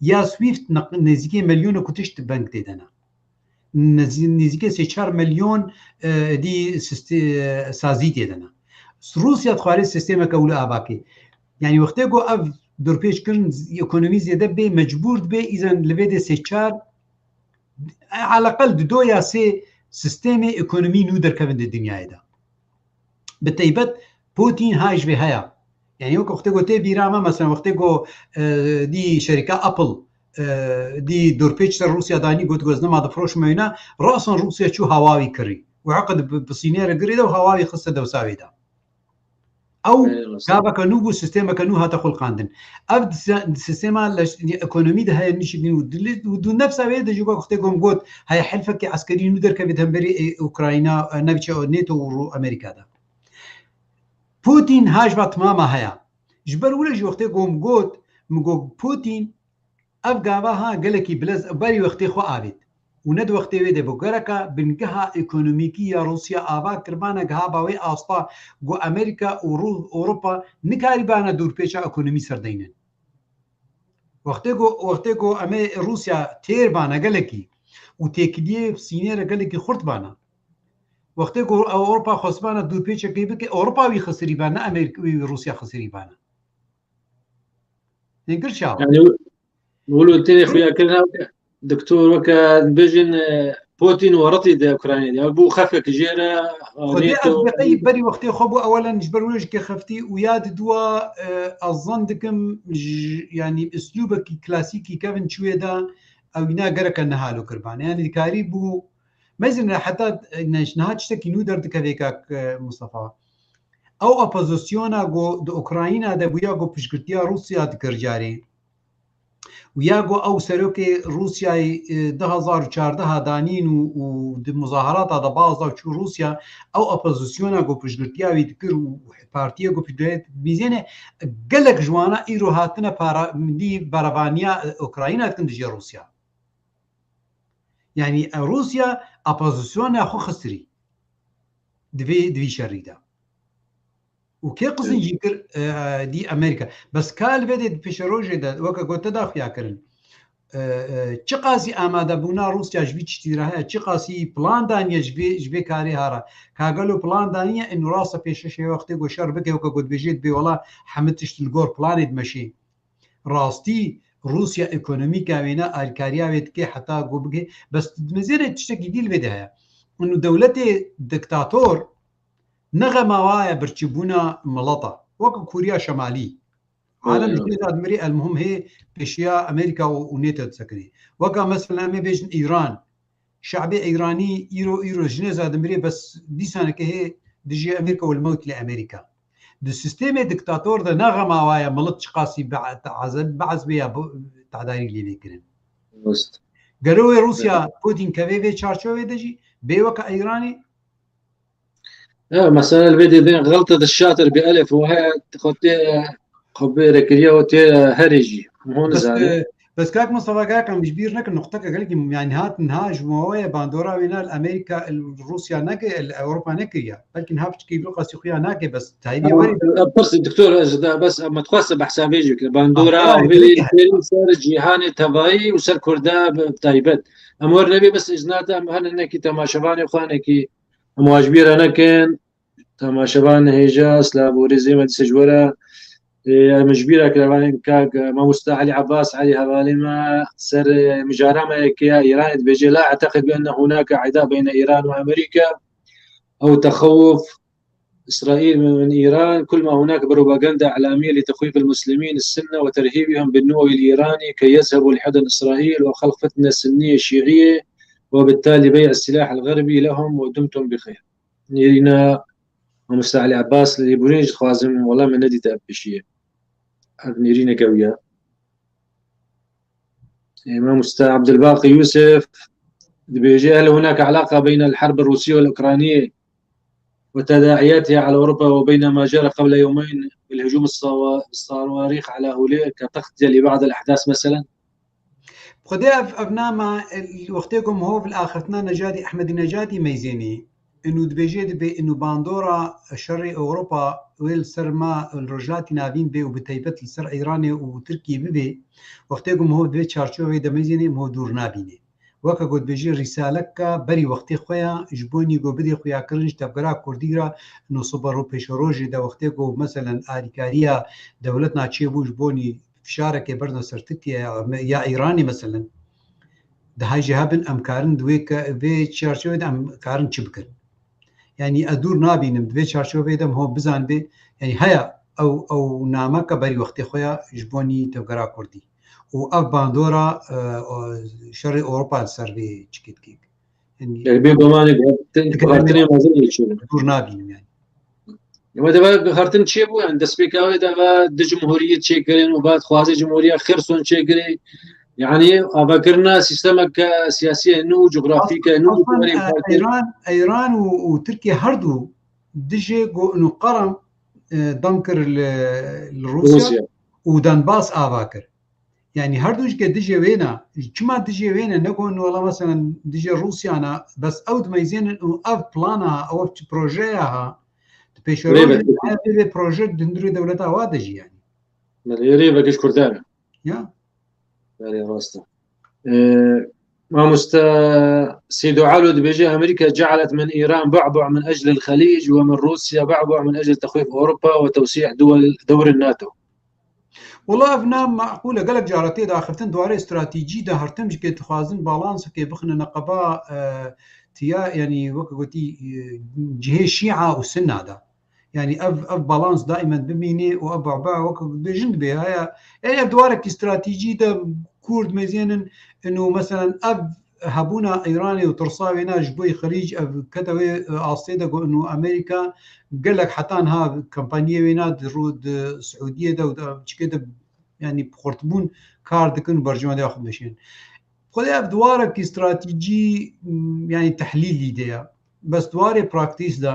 Ya SWIFT ne-, nêzîkê milyonê ku tişt beng tê de ne. Nêzî-, nêzîkê sê çar milyon, e, dî sîste-, e, sazî tê de ne. Rûsya dixware sîstemeke wilo avakê. Yanî wextê ku ev dorpêç kirin, ekonomî zêde bê, mecbûr dibe, îzen li vê dê sê çar, eleqel di do ya sê sîstemê ekonomî nû derkevin di dinyayê de. Bi teybet Putin ha ji vê heya. Yanî wek wextê ku tê bîra me, mesela wextê ku, e, dî şerîka Apple, e, dî dorpêç ser Rûsya danî, got, "Ez nema difiroşim wêna", rasan Rûsya çû hawa wî kirî. Û heqe di bi, bi sînê re girê de û hawa wî xiste dewsa wê de. Ew gaveke nû bû, sîstemeke nû hate xulqandin. Ev di se-, di sîstema leş-, ekonomî de heye nişînin û di li-, û di nefsa wê de jî wek wextê ku em got, heye helfekî eskerî nû derkevê di hemberî, e, Ukrayna, e, navçe NATO û Rû-, Amerîka de. Putin ha ji va timama heye. Ji ber wile jî wextê ku em got, min got Putin ev gava ha gelekî bilez berî wextê xwe avêt. Û ne di wextê wê de bû. Gereka bingeha ekonomîkî ya Rûsya ava kiribana giha ba wê asta ku Amerîka û Rû-, Ewropa nikarîbana dûrpêça ekonomî ser deynin. Wextê ku, wextê ku em ê Rûsya têr bana gelekî û têkiliyê sînê re gelekî xurt bana. Wextê ku Ewropa xwestibana dûrpêçekê bike, Ewropa wî xisirî bana, ne Amerîka wî Rûsya xisirî bana. Hingir çawa? Yani, wilo têrê xuya kirina weke, doktor, weke bêjin, e, Putin weretî di Ukraynayê de. Bû xefek jê re, e, Xwedê NATO. Ez beqey berî wextê xwe bû, ewelen ji ber wê jî ke xeftî û ya di dua, e, ez zan dikim ji, yani, uslûbekî klasîkî kevin çûyê de ew îna gereke nehalo kirbane. Yani, dikarî bû, mezin re heta, e, ne-, niha tiştekî nû derdikeve kak, e, Mustafa. Ew opozisyona ku di Ukrayna de bûya ku piştgirtiya Rûsya dikir carê. û ya ku ew serokê Rûsyayê, e, du hezar û çardeh danîn û, û di muzaherata de baz da çû Rûsya, ew opozisyona ku piştgirtiya wî dikir û partiyê ku piştgirtiya mîzêne, gelek ji wana îro hatine para, milî berevaniya, e, Ukrayna dikin dijî Rûsya. Yanî, e, Rûsya opozisyona xwe xistirî di vê, di vî şerî de. Û kê qizincî kir, e, dî Amerîka. Bes ka li vê de di pêşerojê de, weke gote da xuya kirin. E, e, çiqasî amadebûna Rûsya ji vî tiştî re heye, çiqasî plan daniye ji vê, ji vê karê hara. Ka gelo plan daniye, ên rasa pêşeşê wextê ku şer bike, weke ku dibêjê dibê wela hemî tişt li gor planê dimeşê. Rastî Rûsya ekonomîka wêne alîkariya wê dike heta ku bige. Bes di mezêrê tiştekî dî li vê de heye. Û dewletê diktator ne xema wa ye birçîbûna mileta. Weke Kûriya Şemalî. Alem ji nêza dimirê, elmuhim hê pêşiya Amerîka û, û NATO disekirî. Weke mesela em ê bêjin Îran. Şe'bê Îranî îro, îro ji nêza dimirê, bes dîsaneke hê dijî Amerîka û li mewt li Amerîka. Di sîstemê diktator de ne xema wa ye milet çiqasî be-, teazeb-, be'ez bê ya bu-, tedarî lê bê kirin. Rast. Gelo wê Rûsya, Putin kevê vê çarçovê de jî bê weke Îranê? Ya, mesela li vê dê bên xelta di şatir bi elif û he xwe tê, xwe bê rekiriya û tê herê jî. Hûn Bes, zanin. e, bes kak Mustafa, kak em ji bîr nekin, nuqteke gelekî, yani, hat niha ji we ye bandora wêna li Amerîka, li Rûsya neke, li Ewropa nekiriye. Belkî niha piçkî vî qasî xuya nake, bes taybî Ama, werî. e, pirsî, doktor, ez de bes, em dixwaste behsa vê jî bikin. Bandora Ah, wê gelekî. Fêrî ser cîhanê tevayî û ser Kurda bi taybet. Em wer nebê bes îznate, em her hinekî temaşevanê xwe hinekî em wan ji bîr nekin. Temaşevan hêja, silav û rêzê me dîse ji we re. Ê, em ji bîra kiravanên kak, e, mamoste Elî Ebas, Elî hevalê me, ser, e, mijara me yekê ya Îranê dibêje, لا أعتقد بأن هناك عداء بين إيران وأمريكا أو تخوف إسرائيل من، من إيران، كل ما هناك بروباغندا إعلامية لتخويف المسلمين السنة وترهيبهم بالنووي الإيراني كي يذهبوا لحضن إسرائيل وخلق فتنة سنية شيعية، وبالتالي بيع السلاح الغربي لهم، ودمتم بخير. Nêrîna Mamoste Elî Ebas li Lêborînê jî dixwazim, wela me nedîte ev pêşiyê. Ev nêrîneke wî ye. Ê, Mamoste Abdulbaqi Yusuf dibêje, هل هناك علاقة بين الحرب الروسية والأوكرانية وتداعياتها على أوروبا وبين ما جرى قبل يومين بالهجوم الصوا-، الصواريخ على هولير كتغطية لبعض الأحداث مثلًا؟ Xwedê ev, ev nama, e, wextê ku mihov li axiftina Necadî, Ehmedî Necadî meyzênî, inu dibêjê dibê inu bandora şerê Ewropa wê li ser ma li Rojhatî Navîn bê û bi taybet li ser Îranê û Tirkiyê bibê, wextê ku mihov di vê çarçovê de meyzênê, mihov dûr nabînê. Weke ku dibêjê rîsaleka berî wextê xwe ya, ji bo nî ku bidê xuyakirin ji tevgera Kurdî re, inu sibe ro pêşerojê de wextê ku meselen alîkariya dewletna çêbû ji bo nî fişarekê berdin ser Tirkiye ya, ya Îranê meselen, di hay jî hebin, em karin di wê ke-, vê çarçovê de em karin çi bikin? Yanî ez dûr nabînim, di vê çarçovê de em ho bizanibê, yanî heye ew, ew nameke berî wextê xwe ya ji bo nî tevgera Kurdî. Û ev bandora, e, o, şerê Ewropa li ser vê çikê dikê. Yanî Yani bê gumanê guhertin-, dikare guhertinê mezin yê çû. Dûr nabînim yani. Ema de ve guhertin çê bû yani destpêka wê de ve di cumhuriyet çêkirin û ve dixwazê cumhuriya Xerson çêkirê. Yani avakirina sîstemeke siyasî nû, cografîke nû, Aslan, e, Îran, Îran û, û Tirkiye her du dijê go-, û qeram, e, dam kir li, li Rûsya Rûsya. Û Donbas ava kir. Yani her du jike dijê wê ne. Çima dijê wê ne? Ne ku wela mesela dijê Rûsya ne, bes ew dimeyzênin û ev plana, ew projeya ha. Di pêşerojê Rêve. Heye vê, vê proje di hundirê dewleta wa de jî yani. Belê, rêvek ji Kurdan e. Ya. Belê, rast e. Ee, Mamoste Seydo Alo dibêje, أمريكا جعلت من إيران بعبع من أجل الخليج ومن روسيا بعبع من أجل تخويف أوروبا وتوسيع دول، دور الناتو. Wela ev ne meqûl e, gelek cara tê daxiftin di warê stratejî de her tim jikê dixwazin balansekê bixine neqeba, e, tiya, yanî weke gotî, e, cihê Şîa û Sinna de. Yanî ev, ev balans daîmen bimîne û ev baba weke dibêjin dibê heye. Yanî ev di warekî stratejî de Kurd mezênin û meselen ev hebûna Îranê û tirsa wê ne ji bo Xelîc, ev kete wê, e, astê de ku û Amerîka gelek heta niha kampaniyê wê ne di rû-, di Siûdiyê de û di çikê de, yanî bi xurtbûn kar dikin û berjewendiya xwe dibêjin. Xwedê ev di warek stratejî, m, yanî tehlîlî de ye. Bes di warê praktîs de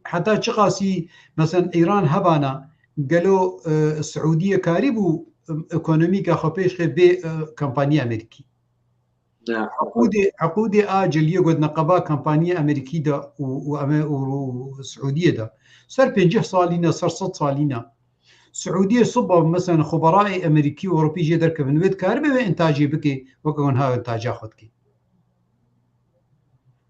heta çiqasî, meselen, Îran hebana, gelo, e, Siûdiye karîbû, e, ekonomîka xwe pêş xe bê, e, kampaniya Amerîkî? Heqûdê, heqûdê a ciliyê got neqeba kampaniya Amerîkî de û, û, Ame-, û, û Siûdiyê de. Ser pêncî salî ne, ser sed salî ne. Siûdiyê siba, meselen, xuberayê Amerîkî û Ewropî jê derkevin. Wê dikaribe wê intajê bike, weke hûn ha intaca xwe dike.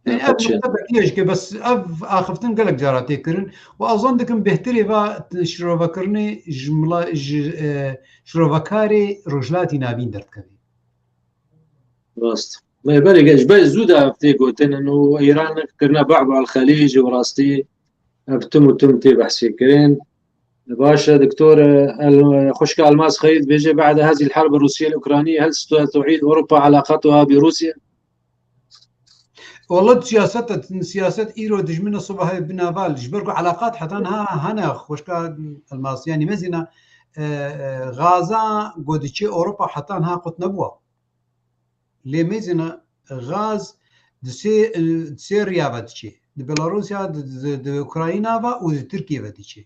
Yanî ev nokte bekliye jike, bes ev axiftin gelek cara tê kirin. Û ez zan dikim bêhtirê va şirovekirinê ji mila-, ji, e, şirovekarê Rojhilatî Navîn derdikeve. Rast. Me berê ge-, ji ber zû de ev tê gotin û Îran kirine Ba'b al-Xelîc û rastî ev tim û tim tê behsê kirin. Baş e, Doktor, e, El-, Xwişka Elmas Xeyîd dibêje, "بعد هذه الحرب الروسية الأوكرانية، هل ستعيد أوروبا علاقاتها بروسيا؟" Wala siyaset, siyaset îro dijmin e, sibahe binaval. Ji ber ku eleqat hetan ha hene, Xwişka Elmas, yanî mezîna, e, e, gaza ku diçe Ewropa hetan ha qut nebûwa. Lê mêzina gaz di sê, di sê riya ve diçe. Di Belarusya, di, di, di Ukrayna ve û di Tirkiye ve diçe.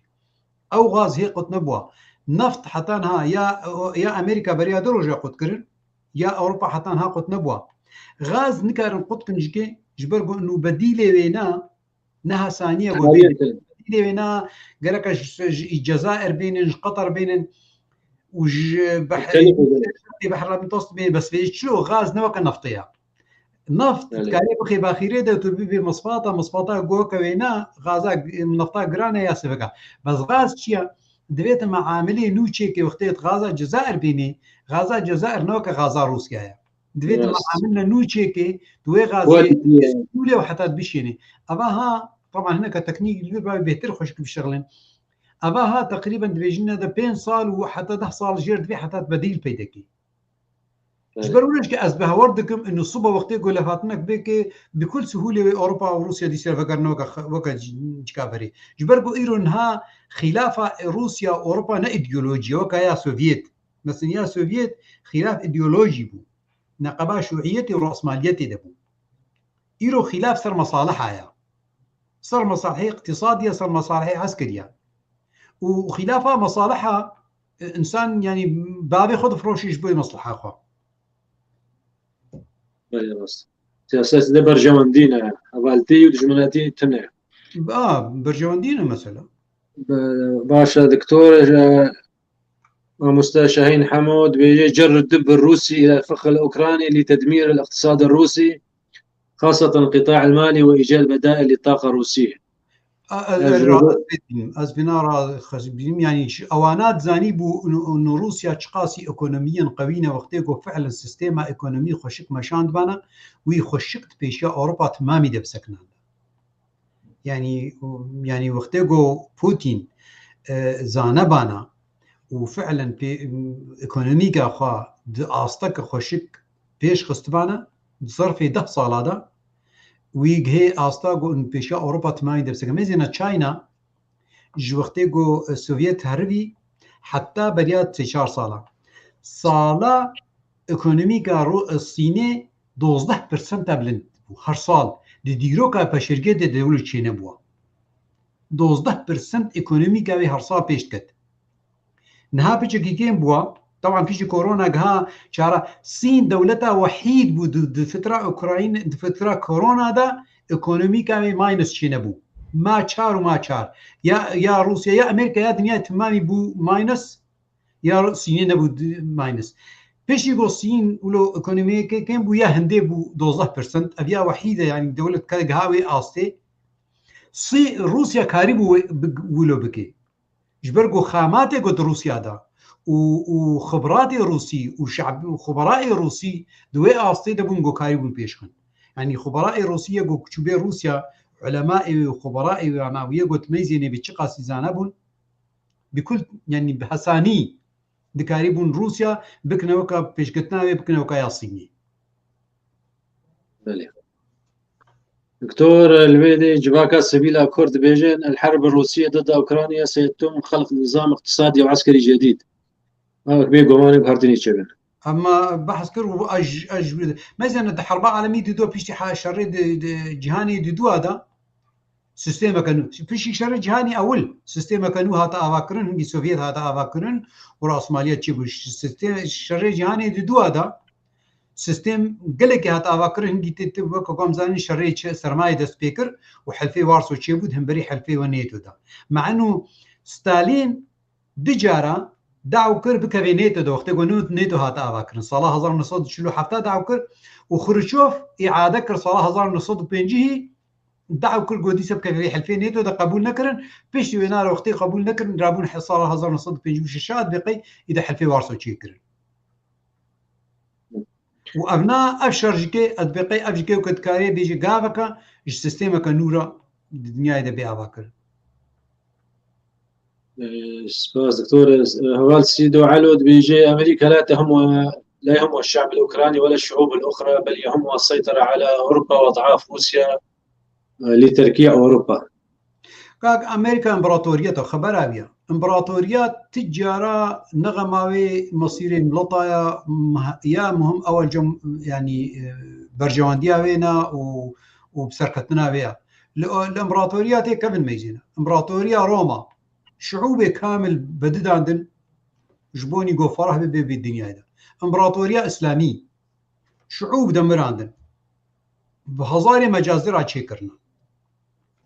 Ew gaz hê qut nebûwa. Neft hetan ha ya, ya Amerîka beriya du roja qut kirin, ya Ewropa hetan ha qut nebûwa. Gaz nikarin qut kin jikê, ji ber ku nû bedîlê wê ne, ne hesanî ye ku bedîlê wê ne, gereke ji, ji Cezair bênin, ji Qatar bênin û ji behr-, Behra Mitost bênin, bes vê çilo gaz ne weke neftê ye. Neft, evet, dikarê bixê baxîrê de tu bibê misfata, misfata goke wê ne, gaza, nefta giran e ya sivika. Bes gaz çi ye? Divê tu meamilê nû çêkê wextê tu gaza Cezair bînî, gaza Cezair ne weke gaza Rûsya ye. Divê tu, rast, meamilne nû çêkê, tu wê gazê Sûriyê û heta dibişênê. Eva ha, taban hineka teknîk li vir bavê bêhtir xweşik bişixlin. Eva ha teqrîben dibêjine de pênc sal û heta deh sal jêr divê heta bedîl peyda kê. Ji ber wilo jî ez bi hawar dikim, inu siba wextê ku levhatinek bê ke bi kul sihûlê wê Ewropa û Rûsya dîser vegerine weke xe-, weke cika berê. Ji ber ku îro niha xîlafa Rûsya û Ewropa ne îdeolojî ye, weke ya Sovyet. Mesela ya Sovyet xîlaf îdeolojî bû. Neqeba şûiyetê û rasmaliyetê de bû. Îro xîlaf ser mesaliha ye. Ser mesalihê îqtîsadî ye, ser mesalihê eskerî ye. Û xîlafa mesaliha, e, însan, yanî, bavê xwe difiroşî ji bo mesliha xwe. Belê, rast. Siyaset de berjewendî ne. Hevaltî û dijminatî tune. Ba, berjewendî ne mesela. Be-, baş e, Doktor, e, Mamoste Şahîn Hemo dibêje, "جر الدب الروسي إلى الفخ الأوكراني لتدمير الاقتصاد الروسي، خاصة القطاع المالي وإيجاد بدائل للطاقة الروسية." A, ez, ez rahat bêtim. Ez vîna ra xweş bînim. Yanî ji ewana dizanî bû û, û Rûsya çiqasî ekonomiyên qewî ne wextê ku fi'len sîstema ekonomî xweşik meşand bana, wî xweşik di pêşiya Ewropa timamî de biseknanda. Yanî, yanî wextê ku Putin, e, zane bana û fi'len pê-, ekonomîka xwe di asteke xweşik pêş xistibana, di zerfê deh sala de, wî gihê asta ku pêşiya Ewropa timamî de biseke. Mêzêna China, ji wextê ku Sovyet herivî heta beriya sê çar sala. Sala ekonomîka Ru-, Sînê dozdeh persenta bilind bû. Her sal di dîroka peşêrgê de dewle çênebûwa. Dozdeh persent ekonomîka wê her sal pêş diket. Niha piçekî kêm bûwa. Teban piştî korona giha çara Sîn dewleta wehîd bû di, di fitra Ukrayna, di fitra korona de ekonomîka wê minus çênebû. Ma çar û ma çar. Ya, ya Rûsya, ya Amerîka, ya dinya timamî bû minus, ya Sînê nebû di-, minus. Piştî ku Sîn wilo ekonomiyeke kêm bû, ya hindê bû dozdeh persent. Ev ya wehîd e, yanî dewlet ka giha wê astê. Sî-, Rûsya karîbû wê bi-, wilo bike. Ji ber ku xamatê ku di Rûsya de û, û xibratê Rûsî û şe'b û xuberayê Rûsî di wê astê de bûn ku karîbûn pêş xin. Yanî xuberayê Rûsî ye ku çûbê Rûsya, ulemaê wê û xuberayê wê, ana wî ye ku dimeyzênê bi çiqasî zane bûn, bi kul, yanî bi hesanî dikarîbûn Rûsya bikine weka pêşketina wê, bikine weka ya Sînê. Belê. Doktor, li vê de civaka sivîl a Kurd dibêjin, الحرب الروسية ضد أوكرانيا ستتم خلق نظام اقتصادي وعسكري جديد. Ew bê gumanê bi herdinî çêbin. Hema behs kir û ez, ez, mezene di herba alemî dido piştî ha şerê di, di cîhanê diduwa de sistêmeke nû. Piştî şerê cîhanê ewil sistêmeke nû hate avakirin, hingî Sovyet hate avakirin û rasmaliyet çêbû. Sistê-, şerê cîhanê diduwa de sistêm gelekî hate avakirin, hingî tê, tê weke ku em zanin şerê çi sermayê dest pê kir û helfê Warso çêbû di hemberî helfê we NATO de. Me'nû Stalin du cara daw kir bikeve NATO de, wextê ku NATO hate avakirin. Sala hezar neh sed û çil û heft daw kir û Xruçov îade kir sala hezar neh sed û pêncî daw kir ku dîsa bikeve vê helfê NATO de, qebûl nekirin. Piştî wê nare wextê qebûl nekirin, rabûn he-, sala hezar neh sed û pêncî û şeş dibe qey îde helfê Warso çêkirin. Û ev na, ev şer jî ke, ez dibe qey ev jî ke ku dikarê bêje gaveke ji sistêmeke nû re di dinyayê de bê avakirin. Ee, spas, doktor. Ee, Heval Sido Elo dibêje, Amerîka la tehemwa, la yehemwa şe'b el-Ukraynî wela şu'ûb el-uxra, bel yehemwa seytera ala Ewropa ve ad'af Rûsya, ee, li terkî Ewropa. Kak, Amerîka împaratoriyet e, xebera wî ye. Împaratoriyet ti cara ne xema wê mesîrê mileta ya, meh-, ya muhim ew e cem-, yanî, e, berjewendiya wê ne û, û bi serketina wê ye. Li, li împaratoriya tê kevin meyzîne. Împaratoriya Roma, şuûbê kamil bedidandin, ji bonî ku ferah bibe vê dinyayê de. Împaratoriya Îslamî, şuûb demirandin. Bi hezarê mecazira çêkirine.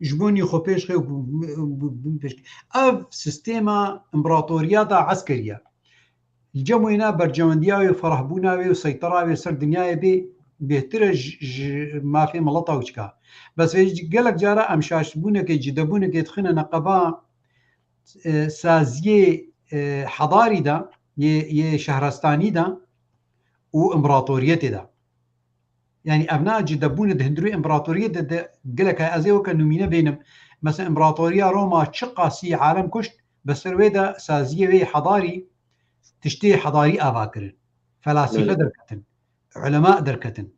Ji bonî xwe pêş xê û bin pêş. Ev sistêma împaratoriyata eskerî ye. Li cem wêna berjewendiya wê, ferahbûna wê û seytera wê ser dinyayê bê bêhtir e ji, ji mafê mileta û çika. Bes vê gelek cara em şaşbûnekê, cidebûnekê dixine neqeba, e, saziyê, e, hedarî de, yê, yê şehrestanî de û împaratoriyetê de. Yanî ev na cidebûne di hundirê împaratoriyê de, de gelek heye. Ez ê weke numîne bênim. Mesela împaratoriya Roma çiqasî alem kuşt, bi ser wê de saziyê wê hedarî, tiştê hedarî ava kirin. Felasife Belê. derketin, ulema derketin,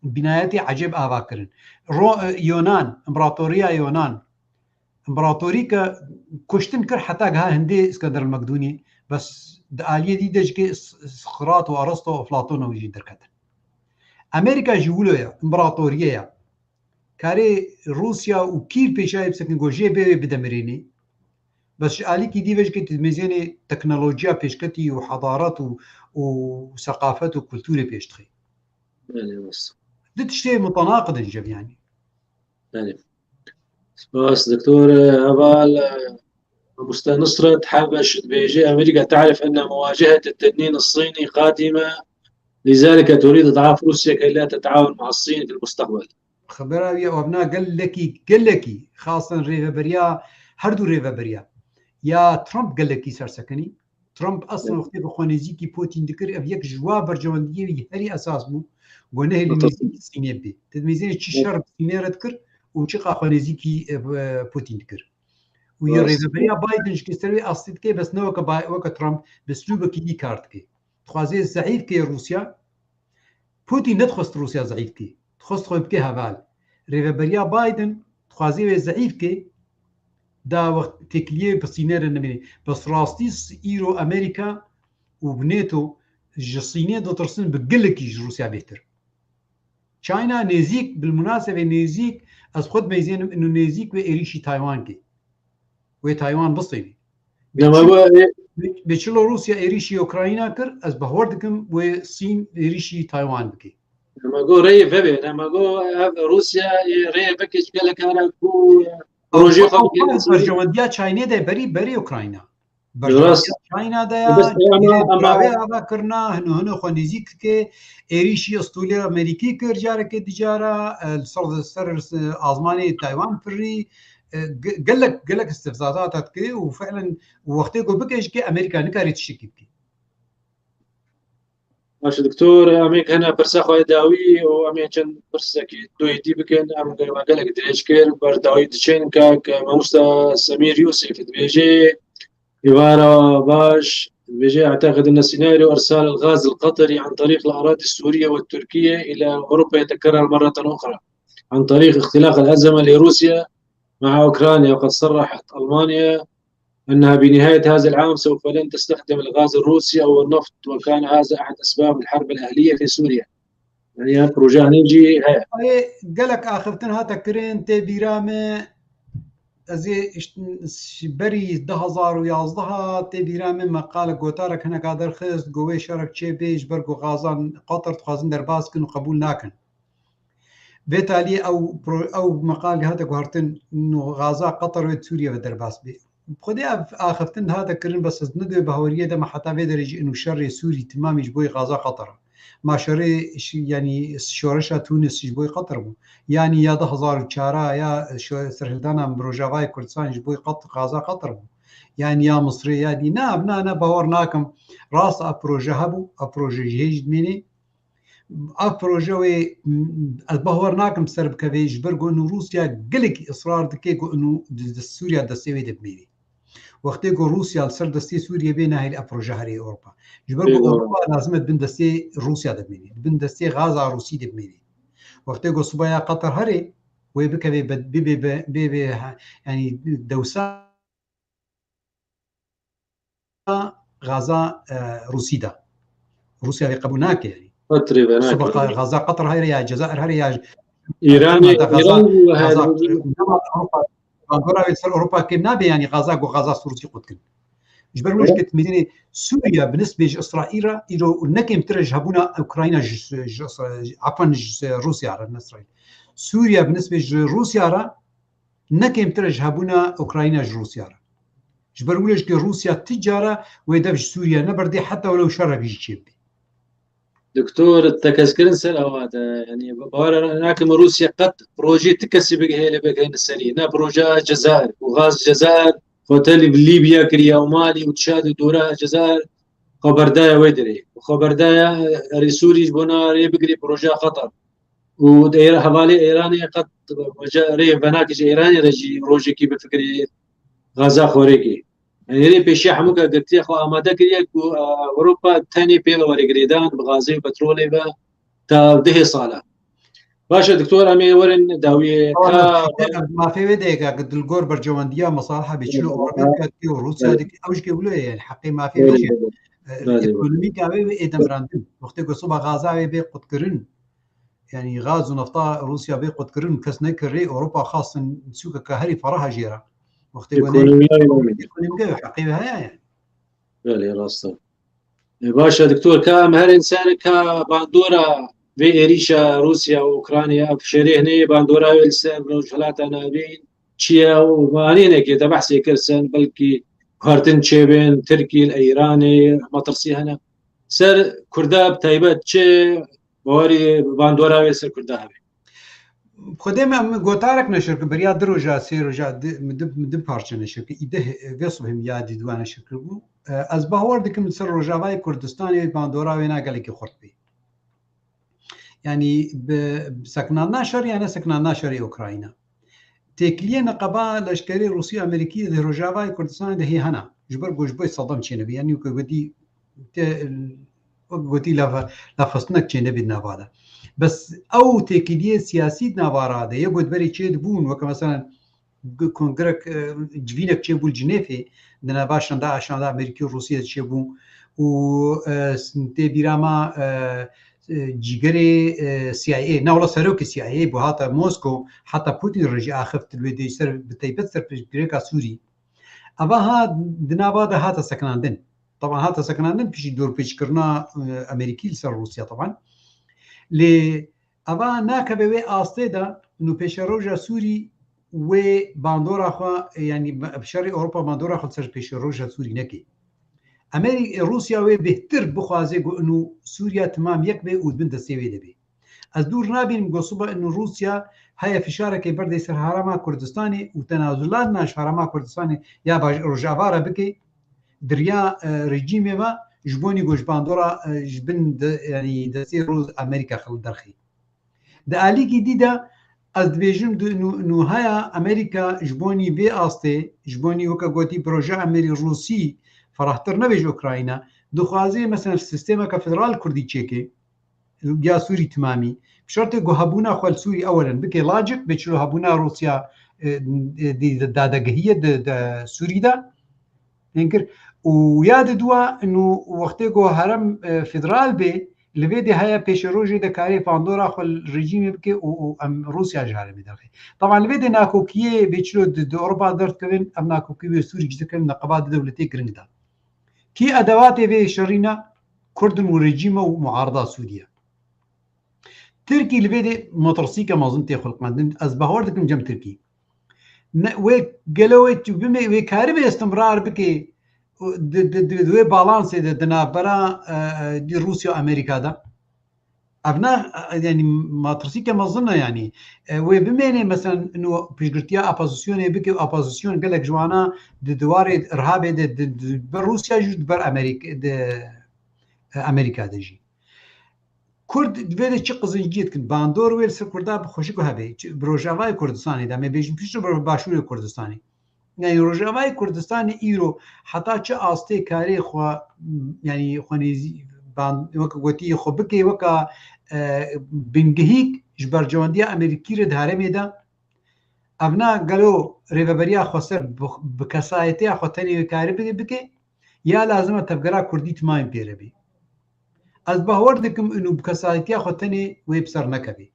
bînayetê ecêb ava kirin. Ro-, e, Yonan, împaratoriya Yonan, împaratorî ke kuştin kir heta giha hindê Îskender Mekdûnî, bes di aliyê dî de jî ke S-, Sokrat û Aristo û Platon û jî derketin. Amerîka jî wilo ye, împaratoriyê ye. Karê Rûsya û kîr pêşayê bisekin ku jê bê wê bidemirênê. Bes ji alîkî dî ve jî ke tu dimêzênê teknolojiya pêşketî û hedaret û, û seqafet û kulturê pêş dixê. Belê, rast. Di tiştê mutenaqid in ji yanî. Belê. Spas, doktor. Heval, e, mamoste Nusret Hebeş dibêje, Amerîka تعرف أن مواجهة التنين الصيني قادمة، لذلك تريد إضعاف روسيا كي لا تتعاون مع الصين في المستقبل. Xebera wî ye, ev na gelekî, gelekî, xasen rêveberiya, her du rêveberiya ya Trump gelekî sersekinî. Trump eslên wextê bi xwe nêzîkî Putin dikir, ev yek ji wa berjewendiyê wî herî esas bû. Got nehêlî nêzîkî Sînê bê. Te dimêzênê çi şer bi Sînê re dikir û çiqa xwe nêzîkî, e, Putin dikir. Û yê rêveberiya Biden ji ser wê astî dike, bes ne weke Bi-, weke Trump, bi slûbekî dî kar dike. Dixwaze zeîf ke Rûsya. Putin nedixwest Rûsya zeîf ke. Dixwest xwe bike heval. Rêveberiya Biden dixwaze wê zeîf ke, da wext têkiliyê bi Sînê re nemîne. Bes rastî s-, îro Amerîka û NATO ji Sînê ditirsin, bi gelekî ji Rûsya bêhtir. China nêzîk, bilmunasebê nêzîk, ez xwe dimeyzênim, ino nêzîk wê êrîşî Taywan ke. Wê Taywan bistênî. Dema got, e, Bê çilo Rûsya êrîşî Ukrayna kir, ez bawer dikim wê Sîn êrîşî Taywan bike. Dema got rêyê vebe, dema got ev Rûsya ê rêyê veke ji gelek cara ku, e, projê xwe bike. Berjewendiya Çaynê de berî berî Ukrayna. Berjewendiya Çayna de ya, ama ava kirina, hino hino xwe nêzîk dike, êrîşî Stûlê Amerîkî kir, carekê dicara, e, li ser, ser, e, azmanê Taywan firî, e, ge-, gelek, gelek istifzazata dike û fiilen wextê ku bike jî ke Amerîka nikare tiştekî bike. Baş e, doktor, em ê hene pirsa xwe dawî û em ê çend pirsekî doyî dî bikin. Em germa gelek dirêj kir, ber dawî diçin. Kak Mamosta Semîr Yûsif dibêje, îvara baş, dibêje, أعتقد أن سيناريو إرسال الغاز القطري عن طريق الأراضي السورية والتركية إلى أوروبا يتكرر مرة أخرى عن طريق اختلاق الأزمة لروسيا مع أوكرانيا، وقد صرحت ألمانيا أنها بنهاية هذا العام سوف لن تستخدم الغاز الروسي أو النفط، وكان هذا أحد أسباب الحرب الأهلية في سوريا. Yani ya proje hanê jî heye. Ay, gelek axiftin hate kirin, tê bîra me, ez ê iş-, berî du hazar û yazdeh tê bîra me meqalek gotarek hineka derxist, go wê şerek çê bê, ji ber ku Xazan Qatar dixwazin derbas kin û qebûl nakin. Vê taliyê ew pro-, ew meqalê hate guhertin, nû Xaza Qatar wê Sûriye ve derbas bê. Xwedê ev axiftin hate kirin, bes ez ne dê baweriyê de me heta vê derê jî inu şerê Sûrî timamî ji boyê Xaza Qatar. Ma şerê şi-, yanî şoreşa Tunis ji boyê Qatar bû. Yanî ya du hazar û çar ya şo-, serhildana Rojavayê Kurdistan ji boyê Qat-, Xaza Qatar bû. Yanî ya Misrê ya dî. Na, na, na, bawer nakim. Rast a proje hebû, a proje jî hê jî dimênê. Ev proje wê, m, ez bawer nakim ser bikevê, ji ber ku inu Rûsya gelekî israr dike ku inu di, di Sûriya destê wê de bimêrê. Wextê ku Rûsya li ser destê Sûriyê bê, nahêlî ev proje herê Ewropa. Ji ber ku Ewropa lazim e di bin destê Rûsya de bimêrê, di bin destê Xaza Rûsî de bimêrê. Wextê ku subaya Qatar herê, wê bikevê be-, bibê be-, bê, bê, ha, yanî dewsa Gaza, e, Rûsî de. Rûsya vê qebûl nake, yanî. Qatar vê nake. Soba Qa-, Gaza Qatar here ya Cezayir here ya Îranê, Gaza, Îran û Gaza, her Ewropa, bandora wê ser Ewropa kêm nabe, yanî Gaza ku Gaza Rûsî qut kin. Ji ber wê Evet. Ji ke mêzênê Sûriye bi nisbê ji Îsraîl re îro ne kêmtir e ji hebûna Ukrayna ji, ji, ji, efan ji Rûsya re, ne Îsraîl. Sûriye bi nisbê ji Rûsya re ne kêmtir e ji hebûna Ukrayna ji Rûsya re. Ji ber wilo jî ke Rûsya ti cara wê dev ji Sûriye neberdê heta wilo şerek jî çêbibê. Doktor, tekez kirin ser ava de, yanî, bawer nakim Rûsya qet projeyê ti kesî bigihê lê bigihê li serî. Ne projeya Cezayir, û gaz Cezayir, hotelî bi Lîbya kiriya û Malî û Çad û dora Cezayir, xwe berdaya wê derê. Xwe berdaya erê Sûrî ji bona rê bigirê projeya Qatar. Û di Êra-, hevalê Îranê qet rê venakê ji Îranê re jî rojekî bifikirê Gaza Xorêkê. Yanî rê pêşiya hemûka girtiye xwe amade kiriye ku, e, Ewropa tenê pê ve were girêdan bi gazê û petrolê ve ta dehê sala. Baş e, doktor, em ê werin dawiyê. Ewa, ka mafê, mafê wê de yeka ku dilgor berjewendiya mesaliha bê çilo Ewropa dike û Rûsya dike, ew jî ke wilo ye, yanî heqê mafê wê jî. E, ekonomîka wê wê ê demirandin. Wextê ku soba Gaza wê bê qutkirin, yanî gaz û nefta Rûsya bê qutkirin, kes nekirê, Ewropa xastin sûkeke herî ferah jê re. Wextê ku ne ekonomîka wê heqê wê heye yani. Belê, rast e. E, baş e, doktor, ka em herin ser ka bandora vê êrîşa Rûsya û Ukrayna, ev şerê hinê bandora wê li ser Rojhilata Navîn çi ye û manînekê te behsê kir sen, belkî guhertin çêbên Tirkî li Îranê, metirsî hene. Ser Kurda bi taybet çi bawerî bandora wê ser Kurda hebe? Xwedê me, em gotarek neşir kir, beriya du roja, sê roja, di, min di, min di parçe neşir kir. Îdih, vê sibhê min ya dî duwa neşir kir bû. E, ez bawer dikim li ser Rojavayê Kurdistanê bandora wê na gelekî xurt bê. Yanî bi sekinandina şerê ya ne sekinandina şerê Ukrayna. Têkiliyê neqeba leşkerê Rûsî û Amerîkî di Rojavayê Kurdistanê de hê hene. Ji ber ku ji bo Sedam çênebî. Yanî ku gotî te, wek gotî laf, lafxistinnek çênebî di nava de. Bes ew têkiliyê siyasî di nava ra de, yek ku berê çêdibûn, weke meselen g-, kongrek, e, civînek çêbû li Cinêfê, di nava şanda, şanda Amerîkî û Rûsiyê çêbû û, e, s-, tê bîra me, e, e, cîgerê, e, C I A, ne wela serokê C I A bû, hata Moskow, heta Putin re jî axift li wê dê ser, bi taybet ser piştgirêka Sûrî. Eva ha di nava de hate sekinandin. Teban hate sekinandin piştî dorpêçkirina, e, Amerîkî li ser Rûsya teban. Lê eva nakeve wê astê de, nû pêşeroja Sûrî wê bandora xwe, yanî şerê Ewropa bandora xwe li ser pêşeroja Sûrî neke. Amerî-, Rûsya wê bêhtir bixwaze ku inu Sûriya timam yek be û di bin destê wê de be. Ez dûr nabînim ku siba inu Rûsya heye fişarekê berdê ser Herêma Kurdistanê û tenazulan na ji Herêma Kurdistanê ya baş-, Rojava re bike, di riya, e, rejîmê ve ji bo nî ku ji bandora, e, ji bin de, yanî destê Rûs Amerîka xil derxî. Di alîkî dî de ez dibêjim di nû-, nûhaya Amerîka ji bo nî vê astê, ji bo nî weke gotî proje Amerî Rûsî ferahtir nebe ji Ukrayna, dixwaze mesela sîstemeke federal Kurdî çêke, ya Sûrî timamî. Bi şertê ku hebûna xwe li Sûrî ewelen bike lacik, bê çilo hebûna Rûsya, e, e, dî-, dadegihiye di, di Sûrî de. kir. Û ya di dua inu wextê ku herem, e, federal bê, li vê dê heye pêşerojê de karê bandora xwe li rejîmê bike û, û em Rûsya ji heremê derxe. Taban li vê dê nakokiyê bê çilo di, di Ewropa derdikevin, ev nakokî wê Sûrî ji dikevin neqeba di dewletê giring de. Kî edewatê vê şerî ne? Kurd in û rejîm e û muarada Sûriye. Tirkî li vê dê metirsîke mezin tê xulqandin. Ez bawer dikim cem Tirkî. Ne, wê gelo wê tu bimê, wê karibe istimrar bike, di, di, di, di wê balansê de di navbera, e, e, di Rûsya û Amerîka de. Ev ne, e, yanî metirsîke mezin e yanî. E, wê bimêne mesela ino piştgirtiya opozisyonê bike, opozisyon gelek ji wana di diwarê irhabê de, di, di, ber Rûsya jî, di ber Amerîk-, di, e, Amerîka de jî. Kurd divê de çi qizinciyê dikin? Bandor wê li ser Kurda bi xweşik hebe. Çi, bi Rojavayê Kurdistanê de, me bêjin piştre bi Başûrê Kurdistanê. Yani Rojavayê Kurdistanê îro heta çi astê karê xwe, yani xwe nêzî, ban-, wek gotî xwe bike weka, e, bingehîk ji berjewendiya Amerîkî re di herêmê de. Ev na gelo rêveberiya xweser bi, bi kesayetiya xwe tenê wê karî bike, bike, ya lazim e tevgera Kurdî timayên pê re bê? Ez bawer dikim ino bi kesayetiya xwe tenê wê bi ser nekevê.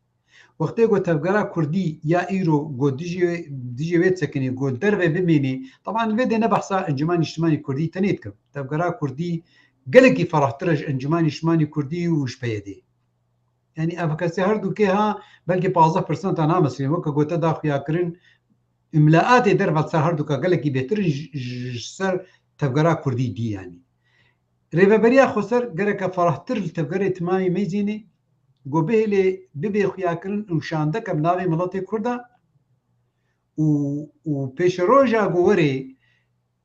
Wextê ku tevgera Kurdî ya îro ku dijî, dijî wê disekinê, ku li derve bimênê, teban li vê dê ne behsa Encûmenê Niştimanî Kurdî tenê dikim. Tevgera Kurdî gelekî ferahtir e ji Encûmenê Niştimanî Kurdî û ji P Y D'ê. Yani ev kesê her dûkê ha belkî pazdeh persenta namesrîn, weke gote da xuyakirin, îmlaatê derve ser her dûka gelekî bêhtir in ji, ji, ji ser tevgera Kurdî dî yani. Rêveberiya xweser gereke ferahtir li tevgerê timayê meyzênê, ku bihêlê bibê xuyakirin û şandeke bi navê miletê Kurda û, û pêşeroja ku werê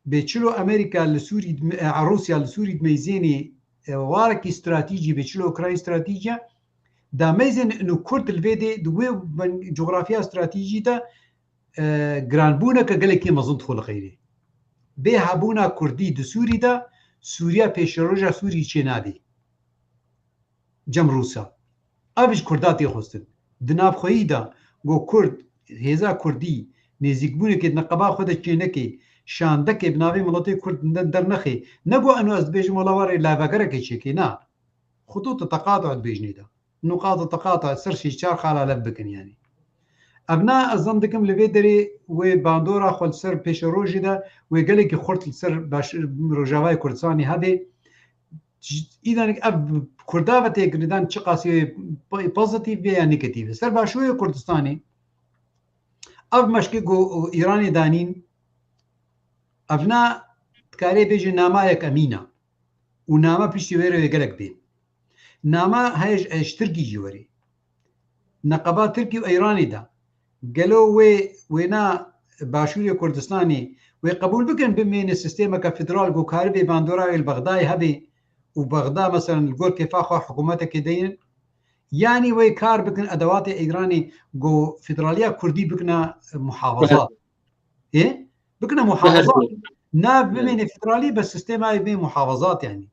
bê çilo Amerîka li Sûrî, e, Rûsya li Sûrî dimeyzênê, e, warekî stratîjî bê çilo Ukrayn stratîjiya, da meyzên ino Kurd li vê dê di wê ben-, coğrafya stratîjî de, e, giranbûneke gelekî mezin dixwe li xeyrê. Bê hebûna Kurdî di Sûrî de, Sûriya pêşeroja Sûrî çênabê. Cem Rûsa. Ev ji Kurda tê xwestin. Di navxweyî de ku Kurd, hêza Kurdî, nêzîkbûnekê di neqeba xwe de çênekê, şandekê bi navê miletê Kurd der-, dernexê, ne ku eno ez dibêjim wela warê lavegerekê çêkê, na. Xutût teqatu dibêjinê de. Nuqat teqata ser şî çar xala lev bikin yani. Ev na ez zan dikim li vê derê wê bandora xwe li ser pêşerojê de wê gelekî xurt li ser baş-, Rojavayê Kurdistanê hebe. Îdanik ev Kurda ve tê girêdan çiqasî wê po-, pozitîf be ya negatîf be. Ser Başûrê Kurdistanê ev meşkê ku Îranê danîn, ev na dikarê bêje namayek emîn e û nama piştî wê re wê gelek bên. Nama heye ji, ji Tirkî jî werê. Neqeba Tirkî û Îranê de. Gelo wê, wêna Başûrê Kurdistanê wê qebûl bikin bimêne sîstemeke federal ku karibê bandora wê li Bexdayê hebe û Bexda, meselen, li gor kêfa xwe hikûmetekê deynin? Yanî wê kar bikin edewatê Îranê ku federaliya Kurdî bikine muhafazat. Ê? Bikine muhafazat. Nav bimêne federalî be sîstema bê muhafazat yani.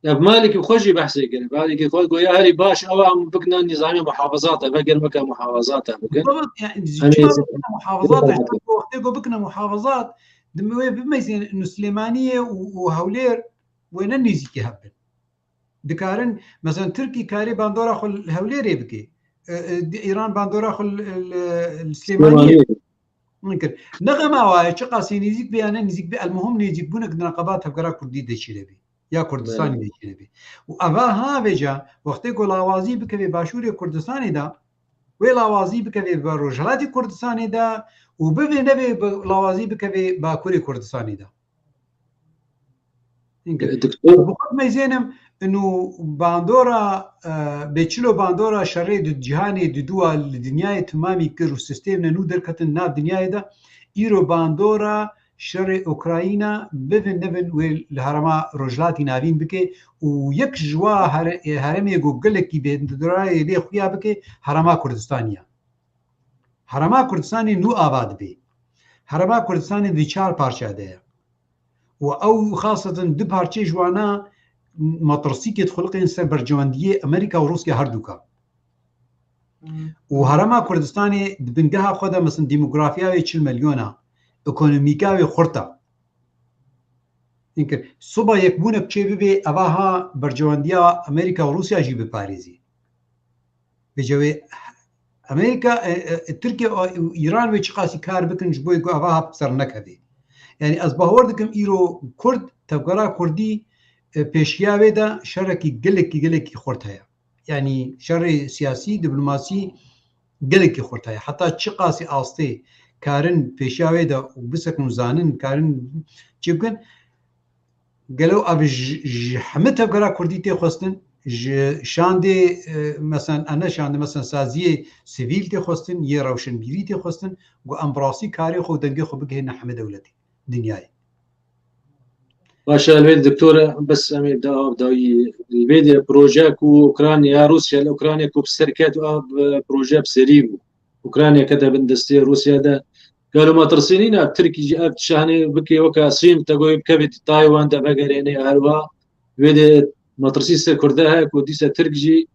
Ya Maliki xwe jî behsê kir. Maliki xwe goya herî baş ew em bikine nîzamê muhafazat e, veger weke muhafazat e bikin. Baba, yani, Hani çima bikine muhafazat e? Wextê ku bikine muhafazat, di wê bimeyzên Silêmaniyê û, û Hewlêr wê ne nêzîkî hebin. Dikarin, mesela Tirkî karê bandora xwe li Hewlêrê bike. E, e, di Îran bandora xwe li, li, li Silêmaniyê. Min kir. Ne xema waye, çiqasî nêzîk be ya ne nêzîk be, elmuhim nêzîkbûnek di neqeba tevgera Kurdî de çênebe. Ya Kurdistanê de çênebe. Û eva ha vêca, wextê ku lawazî bikeve Başûrê Kurdistanê de, wê lawazî bikeve bi Rojhilatê Kurdistanê de û bivê nebe bi lawazî bikeve Bakurê Kurdistanê de. Doktor. Bi xwe meyzênim, inu bandora, e, bê çilo bandora şerê di cîhanê di dû a li dinyayê timamî kir û sîstemne nû derketin nav dinyayê de, îro bandora şerê Ukrayna bivin nevin wê li herêma Rojhilatî Navîn bike û yek ji wa here-, herêmê ku gelekî bê durayê lê xuya bike herêma Kurdistanî ye. Herêma Kurdistanê nû ava dibe. Herêma Kurdistanê di çar parça de ye. Û ew xaseten du parçeyê ji wana metirsîkê dixuliqên ser berjewendiyê Amerîka û Rûsya herdûka. Hmm. Û Herêma Kurdistanê di bingeha xwe de, mesela, demografiya wê çil milyon a, ekonomîka wê xurt a. Înkir. Soba yekbûnek çê bibe, eva ha berjewendiya Amerîka û Rûsya jî biparêzî. Vêce wê Amerîka, e, e, Tirkiye û Îran wê çiqasî kar bikin ji bo ku eva ha bi ser nekeve. Yani ez bawer dikim îro Kurd, tevgera Kurdî, e, pêşiya wê de şerekî gelekî, gelekî xurt heye. Yani şerê siyasî, diplomasî gelekî xurt heye. Heta çiqasî astê karin pêşiya wê de û bisekin û zanin, karin çi bikin, gelo ev ji, ji hemî tevgera Kurdî tê xwestin, ji şandê, e, mesen, e, ne şandê, mesen saziyê sivîl tê xwestin, yê rewşenbîrî tê xwestin, ku em bi rastî karê xwe û dengê xwe bigihîne hemî dewletê dinyayê. Baş e, elbet doktor, bes em ê da, dayî, elbet proje ku Ukrayna, Rûsya li Ukrayna ku bi ser ket û ev, e, proje bi serî bû. Ukrayna kete bin destê Rûsya de. Gelo metirsî nîne, Tirkî jî ev şahnê bike weke Sîn, te goyê bikevê Taywan de vegerêne herwa. Wê de metirsî ser Kurde heye ku dîse Tirk jî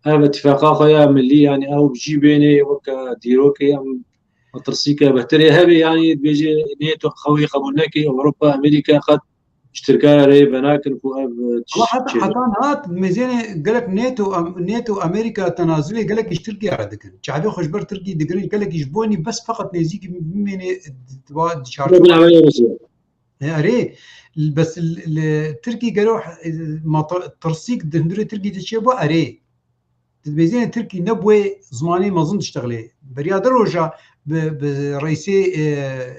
ev îtifaqa xwe ya milî, yani ew jî bênê weke dîrokê em metirsîke betirê hebe, yani dibêje NATO xewê qebûl neke, Ewropa, Amerîka qet ji Tirkiye re venakin ku ev, e, Ama heta, çê heta niha mêzênê gelek NATO, em, NATO, Amerîka tenazulê gelek ji Tirkiye re dikin. Çavê xwe ji ber Tirkî digirin, gelek ji bonî bes feqet nêzîkî bimênê di, di, di çarçowa. Bila wê Rûsya. E, erê, bes li, li Tirkî gelo, e, ma tir-, tirsîk di hundirê Tirkî de çêbû, erê. Di mêzênê Tirkî ne bi wê zimanê mezin diştexilê. Beriya de roja bi, bi reîsê, e,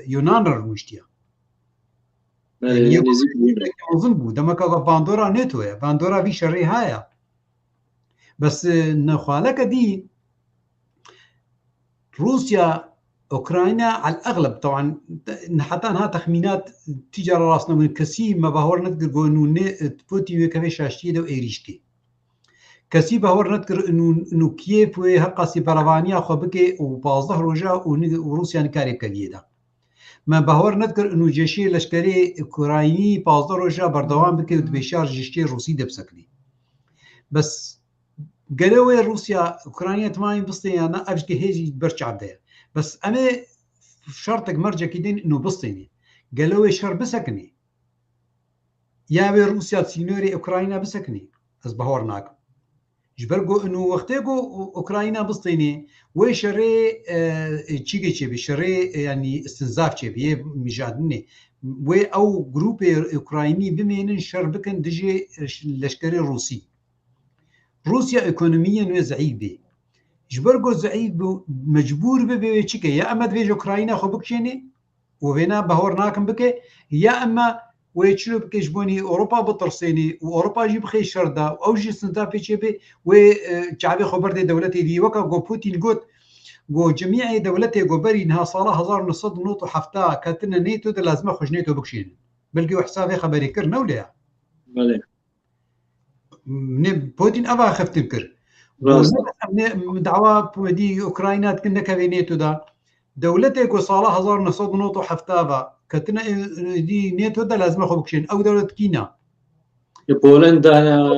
Yunan re rûniştiye. Belê, yani, nêzîk bû. Mezin bû. Demeka bandora NATO ye. Bandora vî şerê haya. Bes, e, nexwaleke dî Rûsya, Ukrayna, el exleb, teban, heta niha texmînat tîcara rast nebûn. Kesî me bawer nedikir ku nû ne, Putin wê kevê şaştiyê de êrîş kê. Kesî bawer nedikir nû, nû Kiev wê heqasî berevaniya xwe bike û pazdeh roja û ni-, û Rûsya nikarê bikeviyê de. Me bawer nedikir û cêşê leşkerê Ukraynî pazdeh roja berdewam bike û di bêşar cêşê Rûsî de bisekinî. Bes gelo wê Rûsya Ukrayna timayî bistê ya ne, ev jî hêjî ber çav de ye. Bes em ê şertek mercekî din û bistênê. Gelo wê şer bisekinî? Ya wê Rûsya sînorê Ukrayna bisekinî? Ez bawer nakim. Ji ber ku û wextê ku Ukrayna bistênê, wê şerê, e, çîkê çêbî, şerê, e, yanî istinzaf çêbî, yê mijadinê. Wê ew grûpê Ukraynî bimênin şer bikin dijî, e, leşkerê Rûsî. Rûsya ekonomiyên wê zeîf bê. Ji ber ku zeîf bû, mecbûr bibe wê çike? Ya em divê ji Ukrayna xwe bikişênê û vêna bawer nakin bike, ya em wê çilo bike ji bonî Ewropa bitirsênê û Ewropa jî bixê şer de û ew jî sinta pê çê bê, wê, e, çavê xwe berdê dewletê dî. Weke ku Putin got, ku cemîyê dewletê ku berî niha sala hezar û neh sed û nod û heft ketine NATO de lazim e xwe ji NATO bikişênin. Belkî we hesabê xeberê kir, ne wile ya? Belê. Ne, Putin ev axiftin kir. Rast. Got, ne, ne, dawa dî Ukrayna dikin nekeve NATO da. Dewletê ku sala hezar neh sed û nod û heft ve ketine, e, dî NATO da lazim e xwe bikişên. Ew dewlet kîna? E, Polenda ya.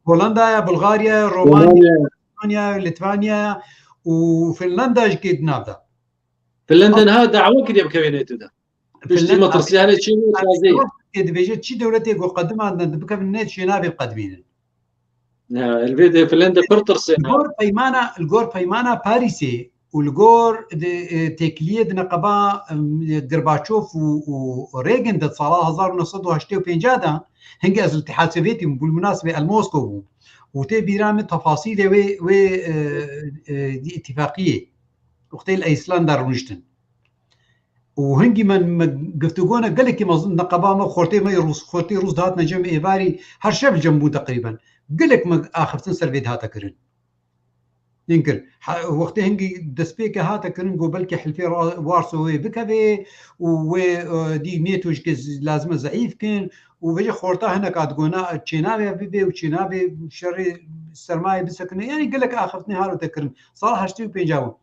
Polenda ya, Bulgarya ya, Romanya, Romanya. Lîtwanya ya, Lîtwanya ya û Finlanda jî kê di nav de. Finlanda niha dawa kiriye bikeve NATO da. Piştî metirsiyane çi bû tazî? Dibêje çi dewletê ku qediman de dibikevin ne çê nabê qedmînin. Ya, elbet Finlanda pir tirsê. Li gor peymana, li gor peymana Parîsê û li gor de, e, têkiliyê di neqeba, em, Gorbaçov û, û Reagan de sala hezar û neh sed û heştê û pêncî de hingê ez li Îtîhad Sovyetî bûm, bû li minasibê el Moskow bûm. Û tê bîra min tefasîlê wê, wê, e, e, dî îtîfaqiyê. Wextê li Îslanda rûniştin. Û hingî me, me giftûgona gelekî mezin neqeba me xortê me yê Rûs, xortê Rûs dihatine cem êvarî her şev li cem bû teqrîben. Gelek me axiftin ser vê dihate kirin. Hingir, ha, wextê hingî destpêke hate kirin, got belkî hilfê ra-, Warso wê bikeve û wê, e, dî NATO jî ke z-, lazim e zeîf kin û vêce xorta hinek a digona çênavê bibe û çênavê şerê sermayê bisekine. Yanî gelek axiftinê halo te kirin. Sala heştê û pênca bû.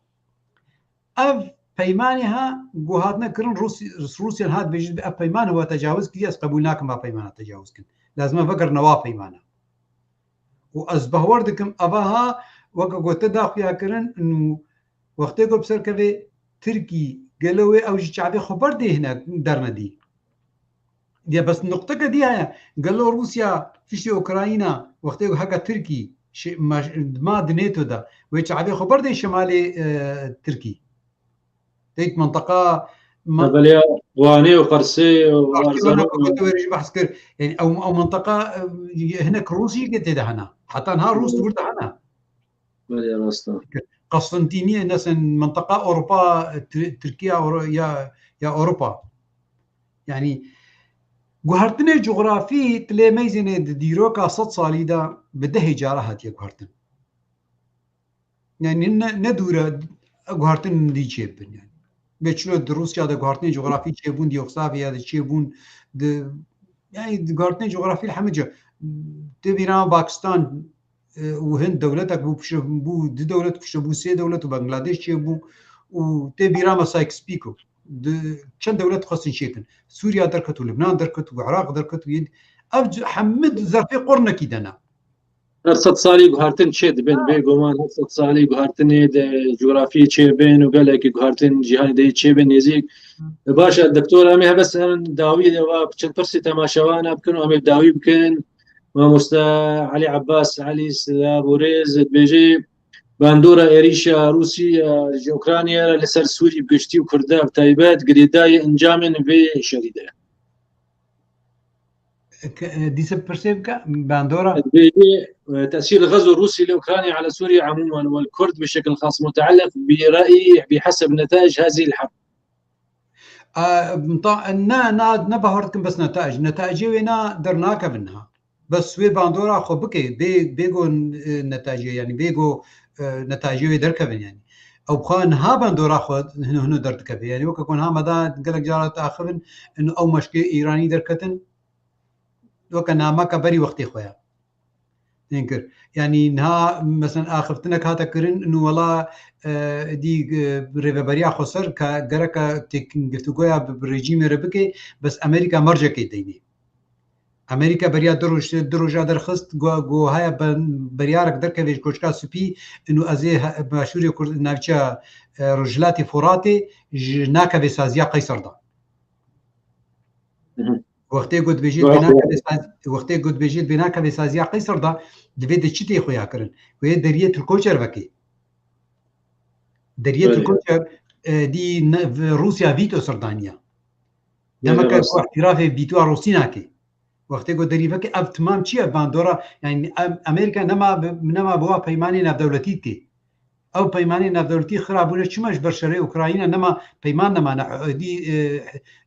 Ev peymanê ha ku hatine kirin, Rûs-, Rûsya niha dibêjin, ev peyman wa tecawuz kiriye, ez qebûl nakim va peymana tecawuz kin. Lazim e vegerine wa peymana. Û ez bawer dikim, eva ha, weke ku te daxuya kirin, û wextê ku bi ser kevê Tirkî, gelo wê ew ji çavê xwe berdê hine dernedî? Ya bes nuqteke dî heye. Gelo Rûsya piştî Ukrayna wextê ku heke Tirkî şi-, ma, ma di NATO de wê çavê xwe berdê şemalê, e, Tirkî. Teyt menteqa ma- Belê Wanê û Qersê û Rastî Erzerok wena û ku wê jî behs kir. Yani ew, ew menteqa, e, hinek Rûs jî tê de hene. Heta niha Rûs di wir de hene. Belê rast e. Qustentîniyê nesin menteqa Ewropa, Tir-, Tirkiya Ewro-, ya, ya Ewropa. Yani guhertinê cografî tu lê meyzênê di dîroka sed salî de bi dehê cara hatiye guhertin. Yani ne, ne dûr e guhertin dî çêbin yani. Bê çilo di Rûsya de guhertinê cografî çêbûn, di Yugoslavya de çêbûn, di, yani di guhertinê cografî li hemî ca. Tê bîra Pakistan, e, û Hind dewletek bû, piştre bû du dewlet, piştre bû sê dewlet û Bangladeş çêbû û tê bîra me Sykes-Picot. Di, çend dewlet xwestin çêkin. Sûriya derket û Libnan derket û Iraq derket û yên, ev c-, hemî di zerfê qurnekî de ne. Her sed salî guhertin çê dibin, Ha. Bêguman her sed salî guhertinê de cografiyê çê bên û gelekî guhertin cîhanê de yê çê bên nêzîk. Hı. Baş e, doktor, em ê helbest em dawî de va çend pirsî temaşevana bikin û em ê dawî bikin. Mamoste Elî Ebbas Elî, silav û rêz, dibêje bandora êrîşa Rûsî, e, ji Ukraynayê re li ser Sûrî bi giştî û Kurda bi taybet girêdayî encamên vê şerî de ye. Ke-, e, dîse pirsê bike, bandora. Dibêje, e, tesîr Xezo Rûsî li Ukraynayê ala Sûrîye emûman wel Kurd bi şekil xas muteelliq bi rayî, bi heseb netayij hazî l-herb. A, ta-, ne, ne, ne bahar dikim bes netayij. Netayijê wê na dernakevin niha. Bes wê bandora xwe bike, bê, bê go, e, netayijê, yani bê go, e, netayijê wê derkevin yani. Ew xwe niha bandora xwe hino, hino derdikeve. Yani weke ku niha me da gelek cara diaxivin, ino ew meşkê Îranî derketin, weke nameka berî wextê xwe ya. Tên kir. Yani niha, mesela, axiftinek hate kirin, inu wela, e, dî, e, rêveberiya xweser ke gereke têk-, giftugoya bi, bi rejîmê re bike, bes Amerîka mercekê deynê. Amerîka beriya du roj, du roja derxist, go, go haya ben-, beryarek derkeve ji Koçka Spî, inu ez ê he-, Başûrê Kurd-, navçeya, e, Rojhilatê Foratê ji nakeve saziya Qeyser da. Hı hı. Wextê ku dibêjî Doğru. Vê nakevê saz-, wextê ku dibêjî vê nakevê saziya Qeyser da, divê di çi tê xuya kirin? Wê deriyê Tirkoçer vekê. Deriyê Belê. Tirkoçer, e, dî ne, v-, Rûsya vîto serdaniya. Belê, Demeke rast. Ku îtirafê vîtoya Rûsî nake. Wextê ku derî veke ev timam çi ye? Bandora, yani em-, Amerîka nema bi, nema bi wa peymanê navdewletî dike. Ew peymanê navdewletî xira bûne çima ji ber şerê Ukrayna nema peyman nemane, êdî, e,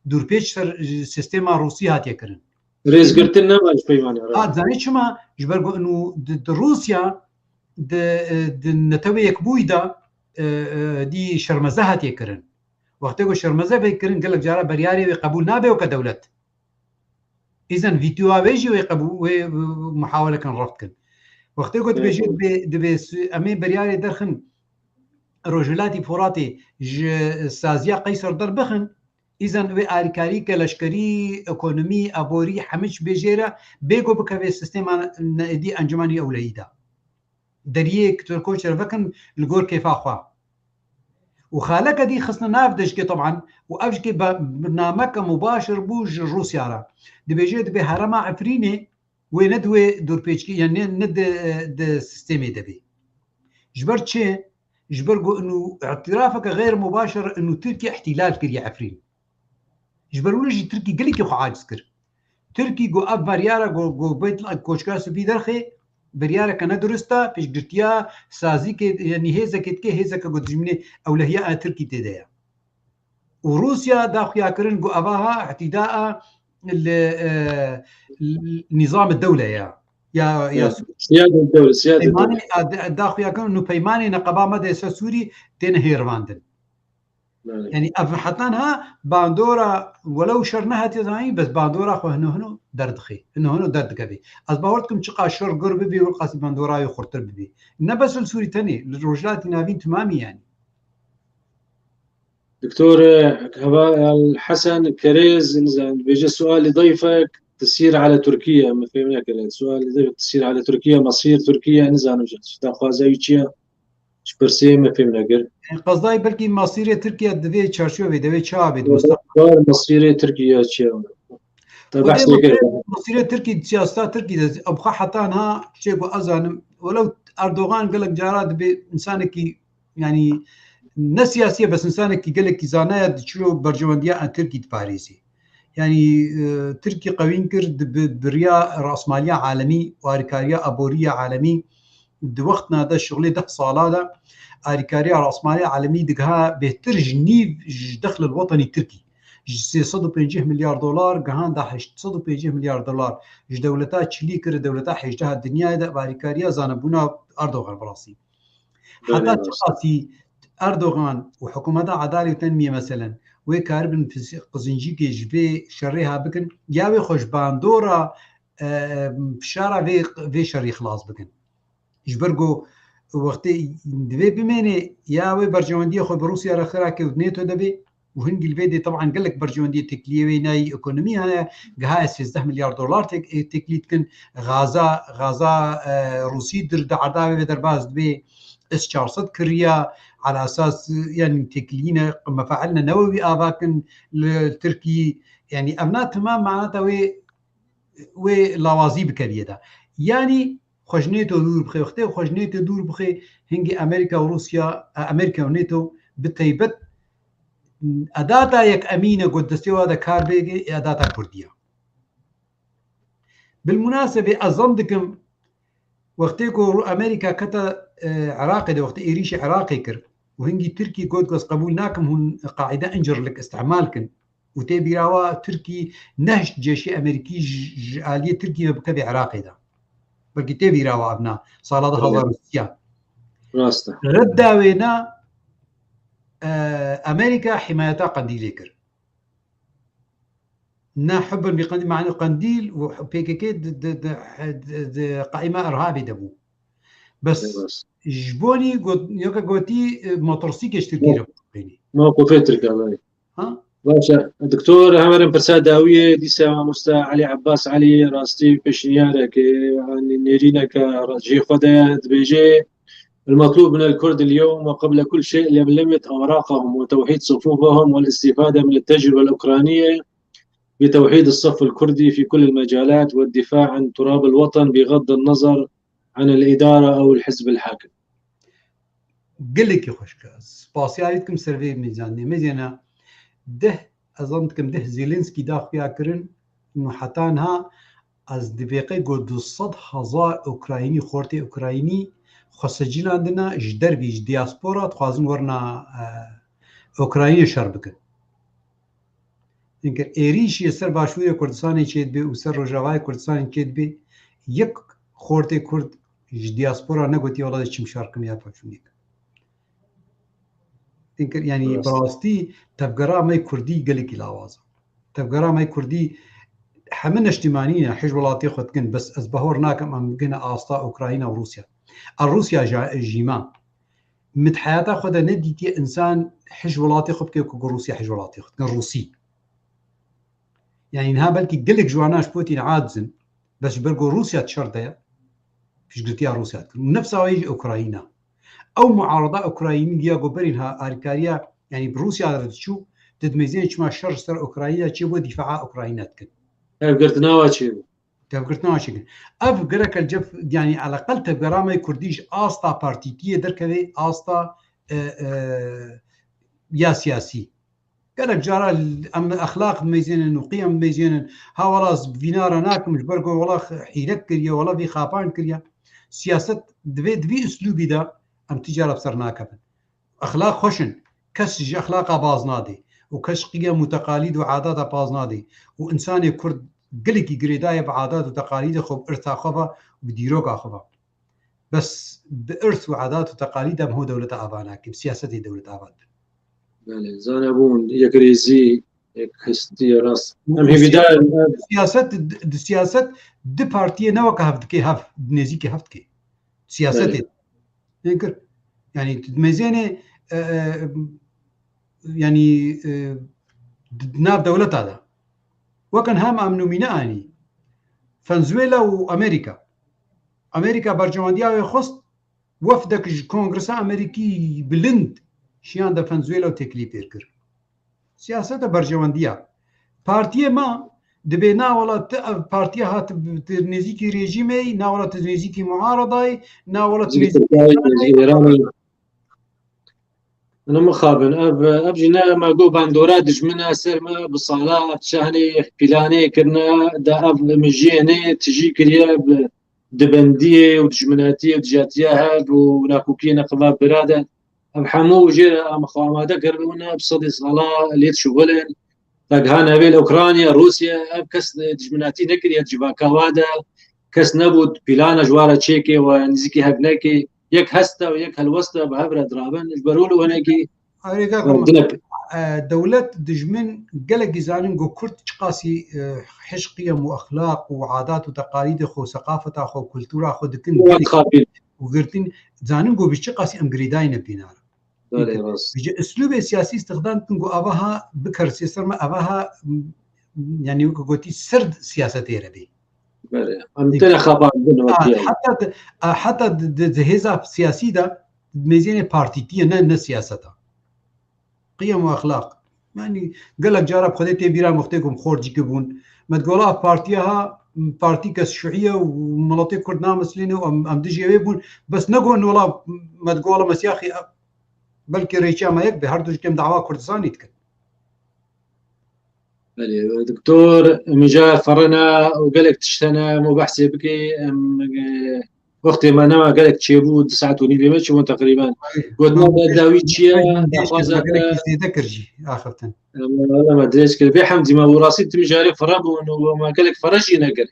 dûrpêç ser, e, sîstema Rûsî hatiye kirin. Rêzgirtin nema ji peymanê re. Ha, zanî çima? Ji ber ku inu di, di Rûsya, di, e, di Netewê Yekbûyî de, e, e, dî şermeze hatiye kirin. Wextê ku şermeze vê kirin, gelek cara beryarê wê qebûl nabe weke dewlet. Îzen vîtyoya wê jî wê qebû-, wê, wê muhawelekan red dikin. Wextê ku dibêje Evet. dibê, dibê su-, em ê beryarê derxin Rojhilatî Foratê ji saziya Qeyser derbixin, îzen wê alîkarî ke leşkerî, ekonomî, aborî, hemî çi bê jê re bê ku bikeve sîstema ne-, dî encûmenî ewlehî de. Deriyê Tirkoçer vekin li gor kêfa xwe. Û xaleke dî xistine nav dijkê teban û ev jikê be-, bi nameke mubaşir bû ji Rûsya re. Dibêje dibê herema Efrînê wê ne di wê dûrpêçkî, yani ne, ne di, di sîstemê de bê. Ji ber çi? Ji ber ku inu îtirafeke xeyr mubaşir inu Tirkiye îhtîlal kiriye Efrîn. Ji ber wilo jî Tirkî gelekî xwe aciz kir. Tirkî got ev biryara ku, ku Beyt Koçka Spî derxê, biryareke nedurist e, pêşgirtiya sazîkê, yanî hêzekê dike, hêzeke ku dijminê ewlehiya a Tirkî tê de ye. Û Rûsya da xuya kirin ku eva ha îhtîda a li, e, li nîzam dewle ye. Ya, ya Evet. Siyade dewle, siyade Peymanê dewle. a, da, da xuya kirin û peymanê neqeba me de ser Sûrî têne hêrvandin. Belê. Yani ev heta niha bandora welew şer nehatiye zanîn, bes bandora xwe hino hino derdixê. Hino hino derdikevê. Ez bawer dikim çiqa şer gur bibî, wil qasî bandora wê xurtir bibî. Ne bes li Sûrî tenê, li Rojhilatî Navîn timamî yani. Doktor, e, Heval Hesen Kerêz, nizan, dibêje sualê dayfek tesîr ala Tirkiye, min fêm nekir. Sualê dayfek tesîr ala Tirkiye, mesîr Tirkiye, nizanim ji daxwaza wî çi ye? Ji pirsê me fêm nekir. Qezdayî belkî mesîrê Tirkiye di vê çarçovê de wê çawa bê di mustaqbel? Mesîrê Tirkiye çi ye? Te behs nekir. Mesîrê Tirkî, siyaseta Tirkî de, ew xwe heta niha çê ku ez zanim, welew Erdogan gelek cara dibe insanekî, yanî ne siyasî ye, bes insanekî gelekî zana ye, diçiro berjewendiya Tirkî diparêzî. Yanî, e, Tirkî qewîn kir, di bi, bi riya rasmaliya alemî û alîkariya aboriya alemî, di wextna de şixulê deh sala de alîkariya rasmaliya alemî digiha bêhtir ji nîv ji dexlil wetenî Tirkî. Ji sê sed û pêncî milyar dolar gihanda heşt sed û pêncî milyar dolar. Ji dewleta çilî kir dewleta hêjdeha dinyayê de bi alîkariya zanebûna Erdogan bi rastî. Heta çiqasî Erdogan û hikûmeta Adalê û Tenmiyê meselen wê karibin pis-, qizincîkê ji vê şerê ha bikin, ya wê xwe ji bandora, e, fişara vê, vê şerî xilas bikin. Ji ber ku wextê divê bimêne ya wê berjewendiyê xwe bi Rûsya re xira ke û NATO de bê û hingî li vê dê teban gelek berjewendiyê têkiliyê wê nayî ekonomî heye, gihaye sêzdeh milyar dolar têk-, têkilî dikin, gaza, gaza, e, Rûsî dir di erda wê ve derbas dibê, S çar sed kiriya, ala esas, yanî têkiliyîne, mefailne newewî ava kin li Tirkî, yanî evna timam manata wê, wê lawazî bikeviyê de. Yanî xwe ji NATO dûr bixê, wextê xwe ji NATO dûr bixê, hingî Amerîka û Rûsya, e, Amerîka û NATO bi teybet edata yek emîne got destê wa de kar bêgê, ê edata Kurdî ye. Bilmunasebê ez zan dikim, wextê ku Amerîka kete, e, Iraqê de, wextê êrîşî Iraqê kir û hingî Tirkî got ku ez qebûl nakim hûn Qaîde incirlik îstimal kin û tê bîra wa Tirkî nehişt ceşê Amerîkî ji, ji aliyê Tirkî ve bikeve Iraqê de. Belkî tê bîra wa evna sala du hazar û sî. Rast e. Redda wêna, e, Amerîka himayeta Qendîlê kir. Ne hubin bi Qendîl, mane Qendîl û P K K di, di, di, di, di qaîma irhabê de bû. Bes ji bonî got-, yoka gotî, e, metirsîkê ji Tirkî re bixwînî. Mewqifê Tirk e, belê. Ha? Baş e. Doktor, hemerin pirsa dawiyê, dîsa mamosta Elî Ebbas Elî, rastî pêşniyareke, yanî nêrîneke jê xwe de ye, dibêje: المطلوب من الكرد اليوم وقبل كل شيء لملمة أوراقهم وتوحيد صفوفهم والاستفادة من التجربة الأوكرانية بتوحيد الصف الكردي في كل المجالات والدفاع عن تراب الوطن بغض النظر عن الإدارة أو الحزب الحاكم. Gelekî xweşik e. Spasiya wî dikim ser vê mêzanê. Mêzana deh, ez zan dikim deh Zelensky da xuya kirin û heta niha ez dibêqe got du sed hezar Ukraynî, xortê Ukraynî xwe secilandine ji dervî, ji diaspora dixwazin werna, e, Ukraynê şer bikin. Çimkî êrîşî ser Başûrê Kurdistanê çêdibe û ser Rojavayê Kurdistanê çêdibe, yek xortê Kurd ji diaspora negotiye, wela ez çim şer kim ya paşûnê kim. Çimkî, yanî, bi rastî tevgera me Kurdî gelekî lawaz e. Tevgera me Kurdî heme neştîmanî ne, hij welatê xwe dikin, bes ez bahor nakim em bigihine asta Ukrayna û Rûsya. A Rûsya ja-, jî me. Min di heyata xwe de nedîtiye însan hij welatê xwe bike ku Rûsya hij welatê xwe dikin, Rûsî. Yanî niha belkî gelek ji wana ji Putin aciz in, bes ji ber ku Rûsya di şer de ye, piştgirtiya Rûsya dikin. Û nefsa wê jî Ukrayna. Ew muarada Ukraynî ya ku berî niha alîkariya, yanî bi Rûsya re diçû, tu dimêzên çima şer ji ser Ukrayna çêbû, dîfaa Ukrayna dikin. Ev girtina wa çêbû. Tevgirtina çêkin. Ev gerek el cef, yanî eleqel tevgera me Kurdî ji asta partîtiyê derkeve asta, e, e, ya siyasî. Gelek cara em exlaq dimêzênin û qiyem dimêzênin. Ha wela ez vîna re nakim ji ber ku wela hîrek kiriye, wela vî xapan kiriye. Siyaset divê di vî uslûbî de em ti cara bi ser nakevin. Exlaq xweş in. Kes ji exlaqa baz nadê û kes qiyem û teqalîd û adata baz nadê û însanê Kurd gelekî girêdayê bi adat û teqalîdê xwe, bi irsa xwe ve û bi dîroka xwe ve. Bes bi irs û adat û teqalîd em ho dewleta ava nakin, siyasetê dewleta ava dibin. Belê, zanebûn, yekrêzî, yekhestî, rast. Em hêvîdar in. Siyaset, di siyaset di partiyê ne weke hev dikê hev, nêzîkî hev dikê. Siyasetê. Belê. Tê kir. Yanî tu dimêzênê, e, e, yanî, e, di nav dewleta de. Wekin hem em numîne anî. Venezuela û Amerîka. Amerîka berjewendiya wê xwest, wefdek ji Kongresa Amerîkî bilind şiyan de Venezuela û têkilî pêr kir. Siyaseta berjewendiya. Partiyê me Dibê na wela tu ev partiya ha tu, tu nêzîkî rejîmê yî, na wela tu nêzîkî muaradayî, na wela tu nêzîkî Îranê yî. Hûn mixabin, ev, ev jî ne me got bandora dijmin e ser me bi sala, ev çi henê planê kirine, de ev min jî henê tijî kiriye bi dibendiyê û dijminatiyê û dijatiya hev û nakokiyê neqeba bira de. Ev hemû jê re em xwe amade kiribûne, bi sedê sala lê dişuxulin. Te giha nevê li Ukrayna, Rûsya, ev kes dijminatî nekiriye civaka wa de. Kes nebû plana ji wa re çêke û nêzîkî hev neke. Yek heste û yek helweste bi hev re dirabin. Ji ber wilo hinekî Erê kaka min, e, dewlet dijmin gelekî zanin ku Kurd çiqasî, e, hişq qiyem û exlaq û adat û teqalîdê xwe, seqafeta xwe, kultura xwe dikin û girtin, zanin ku bi çiqasî em girêdayî ne pînar. Belê, rast. Ji uslûbê siyasî îstixdam dikin ku ava ha bikarisê ser me, ava ha, m, yanî weke gotî ser siyasetê re bê. Belê. Em têne xapandin. Ha, wekî heta di, ha, heta di, di, di hêza siyasî de mêzênê partîtî ye, ne, ne siyaseta. Qiyem û exlaq. Yanî gelek cara bi Xwedê tê bîra me, wextê ku em xorcî bûn. Me digola partiya ha, partî kes şuî ye û miletê Kurd namisilîne û em, em dijî wê bûn. Bes negon wela me digola Mesîaxî, belkî rêçiya me yek be, her du jî em dawa Kurdistanî dikin. Belê, doktor, em îja ferine û gelek tişt hene, em û behsê bikê, em, e, wextê me nema gelek çêbû, du saet û nîvê me çêbûn teqrîben. Gotina te dawî çi ye? Daxwaza te gelekî zêde kir jî, axiftin. Em, wele me dirêj kir. Bê hemdî me û rastî tu mijarê fere bûn û me gelek fere jî nekir.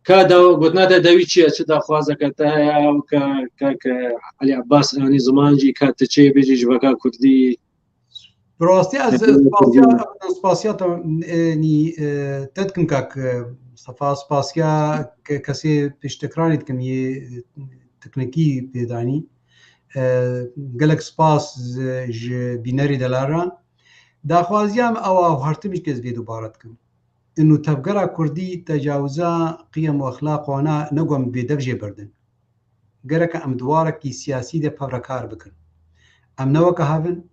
Ka daw-, gotina te dawî çi ye? Çi daxwazeke te heye? Ka, ka, ka Elî Abbas, yanî ziman jî ka tu çê bêjî ji veka kurdî. Bi rastî ez spasiya, spasiya te, e, nî, e, te dikim kak, e, Mustafa, spasiya ke-, kesê pêştekranê dikim yê, e, teknikî pêdanî. E, gelek spas ji, ji bînerî delal re. Daxwaziya min ew a, û her tim ji kes vê dubare dikim. Inu tevgera kurdî tecawiza qiyem û exlaq wana ne ku em bêdev jê berdin. Gereke em di warekî siyasî de pevrekar bikin. Em ne weke hev in,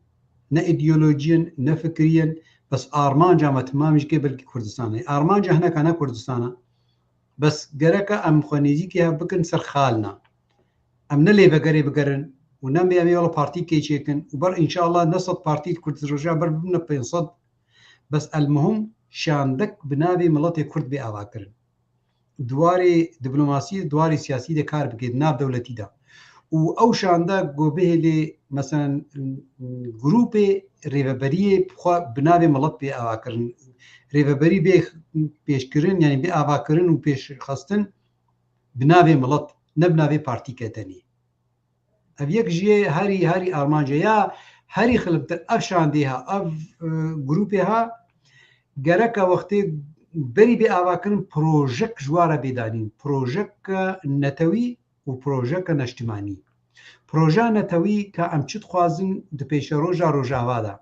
ne îdeolojî in, ne fikirî in, bes armanca me timam jî kê belkî Kurdistan e. Armanca hineka ne Kurdistan e. Bes gereke em xwe nêzîkî hev bikin ser xalina. Em ne lêvegerê bigerin û ne em ê yola partîkê çêkin û ber înşallah ne sed partî li Kurd Rojava ber bibine pênc sed. Bes elmuhim şandek bi navê miletê Kurd bê avakirin. Di warê diplomasî, di warê siyasî de kar bike, di nav dewletî de. Û ew şande ku bihêlê, meselen, grûpê rêveberiyê xwe bi navê milet bê avakirin. Rêveberî bê pêşkirin, yanî bê avakirin û pêşxistin bi navê milet, ne bi navê partîke tenê. Ev yek ji yê herî, herî armanc e. Ya herî xilibtir ev şandê ha, ev, e, grûpê ha, gereke wextê berî bê avakirin projek ji wa re bê danîn. Projek, e, netewî û projek neştimanî. Projeya netewî ka em çi dixwazin di pêşeroja Rojava de.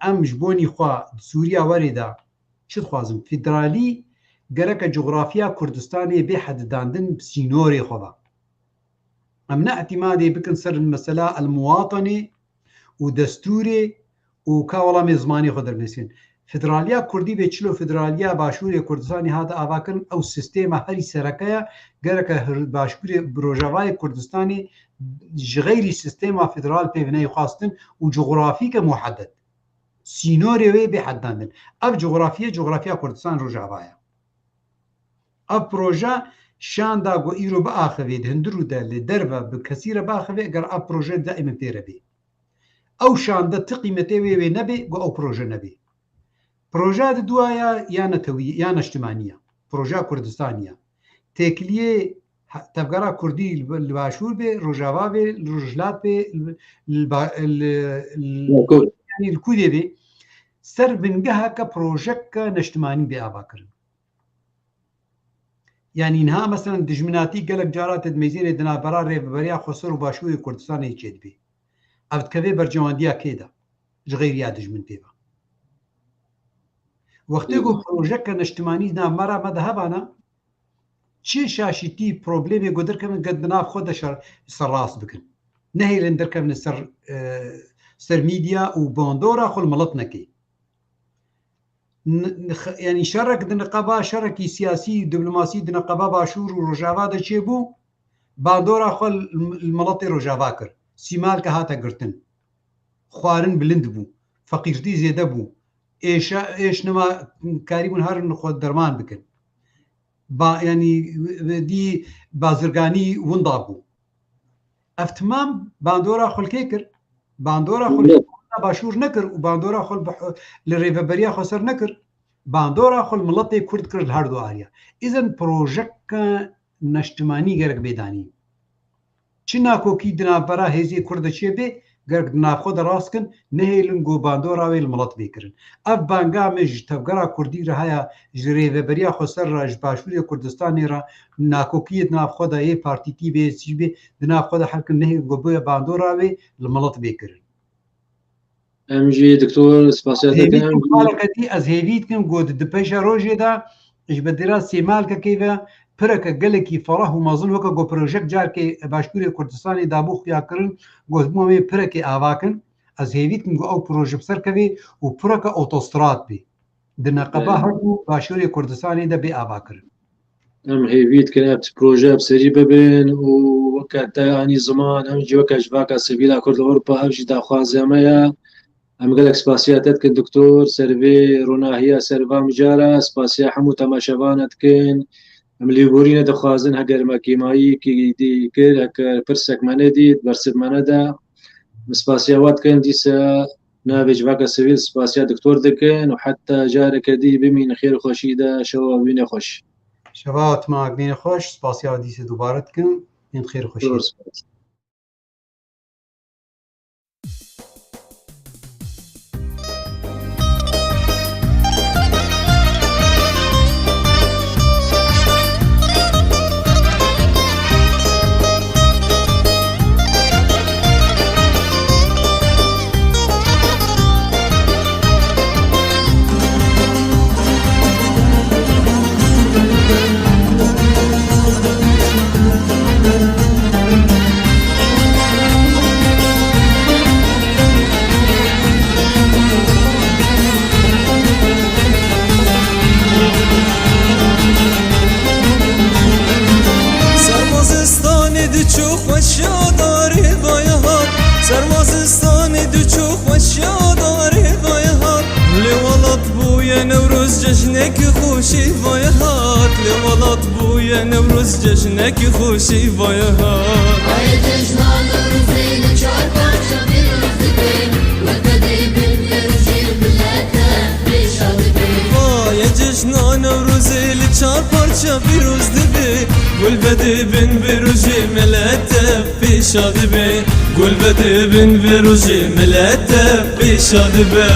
Em ji bonî xwe di Sûriya werê de çi dixwazin? Federalî gereke coxrafiya Kurdistanê bê hedidandin bi sînorê xwe ve. Em ne îtîmadê bikin ser mesela el-muwatenê û destûrê û ka welamê zimanê xwe dernivîsin. Federaliya Kurdî bê çilo federaliya Başûrê Kurdistanê hate avakirin, ew sîstema herî sereke ye, gereke hir-, Başûrê bi Rojavayê Kurdistanê ji xeyrî sîstema federal pê ve neyê xwestin û cografîke muhedded. Sînorê wê bê hedandin. Ev coxrafiye, coxrafiya Kurdistan Rojava ye. Ev proje şanda ku îro biaxivê di hundir û de li derve bi kesî re biaxivê, eger ev proje daîme pê re bê. Ew şande ti qîmetê wê wê nebê, ku ew proje nebê. Projeya di dua ya, ya netewî, ya neştimanî ya. Projeya Kurdistanî ya. Têkiliyê he-, tevgera Kurdî li, li Başûr bê, Rojava bê, li Rojhilat bê, li, li ba-, li, li, Bakur. Yanî li Kûdê bê. Ser bingeheke projeke neştimanî bê avakirin. Yanî niha, meselen, dijminatî gelek cara te di mêzênê di navbera Rêveberiya Xweser û Başûrê Kurdistanê çêdibê. Ev dikeve berjewendiya kê de? Ji xeyriya dijmin pê ve. Wextê ku projeke neştimanî di nav me re me de hebana, çi şaşîtî, problemê ku derkevin, get di nav xwe de şer-, serrast bikin. Nehêlin derkevin ser, e, ser mîdya û bandora xwe li milet nekê. n-, n-, x-, yanî şerek di niqeba, şerekî siyasî, diplomasî di niqeba Başûr û Rojava de çêbû, bandora xwe li, li miletê Rojava kir. Sîmalke hate girtin. Xwarin bilind bû. Feqîrtî zêde bû. Êşa-, êş nema karîbûn herin xwe derman bikin. Ba-, yanî dî bazirganî winda bû. Ev timam bandora xwe li kê kir? Bandora xwe li Kurda Başûr nekir û bandora xwe li, li rêveberiya xwe ser nekir. Bandora xwe li miletê Kurd kir li her du ariya. Îzin projeke neştimanî gerek bê danîn. Çi nakokî di navbera hêzê Kurd de çêbe, gerek di navxwe de rast kin, nehêlin ku bandora wê li milet bê kirin. Ev banga me ji tevgera Kurdî re heye, ji rêveberiya xweser re, ji Başûrê Kurdistanê re, nakokiyê di navxwe de yê partîtî bê, sî bê, di navxwe de hev kin, nehêlin ku bi bandora wê li milet bê kirin. Em jî doktor spasiya te dikin. Hêvî dikim, xaleke dî, ez hêvî dikim ku di, di pêşa rojê de ji bedêla Sêmalkekê ve pireke gelekî ferah û mezin weke ku projek carkê Başûrê Kurdistanê dabû xuya kirin, ku hema wê pirekê ava kin. Ez hêvî dikim ku ew proje bi ser kevê û pireke otostrad bê. Di neqeba Belê. Her du Başûrê Kurdistanê de bê ava kirin. Em hêvî dikin ev proje bi serî bibin û weke te anî ziman, em jî weke civaka sivîl a Kurd li Ewropa, ev jî daxwaziya me ye. Em gelek spasiya te dikin, doktor, ser vê ronahiya, ser va mijara, spasiya hemû temaşevana dikin. Em lêborîne dixwazin, heger me kêmayîkî dî kir, heger pirsek me nedît, bersiv me neda, em spasiya we dikin, dîsa navê civaka sivîl spasiya doktor dikin û heta careke dî bimîn xêr û xweşî de, şewa wî nexweş. Şeva we tim a bînê xweş, spasiya we dîsê dubare dikim, yên xêr û xweşî. Zor spas. Serma zistanê diçû xweşiya darê vaya hat. Serma zistanê diçû xweşiya darê vaya hat. Lê welat bûye Newroz cejnekî xweşî vaya hat. Lê welat bûye Newroz cejnekî xweşî vaya hat. Aye cejna Newrozê li çar parça pîroz dibe. Weke dê bin vê rojê milete pêşa dibe. Aye cejna Newrozê li çar parça pîroz dibe. Gulbedê bin vê rojê milete pêşa dibe. Gulbedê bin vê rojê milete pêşa dibe.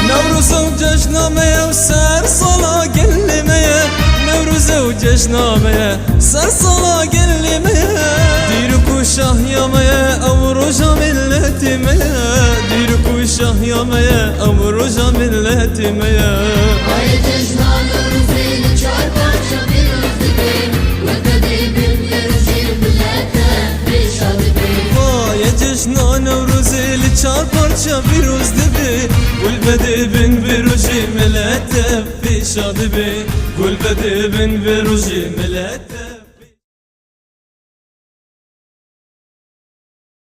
Newroz ew cejna me ye, ew ser sala gelê me ye. Newroz ew cejna me ye, ser sala gelê me ye. Dîrok û şahiya me ye, ew roja miletê me ye. Dîrok û şahiya me ye, ew roja miletê me ye. Aye cejna Newrozê li çar parça pîroz dibe. Weke dê bin vê rojê milete pêşa dibe. Aye cejna Newrozê li çar parça pîroz dibe. Gulbedê bin vê rojê milete pêşa dibe. Gulbedê bin vê rojê milete